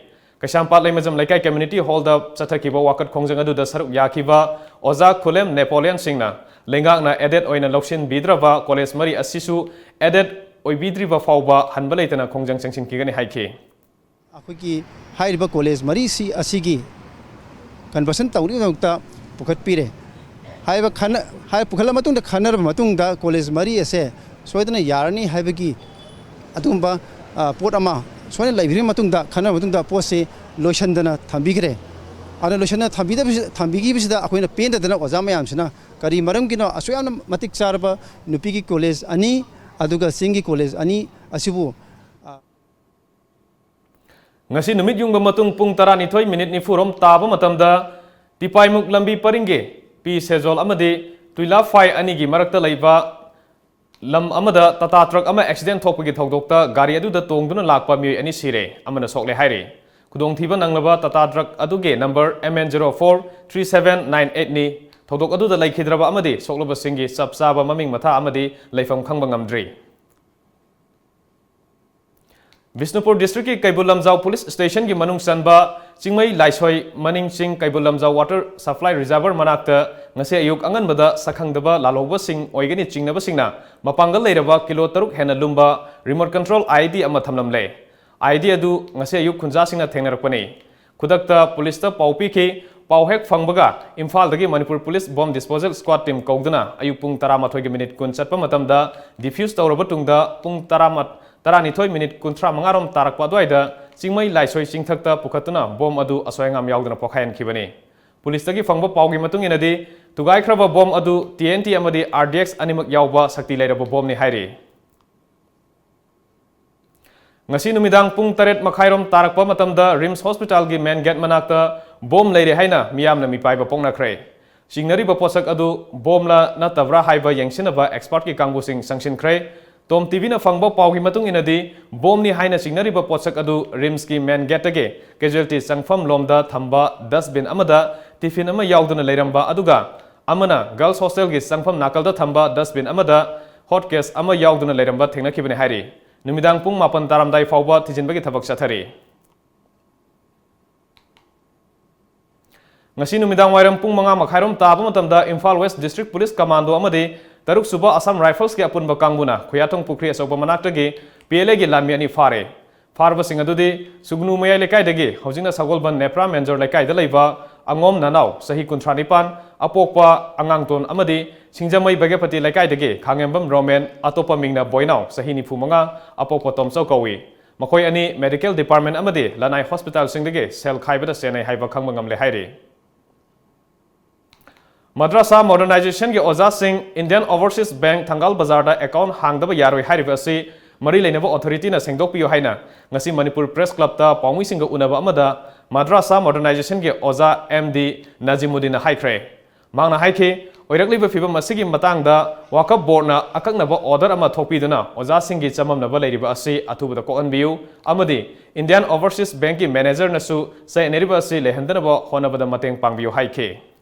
ꯀꯩꯁꯥꯝꯄꯥꯠ ꯂꯩꯃꯖꯝ ꯂꯩꯀꯥꯏ community hall ꯗ ꯆꯠꯊꯈꯤꯕ ꯋꯥꯀꯠ ꯈꯣꯡꯖꯪ ꯑꯗꯨꯗ ꯁꯔꯨꯛ ꯌꯥꯈꯤꯕ ꯑꯣꯖꯥ ꯈꯨꯂꯦꯝ ꯅꯦꯄꯣꯂꯤꯌꯟꯁꯤꯡꯅ ꯂꯩꯉꯥꯛꯅ aided ꯑꯣꯏꯅ ꯂꯧꯁꯤꯟꯕꯤꯗ꯭ꯔꯕ ꯀꯣꯂꯦꯖ ꯃꯔꯤ ꯑꯁꯤꯁꯨ aided ꯑꯣꯏꯕꯤꯗ꯭ꯔꯤꯕ ꯐꯥꯎꯕ ꯍꯟꯕ ꯂꯩꯇꯅ ꯈꯣꯡꯖꯪ ꯆꯪꯁꯤꯟꯈꯤꯒꯅꯤ ꯍꯥꯏꯈꯤ꯫ ꯑꯩꯈꯣꯏꯒꯤ ꯍꯥꯏꯔꯤꯕ ꯀꯣꯂꯦꯖ ꯃꯔꯤꯁꯤ ꯑꯁꯤꯒꯤ conversion ꯇꯧꯅꯕꯒꯤꯗꯃꯛꯇ ꯄꯨꯈꯠꯄꯤꯔꯦ꯫ ꯍꯥꯏꯔꯤꯕ ꯈꯟꯅ-, ꯍꯥꯏ-, ꯄꯨꯈꯠꯂ ꯃꯇꯨꯡꯗ ꯈꯟꯅꯔꯕ ꯃꯇꯨꯡꯗ ꯀꯣꯂꯦꯖ ꯃꯔꯤ ꯑꯁꯦ ꯁꯣꯏꯗꯅ ꯌꯥꯔꯅꯤ ꯍꯥꯏꯕꯒꯤ ꯑꯗꯨꯒꯨꯝꯕ, ꯑ, ꯄꯣꯠ ꯑꯃ ꯁꯣꯏꯗꯅ ꯂꯩꯕꯤꯔꯕ ꯃꯇꯨꯡꯗ, ꯈꯟꯅꯔꯕ ꯃꯇꯨꯡꯗ ꯄꯣꯠꯁꯤ ꯂꯣꯏꯁꯤꯟꯗꯅ ꯊꯝꯕꯤꯈ꯭ꯔꯦ꯫ ꯑꯗꯨꯅ ꯂꯣꯏꯁꯤꯟꯗꯅ ꯊꯝꯕꯤꯗꯕꯁꯤ-, ꯊꯝꯕꯤꯈꯤꯕꯁꯤꯗ ꯑꯩꯈꯣꯏꯅ ꯄꯦꯟꯗꯗꯅ ꯑꯣꯖꯥ ꯃꯌꯥꯝꯁꯤꯅ ꯀꯔꯤ ꯃꯔꯝꯒꯤꯅꯣ ꯑꯁꯨꯛ ꯌꯥꯝꯅ ꯃꯇꯤꯛ ꯆꯥꯔꯕ ꯅꯨꯄꯤꯒꯤ ꯀꯣꯂꯦꯖ ꯑꯅꯤ, ꯑꯗꯨꯒ ꯆꯤꯡꯒꯤ ꯀꯣꯂꯦꯖ ꯑꯅꯤ ꯑꯁꯤꯕꯨ, ꯑ, ꯉꯁꯤ ꯅꯨꯃꯤꯠ ꯌꯨꯡꯕ ꯃꯇꯨꯡ ꯄꯨꯡ ꯇꯔꯥꯅꯤꯊꯣꯏ ꯃꯤꯅꯤꯠ ꯅꯤꯐꯨꯔꯣꯝ ꯇꯥꯕ ꯃꯇꯝꯗ ꯇꯤꯄꯥꯏꯃꯨꯛ ꯂꯝꯕꯤ ꯄꯔꯤꯡꯒꯤ ꯄꯤ ꯁꯦꯖꯣꯜ ꯑꯃꯗꯤ ꯇꯨꯏꯂꯥꯐꯥꯏ ꯑꯅꯤꯒꯤ ꯃꯔꯛꯇ ꯂꯩꯕ ꯂꯝ ꯑꯃꯗ ꯇꯥꯇꯥ ꯇ꯭ꯔꯛ ꯑꯃ ꯑꯦꯛꯁꯤꯗꯦꯟ ꯊꯣꯛꯄꯒꯤ ꯊꯧꯗꯣꯛꯇ ꯒꯥꯔꯤ ꯑꯗꯨꯗ ꯇꯣꯡꯗꯨꯅ ꯂꯥꯛꯄ ꯃꯤꯑꯣꯏ ꯑꯅꯤ ꯁꯤꯔꯦ, ꯑꯃꯅ ꯁꯣꯛꯂꯦ ꯍꯥꯏꯔꯤ꯫ ꯈꯨꯗꯣꯡꯊꯤꯕ ꯅꯪꯂꯕ ꯇꯥꯇꯥ ꯇ꯭ꯔꯛ ꯑꯗꯨꯒꯤ number M N zero four three seven nine eight ꯅꯤ꯫ ꯊꯧꯗꯣꯛ ꯑꯗꯨꯗ ꯂꯩꯈꯤꯗ꯭ꯔꯕ ꯑꯃꯗꯤ ꯁꯣꯛꯂꯕꯁꯤꯡꯒꯤ ꯆꯞ ꯆꯥꯕ ꯃꯃꯤꯡ ꯃꯊꯥ ꯑꯃꯗꯤ ꯂꯩꯐꯝ ꯈꯪꯕ ꯉꯝꯗ꯭ꯔꯤ꯫ ꯕꯤꯁꯅꯨꯄꯨꯔ ꯗꯤꯁꯇ꯭ꯔꯤꯛꯀꯤ ꯀꯩꯕꯨꯜ ꯂꯝꯖꯥꯎ ꯄꯨꯂꯤꯁ ꯁ꯭ꯇꯦꯁꯟꯒꯤ ꯃꯅꯨꯡ ꯆꯟꯕ ꯆꯤꯡꯃꯩ ꯂꯥꯏꯁꯣꯏ ꯃꯅꯤꯡ ꯆꯤꯡ Keibul Lamjao water supply reserve ꯃꯅꯥꯛꯇ ꯉꯁꯤ ꯑꯌꯨꯛ ꯑꯉꯟꯕꯗ ꯁꯛꯈꯪꯗꯕ ꯂꯥꯜꯍꯧꯕꯁꯤꯡ ꯑꯣꯏꯒꯅꯤ ꯆꯤꯡꯅꯕꯁꯤꯡꯅ ꯃꯄꯥꯡꯒꯜ ꯂꯩꯔꯕ ꯀꯤꯂꯣ ꯇꯔꯨꯛ ꯍꯦꯟꯅ ꯂꯨꯝꯕ remote control I E D ꯑꯃ ꯊꯝꯂꯝꯂꯦ꯫ I E D ꯑꯗꯨ ꯉꯁꯤ ꯑꯌꯨꯛ ꯈꯨꯟꯖꯥꯁꯤꯡꯅ ꯊꯦꯡꯅꯔꯛꯄꯅꯤ꯫ ꯈꯨꯗꯛꯇ ꯄꯨꯂꯤꯁꯇ ꯄꯥꯎ ꯄꯤꯈꯤ꯫ ꯄꯥꯎ ꯍꯦꯛ ꯐꯪꯕꯒ ꯏꯝꯐꯥꯜꯗꯒꯤ Manipur police bomb disposal squad team ꯀꯧꯗꯨꯅ ꯑꯌꯨꯛ ꯄꯨꯡ ꯇꯔꯥꯃꯥꯊꯣꯏꯒꯤ ꯃꯤꯅꯤꯠ ꯀꯨꯟ ꯆꯠꯄ ꯃꯇꯝꯗ ꯗꯤꯐ꯭ꯌꯨꯁ ꯇꯧꯔꯕ ꯇꯨꯡꯗ ꯄꯨꯡ ꯇꯔꯥꯃꯥꯊꯣꯏ, ꯇꯔꯥꯅꯤꯊꯣꯏ ꯃꯤꯅꯤꯠ ꯀꯨꯟꯊ꯭ꯔꯥ ꯃꯉꯥꯔꯣꯝ ꯇꯥꯔꯛꯄ ꯑꯗꯨꯋꯥꯏꯗ ꯆꯤꯡꯃꯩ ꯂꯥꯏꯁꯣꯏ ꯆꯤꯡꯊꯛꯇ ꯄꯨꯈꯠꯇꯨꯅ ꯕꯣꯝ ꯑꯗꯨ ꯑꯁꯣꯏ ꯑꯉꯥꯝ ꯌꯥꯎꯗꯅ ꯄꯣꯈꯥꯏꯍꯟꯈꯤꯕꯅꯤ꯫ ꯄꯨꯂꯤꯁꯇꯒꯤ ꯐꯪꯕ ꯄꯥꯎꯒꯤ ꯃꯇꯨꯡ ꯏꯟꯅꯗꯤ, ꯊꯨꯒꯥꯏꯈ꯭ꯔꯕ ꯕꯣꯝ ꯑꯗꯨ T N T ꯑꯃꯗꯤ R D X ꯑꯅꯤꯃꯛ ꯌꯥꯎꯕ ꯁꯛꯇꯤ ꯂꯩꯔꯕ ꯕꯣꯝꯅꯤ ꯍꯥꯏꯔꯤ꯫ ꯉꯁꯤ ꯅꯨꯃꯤꯗꯥꯡ ꯄꯨꯡ ꯇꯔꯦꯠ ꯃꯈꯥꯏꯔꯣꯝ ꯇꯥꯔꯛꯄ ꯃꯇꯝꯗ ꯔꯤꯝꯁ ꯍꯣꯁꯄꯤꯇꯥꯜꯒꯤ ꯃꯦꯟ ꯒꯦꯠ ꯃꯅꯥꯛꯇ ꯕꯣꯝ ꯂꯩꯔꯦ ꯍꯥꯏꯅ ꯃꯤꯌꯥꯝꯅ ꯃꯤꯄꯥꯏꯕ ꯄꯣꯛꯅꯈ꯭ꯔꯦ꯫ ꯆꯤꯡꯅꯔꯤꯕ ꯄꯣꯠꯁꯛ ꯑꯗꯨ ꯕꯣꯝꯂ ꯅꯠꯇꯕ꯭ꯔꯥ ꯍꯥꯏꯕ ꯌꯦꯡꯁꯤꯟꯅꯕ ꯑꯦꯛꯁꯄꯔꯠꯀꯤ ꯀꯥꯡꯕꯨꯁꯤꯡ ꯆꯪꯁꯤꯟꯈ꯭ꯔꯦ꯫ ꯇꯣꯝ ꯇꯤꯚꯤꯅ ꯐꯪꯕ ꯄꯥꯎꯒꯤ ꯃꯇꯨꯡ ꯏꯟꯅꯗꯤ, ꯕꯣꯝꯅꯤ ꯍꯥꯏꯅ ꯆꯤꯡꯅꯔꯤꯕ ꯄꯣꯠꯁꯛ ꯑꯗꯨ ꯔꯤꯝꯁꯀꯤ ꯃꯦꯟ ꯒꯦꯠꯇꯒꯤ ꯀꯦꯖꯨꯋꯦꯜꯇꯤ ꯆꯪꯐꯝ ꯂꯣꯝꯗ ꯊꯝꯕ ꯗꯁꯕꯤꯟ ꯑꯃꯗ ꯇꯤꯐꯤꯟ ꯑꯃ ꯌꯥꯎꯗꯨꯅ ꯂꯩꯔꯝꯕ, ꯑꯗꯨꯒ ꯑꯃꯅ ꯒꯔꯜꯁ ꯍꯣꯁꯇꯦꯜꯒꯤ ꯆꯪꯐꯝ ꯅꯥꯀꯜꯗ ꯊꯝꯕ ꯗꯁꯕꯤꯟ ꯑꯃꯗ ꯍꯣꯠ ꯀꯦꯁ ꯑꯃ ꯌꯥꯎꯗꯨꯅ ꯂꯩꯔꯝꯕ ꯊꯦꯡꯅꯈꯤꯕꯅꯤ ꯍꯥꯏꯔꯤ꯫ ꯅꯨꯃꯤꯗꯥꯡ ꯄꯨꯡ ꯃꯥꯄꯟ ꯇꯥꯔꯝꯗꯥꯏ ꯐꯥꯎꯕ ꯊꯤꯖꯤꯟꯕꯒꯤ ꯊꯕꯛ ꯆꯠꯊꯔꯤ꯫ ꯉꯁꯤ ꯅꯨꯃꯤꯗꯥꯡ ꯋꯥꯏꯔꯝ ꯄꯨꯡ ꯃꯉꯥ ꯃꯈꯥꯏꯔꯣꯝ ꯇꯥꯕ ꯃꯇꯝꯗ Imphal west district police commando ꯑꯃꯗꯤ ꯇꯔꯨꯛ ꯁꯨꯕ ꯑꯁꯥꯝ ꯔꯥꯏꯐꯜꯁꯀꯤ ꯑꯄꯨꯟꯕ ꯀꯥꯡꯕꯨꯅ ꯈꯨꯌꯥꯊꯣꯡ ꯄꯨꯈ꯭ꯔꯤ ꯑꯆꯧꯕ ꯃꯅꯥꯛꯇꯒꯤ ꯄꯤ ꯑꯦꯜ ꯑꯦꯒꯤ ꯂꯥꯟꯃꯤ ꯑꯅꯤ ꯐꯥꯔꯦ꯫ ꯐꯥꯔꯕꯁꯤꯡ ꯑꯗꯨꯗꯤ ꯁꯨꯒꯅꯨ ꯃꯌꯥꯏ ꯂꯩꯀꯥꯏꯗꯒꯤ ꯍꯧꯖꯤꯛꯅ ꯁꯒꯣꯜꯕꯟ ꯅꯦꯄ꯭ꯔꯥ ꯃꯦꯟꯖꯣꯔ ꯂꯩꯀꯥꯏꯗ ꯂꯩꯕ ꯑꯉꯣꯝ ꯅꯅꯥꯎ ꯆꯍꯤ ꯀꯨꯟꯊ꯭ꯔꯥ ꯅꯤꯄꯥꯟ, ꯑꯄꯣꯛꯄ ꯑꯉꯥꯡꯇꯣꯟ ꯑꯃꯗꯤ ꯁꯤꯡꯖꯃꯩ ꯕꯒꯦꯄꯇꯤ ꯂꯩꯀꯥꯏꯗꯒꯤ ꯈꯥꯉꯦꯝꯕꯝ ꯔꯣꯃꯦꯟ, ꯑꯇꯣꯞꯄ ꯃꯤꯡꯅ ꯕꯣꯏꯅꯥꯎ ꯆꯍꯤ ꯅꯤꯐꯨ ꯃꯉꯥ, ꯑꯄꯣꯛꯄ ꯇꯣꯝꯆꯧ ꯀꯧꯏ꯫ ꯃꯈꯣꯏ ꯑꯅꯤ ꯃꯦꯗꯤꯀꯦꯜ ꯗꯤꯄꯥꯔꯠꯃꯦꯟ ꯑꯃꯗꯤ ꯂꯅꯥꯏ ꯍꯣꯁꯄꯤꯇꯥꯜꯁꯤꯡꯗꯒꯤ ꯁꯦꯜ ꯈꯥꯏꯕꯗ ꯆꯦꯟꯅꯩ ꯍꯥꯏꯕ ꯈꯪꯕ ꯉꯝꯂꯦ ꯍꯥꯏꯔꯤ꯫ ꯃꯗ꯭ꯔꯁꯥ ꯃꯣꯗꯔꯅꯥꯏꯖꯦꯁꯟꯒꯤ ꯑꯣꯖꯥꯁꯤꯡ ꯏꯟꯗꯤꯌꯟ ꯑꯣꯚꯔꯁꯤꯁ ꯕꯦꯡꯛ ꯊꯪꯒꯥꯜ ꯕꯖꯥꯔꯗ ꯑꯦꯀꯥꯎꯟ ꯍꯥꯡꯗꯕ ꯌꯥꯔꯣꯏ ꯍꯥꯏꯔꯤꯕ ꯑꯁꯤ ꯃꯔꯤ ꯂꯩꯅꯕ ꯑꯣꯊꯣꯔꯤꯇꯤꯅ ꯁꯦꯡꯗꯣꯛꯄꯤꯌꯨ ꯍꯥꯏꯅ ꯉꯁꯤ ꯃꯅꯤꯄꯨꯔ ꯄ꯭ꯔꯦꯁ ꯀ꯭ꯂꯕꯇ ꯄꯥꯎꯃꯤꯁꯤꯡꯒ ꯎꯅꯕ ꯑꯃꯗ ꯃꯗ꯭ꯔꯁꯥ ꯃꯣꯗꯔꯅꯥꯏꯖꯦꯁꯟꯒꯤ ꯑꯣꯖꯥ ꯑꯦꯝ ꯗꯤ ꯅꯖꯤꯃꯨꯗꯤꯟꯅ ꯍꯥꯏꯈ꯭ꯔꯦ꯫ ꯃꯍꯥꯛꯅ ꯍꯥꯏꯈꯤ, ꯑꯣꯏꯔꯛꯂꯤꯕ ꯐꯤꯕꯝ ꯑꯁꯤꯒꯤ ꯃꯇꯥꯡꯗ ꯋꯥꯀꯞ ꯕꯣꯔꯗꯅ ꯑꯀꯛꯅꯕ ꯑꯣꯔꯗꯔ ꯑꯃ ꯊꯣꯛꯄꯤꯗꯨꯅ ꯑꯣꯖꯥꯁꯤꯡꯒꯤ ꯆꯃꯝꯅꯕ ꯂꯩꯔꯤꯕ ꯑꯁꯤ ꯑꯊꯨꯕꯗ ꯀꯣꯛꯍꯟꯕꯤꯌꯨ ꯑꯃꯗꯤ ꯏꯟꯗꯤꯌꯟ ꯑꯣꯚꯔꯁꯤꯁ ꯕꯦꯡꯛꯀꯤ ꯃꯦꯅꯦꯖꯔꯅꯁꯨ ꯆꯌꯦꯠꯅꯔꯤꯕ ꯑꯁꯤ ꯂꯩꯍꯟꯗꯅꯕ ꯍꯣꯠꯅꯕꯗ ꯃꯇꯦꯡ ꯄꯥꯡꯕꯤꯌꯨ ꯍꯥꯏꯈꯤ꯫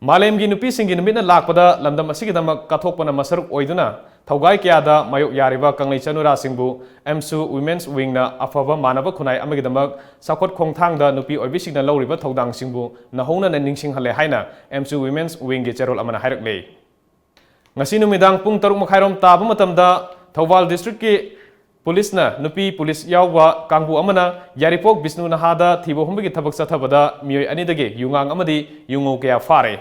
ꯃꯥꯂꯦꯝꯒꯤ ꯅꯨꯄꯤꯁꯤꯡꯒꯤ ꯅꯨꯃꯤꯠꯅ ꯂꯥꯛꯄꯗ ꯂꯝꯗꯝ ꯑꯁꯤꯒꯤꯗꯃꯛ ꯀꯠꯊꯣꯛꯄꯅ ꯃꯁꯔꯨꯛ ꯑꯣꯏꯗꯨꯅ ꯊꯧꯒꯥꯏ ꯀꯌꯥꯗ ꯃꯥꯌꯣꯛ ꯌꯥꯔꯤꯕ ꯀꯪꯂꯩ ꯆꯅꯨꯔꯥꯁꯤꯡꯕꯨ ꯑꯦꯝꯁꯨ ꯋꯤꯃꯦꯟꯁ ꯋꯤꯡꯅ ꯑꯐꯕ ꯃꯥꯟꯅꯕ ꯈꯨꯟꯅꯥꯏ ꯑꯃꯒꯤꯗꯃꯛ ꯆꯥꯎꯈꯠ ꯈꯣꯡꯊꯥꯡꯗ ꯅꯨꯄꯤ ꯑꯣꯏꯕꯤꯁꯤꯡꯅ ꯂꯧꯔꯤꯕ ꯊꯧꯗꯥꯡꯁꯤꯡꯕꯨ ꯅꯧꯍꯧꯅꯅ ꯅꯤꯡꯁꯤꯡꯍꯜꯂꯦ ꯍꯥꯏꯅ ꯑꯦꯝꯁꯨ ꯋꯤꯃꯦꯟꯁ ꯋꯤꯡꯒꯤ ꯆꯦꯔꯣꯜ ꯑꯃꯅ ꯍꯥꯏꯔꯛꯂꯤ꯫ ꯉꯁꯤ ꯅꯨꯃꯤꯗꯥꯡ ꯄꯨꯡ ꯇꯔꯨꯛ ꯃꯈꯥꯏꯔꯣꯝ ꯇꯥꯕ ꯃꯇꯝꯗ ꯊꯧꯕꯥꯜ ꯗꯤꯁꯇ꯭ꯔꯤꯛꯀꯤ ꯄꯨꯂꯤꯁꯅ ꯅꯨꯄꯤ ꯄꯨꯂꯤꯁ ꯌꯥꯎꯕ ꯀꯥꯡꯕꯨ ꯑꯃꯅ ꯌꯥꯏꯔꯤꯄꯣꯛ ꯕꯤꯁꯅꯨ ꯅꯍꯥꯗ ꯊꯤꯕ ꯍꯨꯝꯕꯒꯤ ꯊꯕꯛ ꯆꯠꯊꯕꯗ ꯃꯤꯑꯣꯏ ꯑꯅꯤꯗꯒꯤ ꯌꯨꯉꯥꯡ ꯑꯃꯗꯤ ꯌꯨꯉꯧ ꯀꯌꯥ ꯐꯥꯔꯦ꯫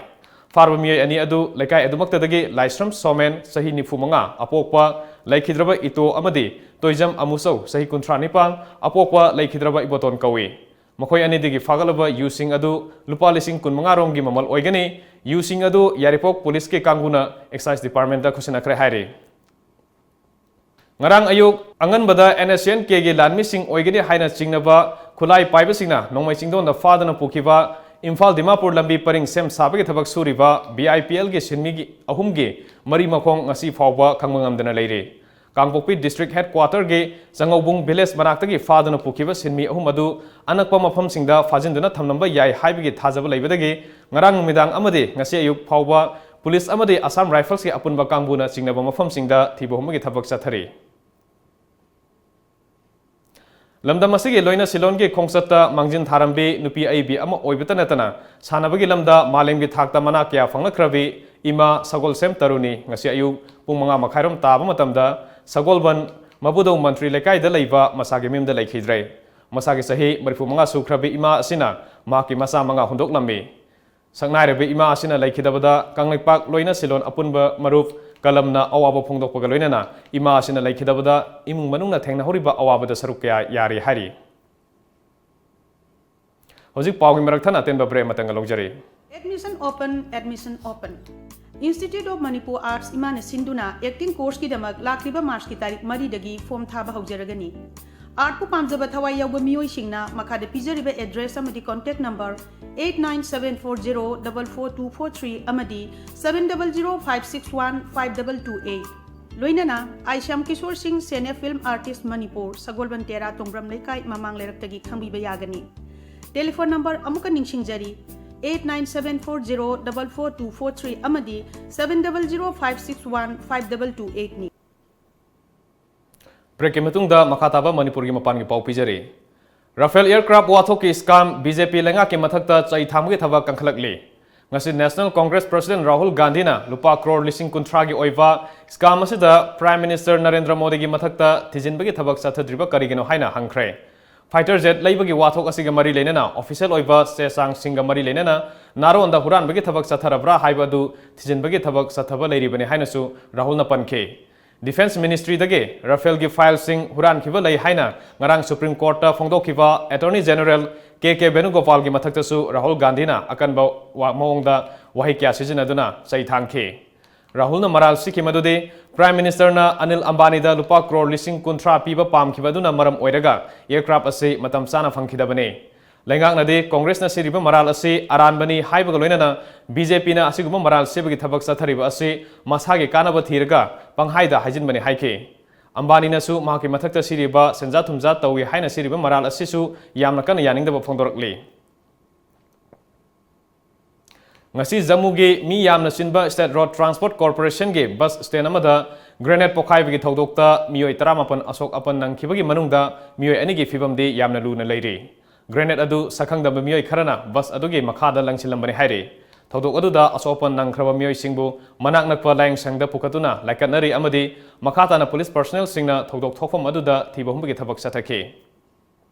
ꯐꯥꯔꯕ ꯃꯤꯑꯣꯏ ꯑꯅꯤ ꯑꯗꯨ ꯂꯩꯀꯥꯏ ꯑꯗꯨꯃꯛꯇꯗꯒꯤ ꯂꯥꯏꯁ꯭ꯔꯝ ꯁꯣꯃꯦꯟ, ꯆꯍꯤ ꯅꯤꯐꯨ ꯃꯉꯥ, ꯑꯄꯣꯛꯄ ꯂꯩꯈꯤꯗ꯭ꯔꯕ ꯏꯇꯣ ꯑꯃꯗꯤ ꯇꯣꯏꯖꯝ ꯑꯃꯨꯆꯧ, ꯆꯍꯤ ꯀꯨꯟꯊ꯭ꯔꯥ ꯅꯤꯄꯥꯟ, ꯑꯄꯣꯛꯄ ꯂꯩꯈꯤꯗ꯭ꯔꯕ ꯏꯕꯣꯇꯣꯟ ꯀꯧꯏ꯫ ꯃꯈꯣꯏ ꯑꯅꯤꯗꯒꯤ ꯐꯥꯒꯠꯂꯕ ꯌꯨꯁꯤꯡ ꯑꯗꯨ ꯂꯨꯄꯥ ꯂꯤꯁꯤꯡ ꯀꯨꯟ ꯃꯉꯥ ꯔꯣꯝꯒꯤ ꯃꯃꯜ ꯑꯣꯏꯒꯅꯤ꯫ ꯌꯨꯁꯤꯡ ꯑꯗꯨ ꯌꯥꯏꯔꯤꯄꯣꯛ ꯄꯨꯂꯤꯁꯀꯤ ꯀꯥꯡꯕꯨꯅ ꯑꯦꯛꯁꯥꯏꯖ ꯗꯤꯄꯥꯔꯠꯃꯦꯟꯇ ꯈꯨꯠꯁꯤꯟꯅꯈ꯭ꯔꯦ ꯍꯥꯏꯔꯤ꯫ ꯉꯔꯥꯡ ꯑꯌꯨꯛ ꯑꯉꯟꯕꯗ ꯑꯦꯟ ꯑꯦꯁ ꯁꯤ ꯑꯦꯟ ꯀꯦꯒꯤ ꯂꯥꯟꯃꯤꯁꯤꯡ ꯑꯣꯏꯒꯅꯤ ꯍꯥꯏꯅ ꯆꯤꯡꯅꯕ ꯈꯨꯠꯂꯥꯏ ꯄꯥꯏꯕꯁꯤꯡꯅ ꯅꯣꯡꯃꯩ ꯆꯤꯡꯗꯣꯟꯗ ꯐꯥꯗꯨꯅ ꯄꯨꯈꯤꯕ ꯏꯝꯐꯥꯜ ꯗꯤꯃꯥꯄꯨꯔ ꯂꯝꯕꯤ ꯄꯔꯤꯡ ꯁꯦꯝ ꯁꯥꯕꯒꯤ ꯊꯕꯛ ꯁꯨꯔꯤꯕ ꯕꯤ ꯑꯥꯏ ꯄꯤ ꯑꯦꯜꯒꯤ ꯁꯤꯟꯃꯤꯒꯤ ꯑꯍꯨꯝꯒꯤ ꯃꯔꯤ ꯃꯈꯣꯡ ꯉꯁꯤ ꯐꯥꯎꯕ ꯈꯪꯕ ꯉꯝꯗꯅ ꯂꯩꯔꯤ꯫ ꯀꯥꯡꯄꯣꯛꯄꯤ ꯗꯤꯁꯇ꯭ꯔꯤꯛ ꯍꯦꯗꯀ꯭ꯋꯥꯇꯔꯒꯤ ꯆꯪꯉꯧꯕꯨꯡ ꯚꯤꯂꯦꯖ ꯃꯅꯥꯛꯇꯒꯤ ꯐꯥꯗꯨꯅ ꯄꯨꯈꯤꯕ ꯁꯤꯟꯃꯤ ꯑꯍꯨꯝ ꯑꯗꯨ ꯑꯅꯛꯄ ꯃꯐꯝꯁꯤꯡꯗ ꯐꯥꯖꯤꯟꯗꯨꯅ ꯊꯝꯂꯝꯕ ꯌꯥꯏ ꯍꯥꯏꯕꯒꯤ ꯊꯥꯖꯕ ꯂꯩꯕꯗꯒꯤ ꯉꯔꯥꯡ ꯅꯨꯃꯤꯗꯥꯡ ꯑꯃꯗꯤ ꯉꯁꯤ ꯑꯌꯨꯛ ꯐꯥꯎꯕ ꯄꯨꯂꯤꯁ ꯑꯃꯗꯤ ꯑꯁꯥꯝ ꯔꯥꯏꯐꯜꯁꯀꯤ ꯑꯄꯨꯟꯕ ꯀꯥꯡꯕꯨꯅ ꯆꯤꯡꯅꯕ ꯃꯐꯝꯁꯤꯡꯗ ꯊꯤꯕ ꯍꯨꯝꯕꯒꯤ ꯊꯕꯛ ꯆꯠꯊꯔꯤ꯫ ꯂꯝꯗꯝ ꯑꯁꯤꯒꯤ ꯂꯣꯏꯅ ꯁꯤꯂꯣꯟꯒꯤ ꯈꯣꯡꯆꯠꯇ ꯃꯥꯡꯖꯤꯟ ꯊꯥꯔꯝꯕꯤ ꯅꯨꯄꯤ ꯑꯏꯕꯤ ꯑꯃ ꯑꯣꯏꯕꯇ ꯅꯠꯇꯅ ꯁꯥꯟꯅꯕꯒꯤ ꯂꯝꯗ ꯃꯥꯂꯦꯝꯒꯤ ꯊꯥꯛꯇ ꯃꯅꯥ ꯀꯌꯥ ꯐꯪꯂꯛꯈ꯭ꯔꯕꯤ ꯏꯃꯥ ꯁꯒꯣꯜꯁꯦꯝ ꯇꯔꯨꯅꯤ ꯉꯁꯤ ꯑꯌꯨꯛ ꯄꯨꯡ ꯃꯉꯥ ꯃꯈꯥꯏꯔꯣꯝ ꯇꯥꯕ ꯃꯇꯝꯗ ꯁꯒꯣꯜꯕꯟ ꯃꯕꯨꯗꯧ ꯃꯟꯇ꯭ꯔꯤ ꯂꯩꯀꯥꯏꯗ ꯂꯩꯕ ꯃꯁꯥꯒꯤ ꯃꯌꯨꯝꯗ ꯂꯩꯈꯤꯗ꯭ꯔꯦ꯫ ꯃꯁꯥꯒꯤ ꯆꯍꯤ ꯃꯔꯤꯐꯨ ꯃꯉꯥ ꯁꯨꯈ꯭ꯔꯕꯤ ꯏꯃꯥ ꯑꯁꯤꯅ ꯃꯍꯥꯛꯀꯤ ꯃꯆꯥ ꯃꯉꯥ ꯍꯨꯟꯗꯣꯛꯂꯝꯃꯤ꯫ ꯁꯛꯅꯥꯏꯔꯕꯤ ꯏꯃꯥ ꯑꯁꯤꯅ ꯂꯩꯈꯤꯗꯕꯗ ꯀꯪꯂꯩꯄꯥꯛ ꯂꯣꯏꯅ ꯁꯤꯂꯣꯟ ꯑꯄꯨꯟꯕ ꯃꯔꯨꯞ ꯀꯂꯝꯅ ꯑꯋꯥꯕ ꯐꯣꯡꯗꯣꯛꯄꯒ ꯂꯣꯏꯅꯅ ꯏꯃꯥ ꯑꯁꯤꯅ ꯂꯩꯈꯤꯗꯕꯗ ꯏꯃꯨꯡ ꯃꯅꯨꯡꯅ ꯊꯦꯡꯅꯍꯧꯔꯤꯕ ꯑꯋꯥꯕꯗ ꯁꯔꯨꯛ ꯀꯌꯥ ꯌꯥꯔꯤ ꯍꯥꯏꯔꯤ꯫ ꯍꯧꯖꯤꯛ ꯄꯥꯎꯒꯤ ꯃꯔꯛ ꯊꯠꯅ ꯑꯇꯦꯟꯕ break ꯑꯃꯇꯪꯒ ꯂꯧꯖꯔꯤ꯫ Admission open, admission open. Institute of Manipur Arts ꯏꯃꯥꯅ ꯁꯤꯟꯗꯨꯅ acting courseꯀꯤꯗꯃꯛ ꯂꯥꯛꯂꯤꯕ Marchꯀꯤ ꯇꯥꯔꯤꯛ ꯃꯔꯤꯗꯒꯤ form ꯊꯥꯕ ꯍꯧꯖꯔꯒꯅꯤ꯫ Artꯄꯨ ꯄꯥꯝꯖꯕ ꯊꯋꯥꯏ ꯌꯥꯎꯕ ꯃꯤꯑꯣꯏꯁꯤꯡꯅ ꯃꯈꯥꯗ ꯄꯤꯖꯔꯤꯕ address ꯑꯃꯗꯤ contact number eight nine seven four zero double four two four three ꯑꯃꯗꯤ seven double zero five six one five double two eight, ꯂꯣꯏꯅꯅ ꯑꯥꯏ ꯁ꯭ꯌꯥꯝ ꯀꯤꯁꯣꯔ ꯁꯤꯡ, Senior Film Artist, ꯃꯅꯤꯄꯨꯔ, ꯁꯒꯣꯜꯕꯟ ꯇꯦꯔꯥ, ꯇꯣꯡꯕ꯭ꯔꯝ ꯂꯩꯀꯥꯏ, ꯃꯃꯥꯡ ꯂꯩꯔꯛꯇꯒꯤ ꯈꯪꯕꯤꯕ ꯌꯥꯒꯅꯤ꯫ Telephone number ꯑꯃꯨꯛꯀ ꯅꯤꯡꯁꯤꯡꯖꯔꯤ, eight nine seven four zero double four two four three ꯑꯃꯗꯤ seven double zero five six one five double two eightꯅꯤ꯫ Breakꯀꯤ ꯃꯇꯨꯡꯗ ꯃꯈꯥ ꯇꯥꯕ ꯃꯅꯤꯄꯨꯔꯒꯤ ꯃꯄꯥꯟꯒꯤ ꯄꯥꯎ ꯄꯤꯖꯔꯤ꯫ Rafale aircraft ꯋꯥꯊꯣꯛꯀꯤ scam, BJP ꯂꯩꯉꯥꯛꯀꯤ ꯃꯊꯛꯇ ꯆꯩ ꯊꯥꯡꯕꯒꯤ ꯊꯕꯛ ꯀꯟꯈꯠꯂꯛꯂꯤ꯫ ꯉꯁꯤ National Congress President ꯔꯥꯍꯨꯜ ꯒꯥꯟꯙꯤꯅ ꯂꯨꯄꯥ ꯀ꯭ꯔꯣꯔ ꯂꯤꯁꯤꯡ ꯀꯨꯟꯊ꯭ꯔꯥꯒꯤ ꯑꯣꯏꯕ scam ꯑꯁꯤꯗ Prime Minister ꯅꯔꯦꯟꯗ꯭ꯔ ꯃꯣꯗꯤꯒꯤ ꯃꯊꯛꯇ ꯊꯤꯖꯤꯟꯕꯒꯤ ꯊꯕꯛ ꯆꯠꯊꯗ꯭ꯔꯤꯕ ꯀꯔꯤꯒꯤꯅꯣ ꯍꯥꯏꯅ ꯍꯪꯈ꯭ꯔꯦ꯫ Fighter jet ꯂꯩꯕꯒꯤ ꯋꯥꯊꯣꯛ ꯑꯁꯤꯒ ꯃꯔꯤ ꯂꯩꯅꯅ official ꯑꯣꯏꯕ ꯆꯦ ꯆꯥꯡꯁꯤꯡꯒ ꯃꯔꯤ ꯂꯩꯅꯅ ꯅꯥꯔꯣꯟꯗ ꯍꯨꯔꯥꯟꯕꯒꯤ ꯊꯕꯛ ꯆꯠꯊꯔꯕ꯭ꯔꯥ ꯍꯥꯏꯕ ꯑꯗꯨ ꯊꯤꯖꯤꯟꯕꯒꯤ ꯊꯕꯛ ꯆꯠꯊꯕ ꯂꯩꯔꯤꯕꯅꯤ ꯍꯥꯏꯅꯁꯨ ꯔꯥꯍꯨꯜꯅ ꯄꯟꯈꯤ꯫ Defence Ministryꯗꯒꯤ Rafaleꯒꯤ fileꯁꯤꯡ ꯍꯨꯔꯥꯟꯈꯤꯕ ꯂꯩ ꯍꯥꯏꯅ ꯉꯔꯥꯡ Supreme Courtꯇ ꯐꯣꯡꯗꯣꯛꯈꯤꯕ Attorney General ꯀꯦ ꯀꯦ ꯕꯦꯅꯨꯒꯣꯄꯥꯜꯒꯤ ꯃꯊꯛꯇꯁꯨ ꯔꯥꯍꯨꯜ ꯒꯥꯟꯙꯤꯅ ꯑꯀꯟꯕ ꯋꯥ-, ꯃꯑꯣꯡꯗ ꯋꯥꯍꯩ ꯀꯌꯥ ꯁꯤꯖꯤꯟꯅꯗꯨꯅ ꯆꯩ ꯊꯥꯡꯈꯤ꯫ ꯔꯥꯍꯨꯜꯅ ꯃꯔꯥꯜ ꯁꯤꯈꯤ ꯃꯗꯨꯗꯤ Prime Ministerꯅ ꯑꯅꯤꯜ ꯑꯝꯕꯥꯅꯤꯗ ꯂꯨꯄꯥ ꯀ꯭ꯔꯣꯔ ꯂꯤꯁꯤꯡ ꯀꯨꯟꯊ꯭ꯔꯥ ꯄꯤꯕ ꯄꯥꯝꯈꯤꯕ ꯑꯗꯨꯅ ꯃꯔꯝ ꯑꯣꯏꯔꯒ aircraft ꯑꯁꯤ ꯃꯇꯝ ꯆꯥꯅ ꯐꯪꯈꯤꯗꯕꯅꯤ꯫ ꯂꯩꯉꯥꯛꯅꯗꯤ Congressꯅ ꯁꯤꯔꯤꯕ ꯃꯔꯥꯜ ꯑꯁꯤ ꯑꯔꯥꯟꯕꯅꯤ ꯍꯥꯏꯕꯒ ꯂꯣꯏꯅꯅ BJPꯅ ꯑꯁꯤꯒꯨꯝꯕ ꯃꯔꯥꯜ ꯁꯤꯕꯒꯤ ꯊꯕꯛ ꯆꯠꯊꯔꯤꯕ ꯑꯁꯤ ꯃꯁꯥꯒꯤ ꯀꯥꯟꯅꯕ ꯊꯤꯔꯒ ꯄꯪꯍꯥꯏꯗ ꯍꯥꯏꯖꯤꯟꯕꯅꯤ ꯍꯥꯏꯈꯤ꯫ ꯑꯝꯕꯥꯅꯤꯅꯁꯨ ꯃꯍꯥꯛꯀꯤ ꯃꯊꯛꯇ ꯁꯤꯔꯤꯕ ꯁꯦꯟꯖꯥ ꯊꯨꯝꯖꯥ ꯇꯧꯏ ꯍꯥꯏꯅ ꯁꯤꯔꯤꯕ ꯃꯔꯥꯜ ꯑꯁꯤꯁꯨ ꯌꯥꯝꯅ ꯀꯟꯅ ꯌꯥꯅꯤꯡꯗꯕ ꯐꯣꯡꯗꯣꯔꯛꯂꯤ꯫ ꯉꯁꯤ ꯖꯝꯃꯨꯒꯤ ꯃꯤ ꯌꯥꯝꯅ ꯆꯤꯟꯕ State Road Transport Corporationꯒꯤ bus stand ꯑꯃꯗ Grenade ꯄꯣꯈꯥꯏꯕꯒꯤ ꯊꯧꯗꯣꯛꯇ ꯃꯤꯑꯣꯏ ꯇꯔꯥꯃꯥꯄꯟ ꯑꯁꯣꯛ ꯑꯄꯟ ꯅꯪꯈꯤꯕꯒꯤ ꯃꯅꯨꯡꯗ ꯃꯤꯑꯣꯏ ꯑꯅꯤꯒꯤ ꯐꯤꯕꯝꯗꯤ ꯌꯥꯝꯅ ꯂꯨꯅ ꯂꯩꯔꯤ꯫ Grenade ꯑꯗꯨ ꯁꯛꯈꯪꯗꯕ ꯃꯤꯑꯣꯏ ꯈꯔꯅ bus ꯑꯗꯨꯒꯤ ꯃꯈꯥꯗ ꯂꯪꯁꯤꯜꯂꯝꯕꯅꯤ ꯍꯥꯏꯔꯤ꯫ ꯊꯧꯗꯣꯛ ꯑꯗꯨꯗ ꯑꯁꯣꯛ ꯑꯄꯟ ꯅꯪꯈ꯭ꯔꯕ ꯃꯤꯑꯣꯏꯁꯤꯡꯕꯨ ꯃꯅꯥꯛ ꯅꯛꯄ ꯂꯥꯌꯦꯡ ꯁꯪꯗ ꯄꯨꯈꯠꯇꯨꯅ ꯂꯥꯏꯀꯠꯅꯔꯤ ꯑꯃꯗꯤ ꯃꯈꯥ ꯇꯥꯅ police personnelꯁꯤꯡꯅ ꯊꯧꯗꯣꯛ ꯊꯣꯛꯐꯝ ꯑꯗꯨꯗ ꯊꯤꯕ ꯍꯨꯝꯕꯒꯤ ꯊꯕꯛ ꯆꯠꯊꯈꯤ꯫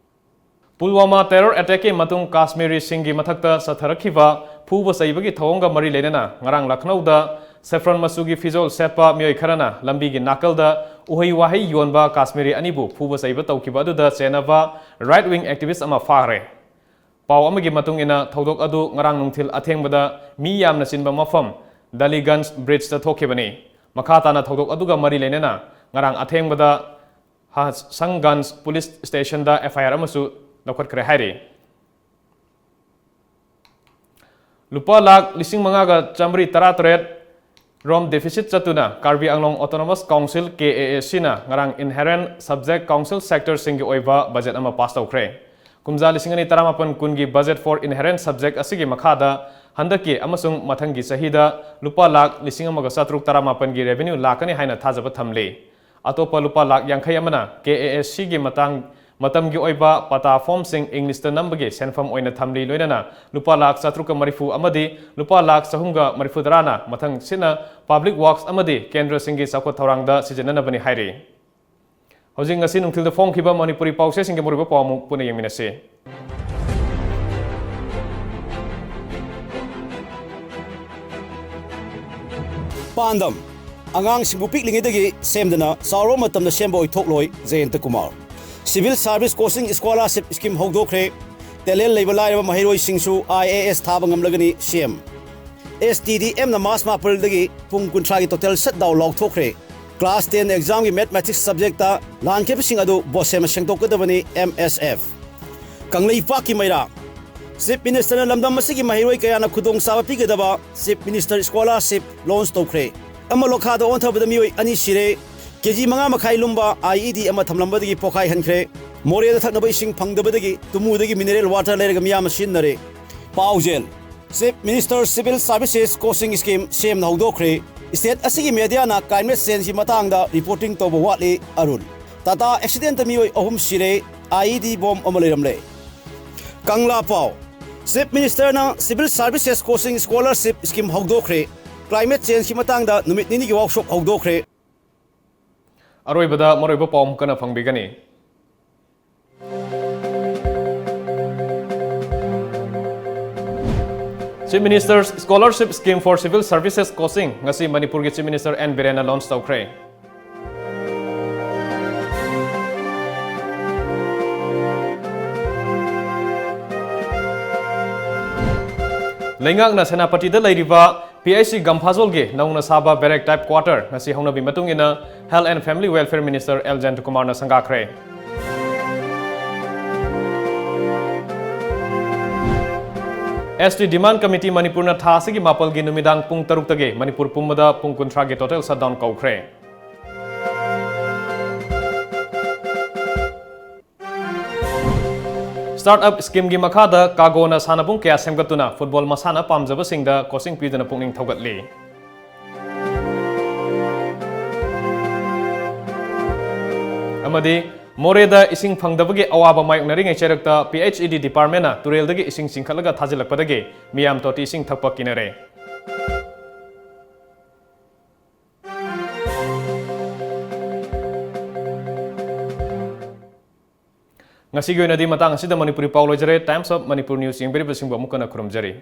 ꯄꯨꯜꯋꯥꯃꯥ terror attackꯀꯤ ꯃꯇꯨꯡ ꯀꯥꯁꯃꯤꯔꯤꯁꯤꯡꯒꯤ ꯃꯊꯛꯇ ꯆꯠꯊꯔꯛꯈꯤꯕ ꯐꯨꯕ ꯆꯩꯕꯒꯤ ꯊꯧꯑꯣꯡꯒ ꯃꯔꯤ ꯂꯩꯅꯅ ꯉꯔꯥꯡ ꯂꯈꯅꯧꯗ saffron ꯃꯆꯨꯒꯤ ꯐꯤꯖꯣꯜ ꯁꯦꯠꯄ ꯃꯤꯑꯣꯏ ꯈꯔꯅ ꯂꯝꯕꯤꯒꯤ ꯅꯥꯀꯜꯗ ꯎꯍꯩ ꯋꯥꯍꯩ ꯌꯣꯟꯕ ꯀꯥꯁꯃꯤꯔꯤ ꯑꯅꯤꯕꯨ ꯐꯨꯕ ꯆꯩꯕ ꯇꯧꯈꯤꯕ ꯑꯗꯨꯗ ꯆꯦꯟꯅꯕ right wing activist ꯑꯃ ꯐꯥꯈ꯭ꯔꯦ꯫ ꯄꯥꯎ ꯑꯃꯒꯤ ꯃꯇꯨꯡ ꯏꯟꯅ, ꯊꯧꯗꯣꯛ ꯑꯗꯨ ꯉꯔꯥꯡ ꯅꯨꯡꯊꯤꯜ ꯑꯊꯦꯡꯕꯗ ꯃꯤ ꯌꯥꯝꯅ ꯆꯤꯟꯕ ꯃꯐꯝ ꯗꯂꯤꯒꯟꯖ bridgeꯇ ꯊꯣꯛꯈꯤꯕꯅꯤ꯫ ꯃꯈꯥ ꯇꯥꯅ ꯊꯧꯗꯣꯛ ꯑꯗꯨꯒ ꯃꯔꯤ ꯂꯩꯅꯅ ꯉꯔꯥꯡ ꯑꯊꯦꯡꯕꯗ ꯍꯁꯪꯒꯟꯖ police stationꯗ F I R ꯑꯃꯁꯨ ꯂꯧꯈꯠꯈ꯭ꯔꯦ ꯍꯥꯏꯔꯤ꯫ ꯂꯨꯄꯥ ꯂꯥꯈ ꯂꯤꯁꯤꯡ ꯃꯉꯥꯒ ꯆꯥꯃꯔꯤ ꯇꯔꯥꯇꯔꯦꯠ ꯔꯣꯝ deficit ꯆꯠꯇꯨꯅ ꯀꯥꯔꯕꯤ ꯑꯪꯂꯣꯡ Autonomous Council, K A A Cꯅ ꯉꯔꯥꯡ inherent subject council sectorꯁꯤꯡꯒꯤ ꯑꯣꯏꯕ budget ꯑꯃ pass ꯇꯧꯈ꯭ꯔꯦ꯫ ꯀꯨꯝꯖꯥ ꯂꯤꯁꯤꯡ ꯑꯅꯤ ꯇꯔꯥꯃꯥꯄꯟ ꯀꯨꯟꯒꯤ budget for inherent subject ꯑꯁꯤꯒꯤ ꯃꯈꯥꯗ ꯍꯟꯗꯛꯀꯤ ꯑꯃꯁꯨꯡ ꯃꯊꯪꯒꯤ ꯆꯍꯤꯗ ꯂꯨꯄꯥ ꯂꯥꯈ ꯂꯤꯁꯤꯡ ꯑꯃꯒ ꯆꯥꯇ꯭ꯔꯨꯛ ꯇꯔꯥꯃꯥꯄꯟꯒꯤ revenue ꯂꯥꯛꯀꯅꯤ ꯍꯥꯏꯅ ꯊꯥꯖꯕ ꯊꯝꯂꯤ꯫ ꯑꯇꯣꯞꯄ ꯂꯨꯄꯥ ꯂꯥꯈ ꯌꯥꯡꯈꯩ ꯑꯃꯅ K A A Cꯒꯤ ꯃꯇꯥꯡ, ꯃꯇꯝꯒꯤ ꯑꯣꯏꯕ ꯄꯇꯥ formꯁꯤꯡ Englishꯇ ꯅꯝꯕꯒꯤ ꯁꯦꯟꯐꯝ ꯑꯣꯏꯅ ꯊꯝꯂꯤ, ꯂꯣꯏꯅꯅ ꯂꯨꯄꯥ ꯂꯥꯈ ꯆꯥꯇ꯭ꯔꯨꯛꯀ ꯃꯔꯤꯐꯨ ꯑꯃꯗꯤ ꯂꯨꯄꯥ ꯂꯥꯈ ꯆꯍꯨꯝꯒ ꯃꯔꯤꯐꯨ ꯇꯔꯥꯅ ꯃꯊꯪ ꯁꯤꯠꯅ public works ꯑꯃꯗꯤ ꯀꯦꯟꯗ꯭ꯔꯁꯤꯡꯒꯤ ꯆꯥꯎꯈꯠ ꯊꯧꯔꯥꯡꯗ ꯁꯤꯖꯤꯟꯅꯅꯕꯅꯤ ꯍꯥꯏꯔꯤ꯫ ꯍꯧꯖꯤꯛ ꯉꯁꯤ ꯅꯨꯡꯊꯤꯜꯗ ꯐꯣꯡꯈꯤꯕ ꯃꯅꯤꯄꯨꯔꯤ ꯄꯥꯎꯆꯦꯁꯤꯡꯒꯤ ꯃꯔꯨꯑꯣꯏꯕ ꯄꯥꯎ ꯑꯃꯨꯛ ꯄꯨꯟꯅ ꯌꯦꯡꯃꯤꯟꯅꯁꯤ꯫ ꯄꯥꯟꯗꯝ: ꯑꯉꯥꯡꯁꯤꯡꯕꯨ ꯄꯤꯛꯂꯤꯉꯩꯗꯒꯤ ꯁꯦꯝꯗꯅ ꯆꯥꯎꯔꯕ ꯃꯇꯝꯗ ꯁꯦꯝꯕ ꯑꯣꯏꯊꯣꯛꯂꯣꯏ, ꯖꯌꯟꯇ Kumar. Civil Service Coaching Scholarship Scheme ꯍꯧꯗꯣꯛꯈ꯭ꯔꯦ꯫ Talent ꯂꯩꯕ ꯂꯥꯏꯔꯕ ꯃꯍꯩꯔꯣꯏꯁꯤꯡꯁꯨ I A S ꯊꯥꯕ ꯉꯝꯂꯒꯅꯤ, C M꯫ S T D Mꯅ March ꯃꯥꯄꯜꯗꯒꯤ ꯄꯨꯡ ꯀꯨꯟꯊ꯭ꯔꯥꯒꯤ total shutdown ꯂꯥꯎꯊꯣꯛꯈ꯭ꯔꯦ꯫ Class ten examꯒꯤ Mathematics subjectꯇ ꯂꯥꯟꯈꯤꯕꯁꯤꯡ ꯑꯗꯨ ꯕꯣꯁꯦꯝꯅ ꯁꯦꯡꯗꯣꯛꯀꯗꯕꯅꯤ, M S F꯫ ꯀꯪꯂꯩꯄꯥꯛꯀꯤ ꯃꯩꯔꯥ꯫ Chief Ministerꯅ ꯂꯝꯗꯝ ꯑꯁꯤꯒꯤ ꯃꯍꯩꯔꯣꯏ ꯀꯌꯥꯅ ꯈꯨꯗꯣꯡꯆꯥꯕ ꯄꯤꯒꯗꯕ Chief Minister Scholarship launch ꯇꯧꯈ꯭ꯔꯦ꯫ ꯑꯃ ꯂꯣꯈꯥꯗ ꯑꯣꯟꯊꯕꯗ ꯃꯤꯑꯣꯏ ꯑꯅꯤ ꯁꯤꯔꯦ꯫ ꯀꯦ ꯖꯤ ꯃꯉꯥ ꯃꯈꯥꯏ ꯂꯨꯝꯕ I E D ꯑꯃ ꯊꯝꯂꯝꯕꯗꯒꯤ ꯄꯣꯈꯥꯏꯍꯟꯈ꯭ꯔꯦ꯫ ꯃꯣꯔꯦꯗ ꯊꯛꯅꯕ ꯏꯁꯤꯡ ꯐꯪꯗꯕꯗꯒꯤ ꯇꯨꯃꯨꯗꯒꯤ mineral water ꯂꯩꯔꯒ ꯃꯤꯌꯥꯝꯅ ꯁꯤꯖꯤꯟꯅꯔꯦ꯫ ꯄꯥꯎꯖꯦꯜ: Chief Minister Civil Services Coaching Scheme, C Mꯅ ꯍꯧꯗꯣꯛꯈ꯭ꯔꯦ꯫ ꯁ꯭ꯇꯦꯠ ꯑꯁꯤꯒꯤ ꯃꯦꯗꯤꯌꯥꯅ ꯀ꯭ꯂꯥꯏꯃꯦꯠ ꯆꯦꯟꯖꯀꯤ ꯃꯇꯥꯡꯗ ꯔꯤꯄꯣꯔꯇꯤꯡ ꯇꯧꯕ ꯋꯥꯠꯂꯤ꯫ ꯑꯔꯨꯟ꯫ ꯇꯥꯇꯥ ꯑꯦꯛꯁꯤꯗꯦꯟꯇ ꯃꯤꯑꯣꯏ ꯑꯍꯨꯝ ꯁꯤꯔꯦ꯫ ꯑꯥꯏ ꯏ ꯗꯤ ꯕꯣꯝ ꯑꯃ ꯂꯩꯔꯝꯂꯦ꯫ ꯀꯪꯂꯥ ꯄꯥꯎ꯫ ꯆꯤꯐ ꯃꯤꯅꯤꯁꯇꯔꯅ civil services coaching scholarship scheme ꯍꯧꯗꯣꯛꯈ꯭ꯔꯦ꯫ ꯀ꯭ꯂꯥꯏꯃꯦꯠ ꯆꯦꯟꯖꯀꯤ ꯃꯇꯥꯡꯗ ꯅꯨꯃꯤꯠ ꯅꯤꯅꯤꯒꯤ ꯋꯥꯔꯛꯁꯣꯞ ꯍꯧꯗꯣꯛꯈ꯭ꯔꯦ꯫ ꯑꯔꯣꯏꯕꯗ ꯃꯔꯨꯑꯣꯏꯕ ꯄꯥꯎ ꯑꯃꯨꯛ ꯍꯟꯅ ꯐꯪꯕꯤꯒꯅꯤ꯫ Chief Minister's Scholarship Scheme for Civil Services Coaching ꯉꯁꯤ ꯃꯅꯤꯄꯨꯔꯒꯤ Chief Minister ꯑꯦꯟ ꯕꯤꯔꯦꯟꯅ launch ꯇꯧꯈ꯭ꯔꯦ꯫ ꯂꯩꯉꯥꯛꯅ ꯁꯦꯅꯥꯄꯇꯤꯗ ꯂꯩꯔꯤꯕ ꯄꯤ ꯑꯩꯆ ꯁꯤ ꯒꯝꯐꯥꯖꯣꯜꯒꯤ ꯅꯧꯅ ꯁꯥꯕ barrack type quarter ꯉꯁꯤ ꯍꯧꯅꯕꯤ ꯃꯇꯨꯡ ꯏꯟꯅ Health and Family Welfare Minister L ꯖꯌꯟꯇꯀꯨꯃꯥꯔꯅ ꯁꯪꯒꯥꯈ꯭ꯔꯦ꯫ ꯑꯦꯁ ꯇꯤ Demand Committee ꯃꯅꯤꯄꯨꯔꯅ ꯊꯥ ꯑꯁꯤꯒꯤ ꯃꯥꯄꯜꯒꯤ ꯅꯨꯃꯤꯗꯥꯡ ꯄꯨꯡ ꯇꯔꯨꯛꯇꯒꯤ ꯃꯅꯤꯄꯨꯔ ꯄꯨꯝꯕꯗ ꯄꯨꯡ ꯀꯨꯟꯊ꯭ꯔꯥꯒꯤ total shutdown ꯀꯧꯈ꯭ꯔꯦ꯫ Startup schemeꯒꯤ ꯃꯈꯥꯗ ꯀꯥꯒꯣꯅ ꯁꯥꯟꯅꯕꯨꯡ ꯀꯌꯥ ꯁꯦꯝꯒꯠꯇꯨꯅ ꯐꯨꯠꯕꯣꯜ ꯃꯁꯥꯟꯅ ꯄꯥꯝꯖꯕꯁꯤꯡꯗ coaching ꯄꯤꯗꯨꯅ ꯄꯨꯛꯅꯤꯡ ꯊꯧꯒꯠꯂꯤ꯫ ꯑꯃꯗꯤ ꯃꯣꯔꯦꯗ ꯏꯁꯤꯡ ꯐꯪꯗꯕꯒꯤ ꯑꯋꯥꯕ ꯃꯥꯌꯣꯛꯅꯔꯤꯉꯩ ꯆꯩꯔꯛꯇ ꯄꯤ ꯑꯩꯆ ꯏ ꯗꯤ departmentꯅ ꯇꯨꯔꯦꯜꯗꯒꯤ ꯏꯁꯤꯡ ꯆꯤꯡꯈꯠꯂꯒ ꯊꯥꯖꯤꯜꯂꯛꯄꯗꯒꯤ ꯃꯤꯌꯥꯝ ꯇꯣꯇꯤ ꯏꯁꯤꯡ ꯊꯛꯄ ꯀꯤꯅꯔꯦ꯫ ꯉꯁꯤꯒꯤ ꯑꯣꯏꯅꯗꯤ ꯃꯇꯥꯡ ꯑꯁꯤꯗ ꯃꯅꯤꯄꯨꯔꯤ ꯄꯥꯎ ꯂꯣꯏꯖꯔꯦ꯫ Times of Manipur News ꯌꯦꯡꯕꯤꯔꯤꯕꯁꯤꯡꯕꯨ ꯑꯃꯨꯛ ꯍꯟꯅ ꯈꯨꯔꯨꯝꯖꯔꯤ꯫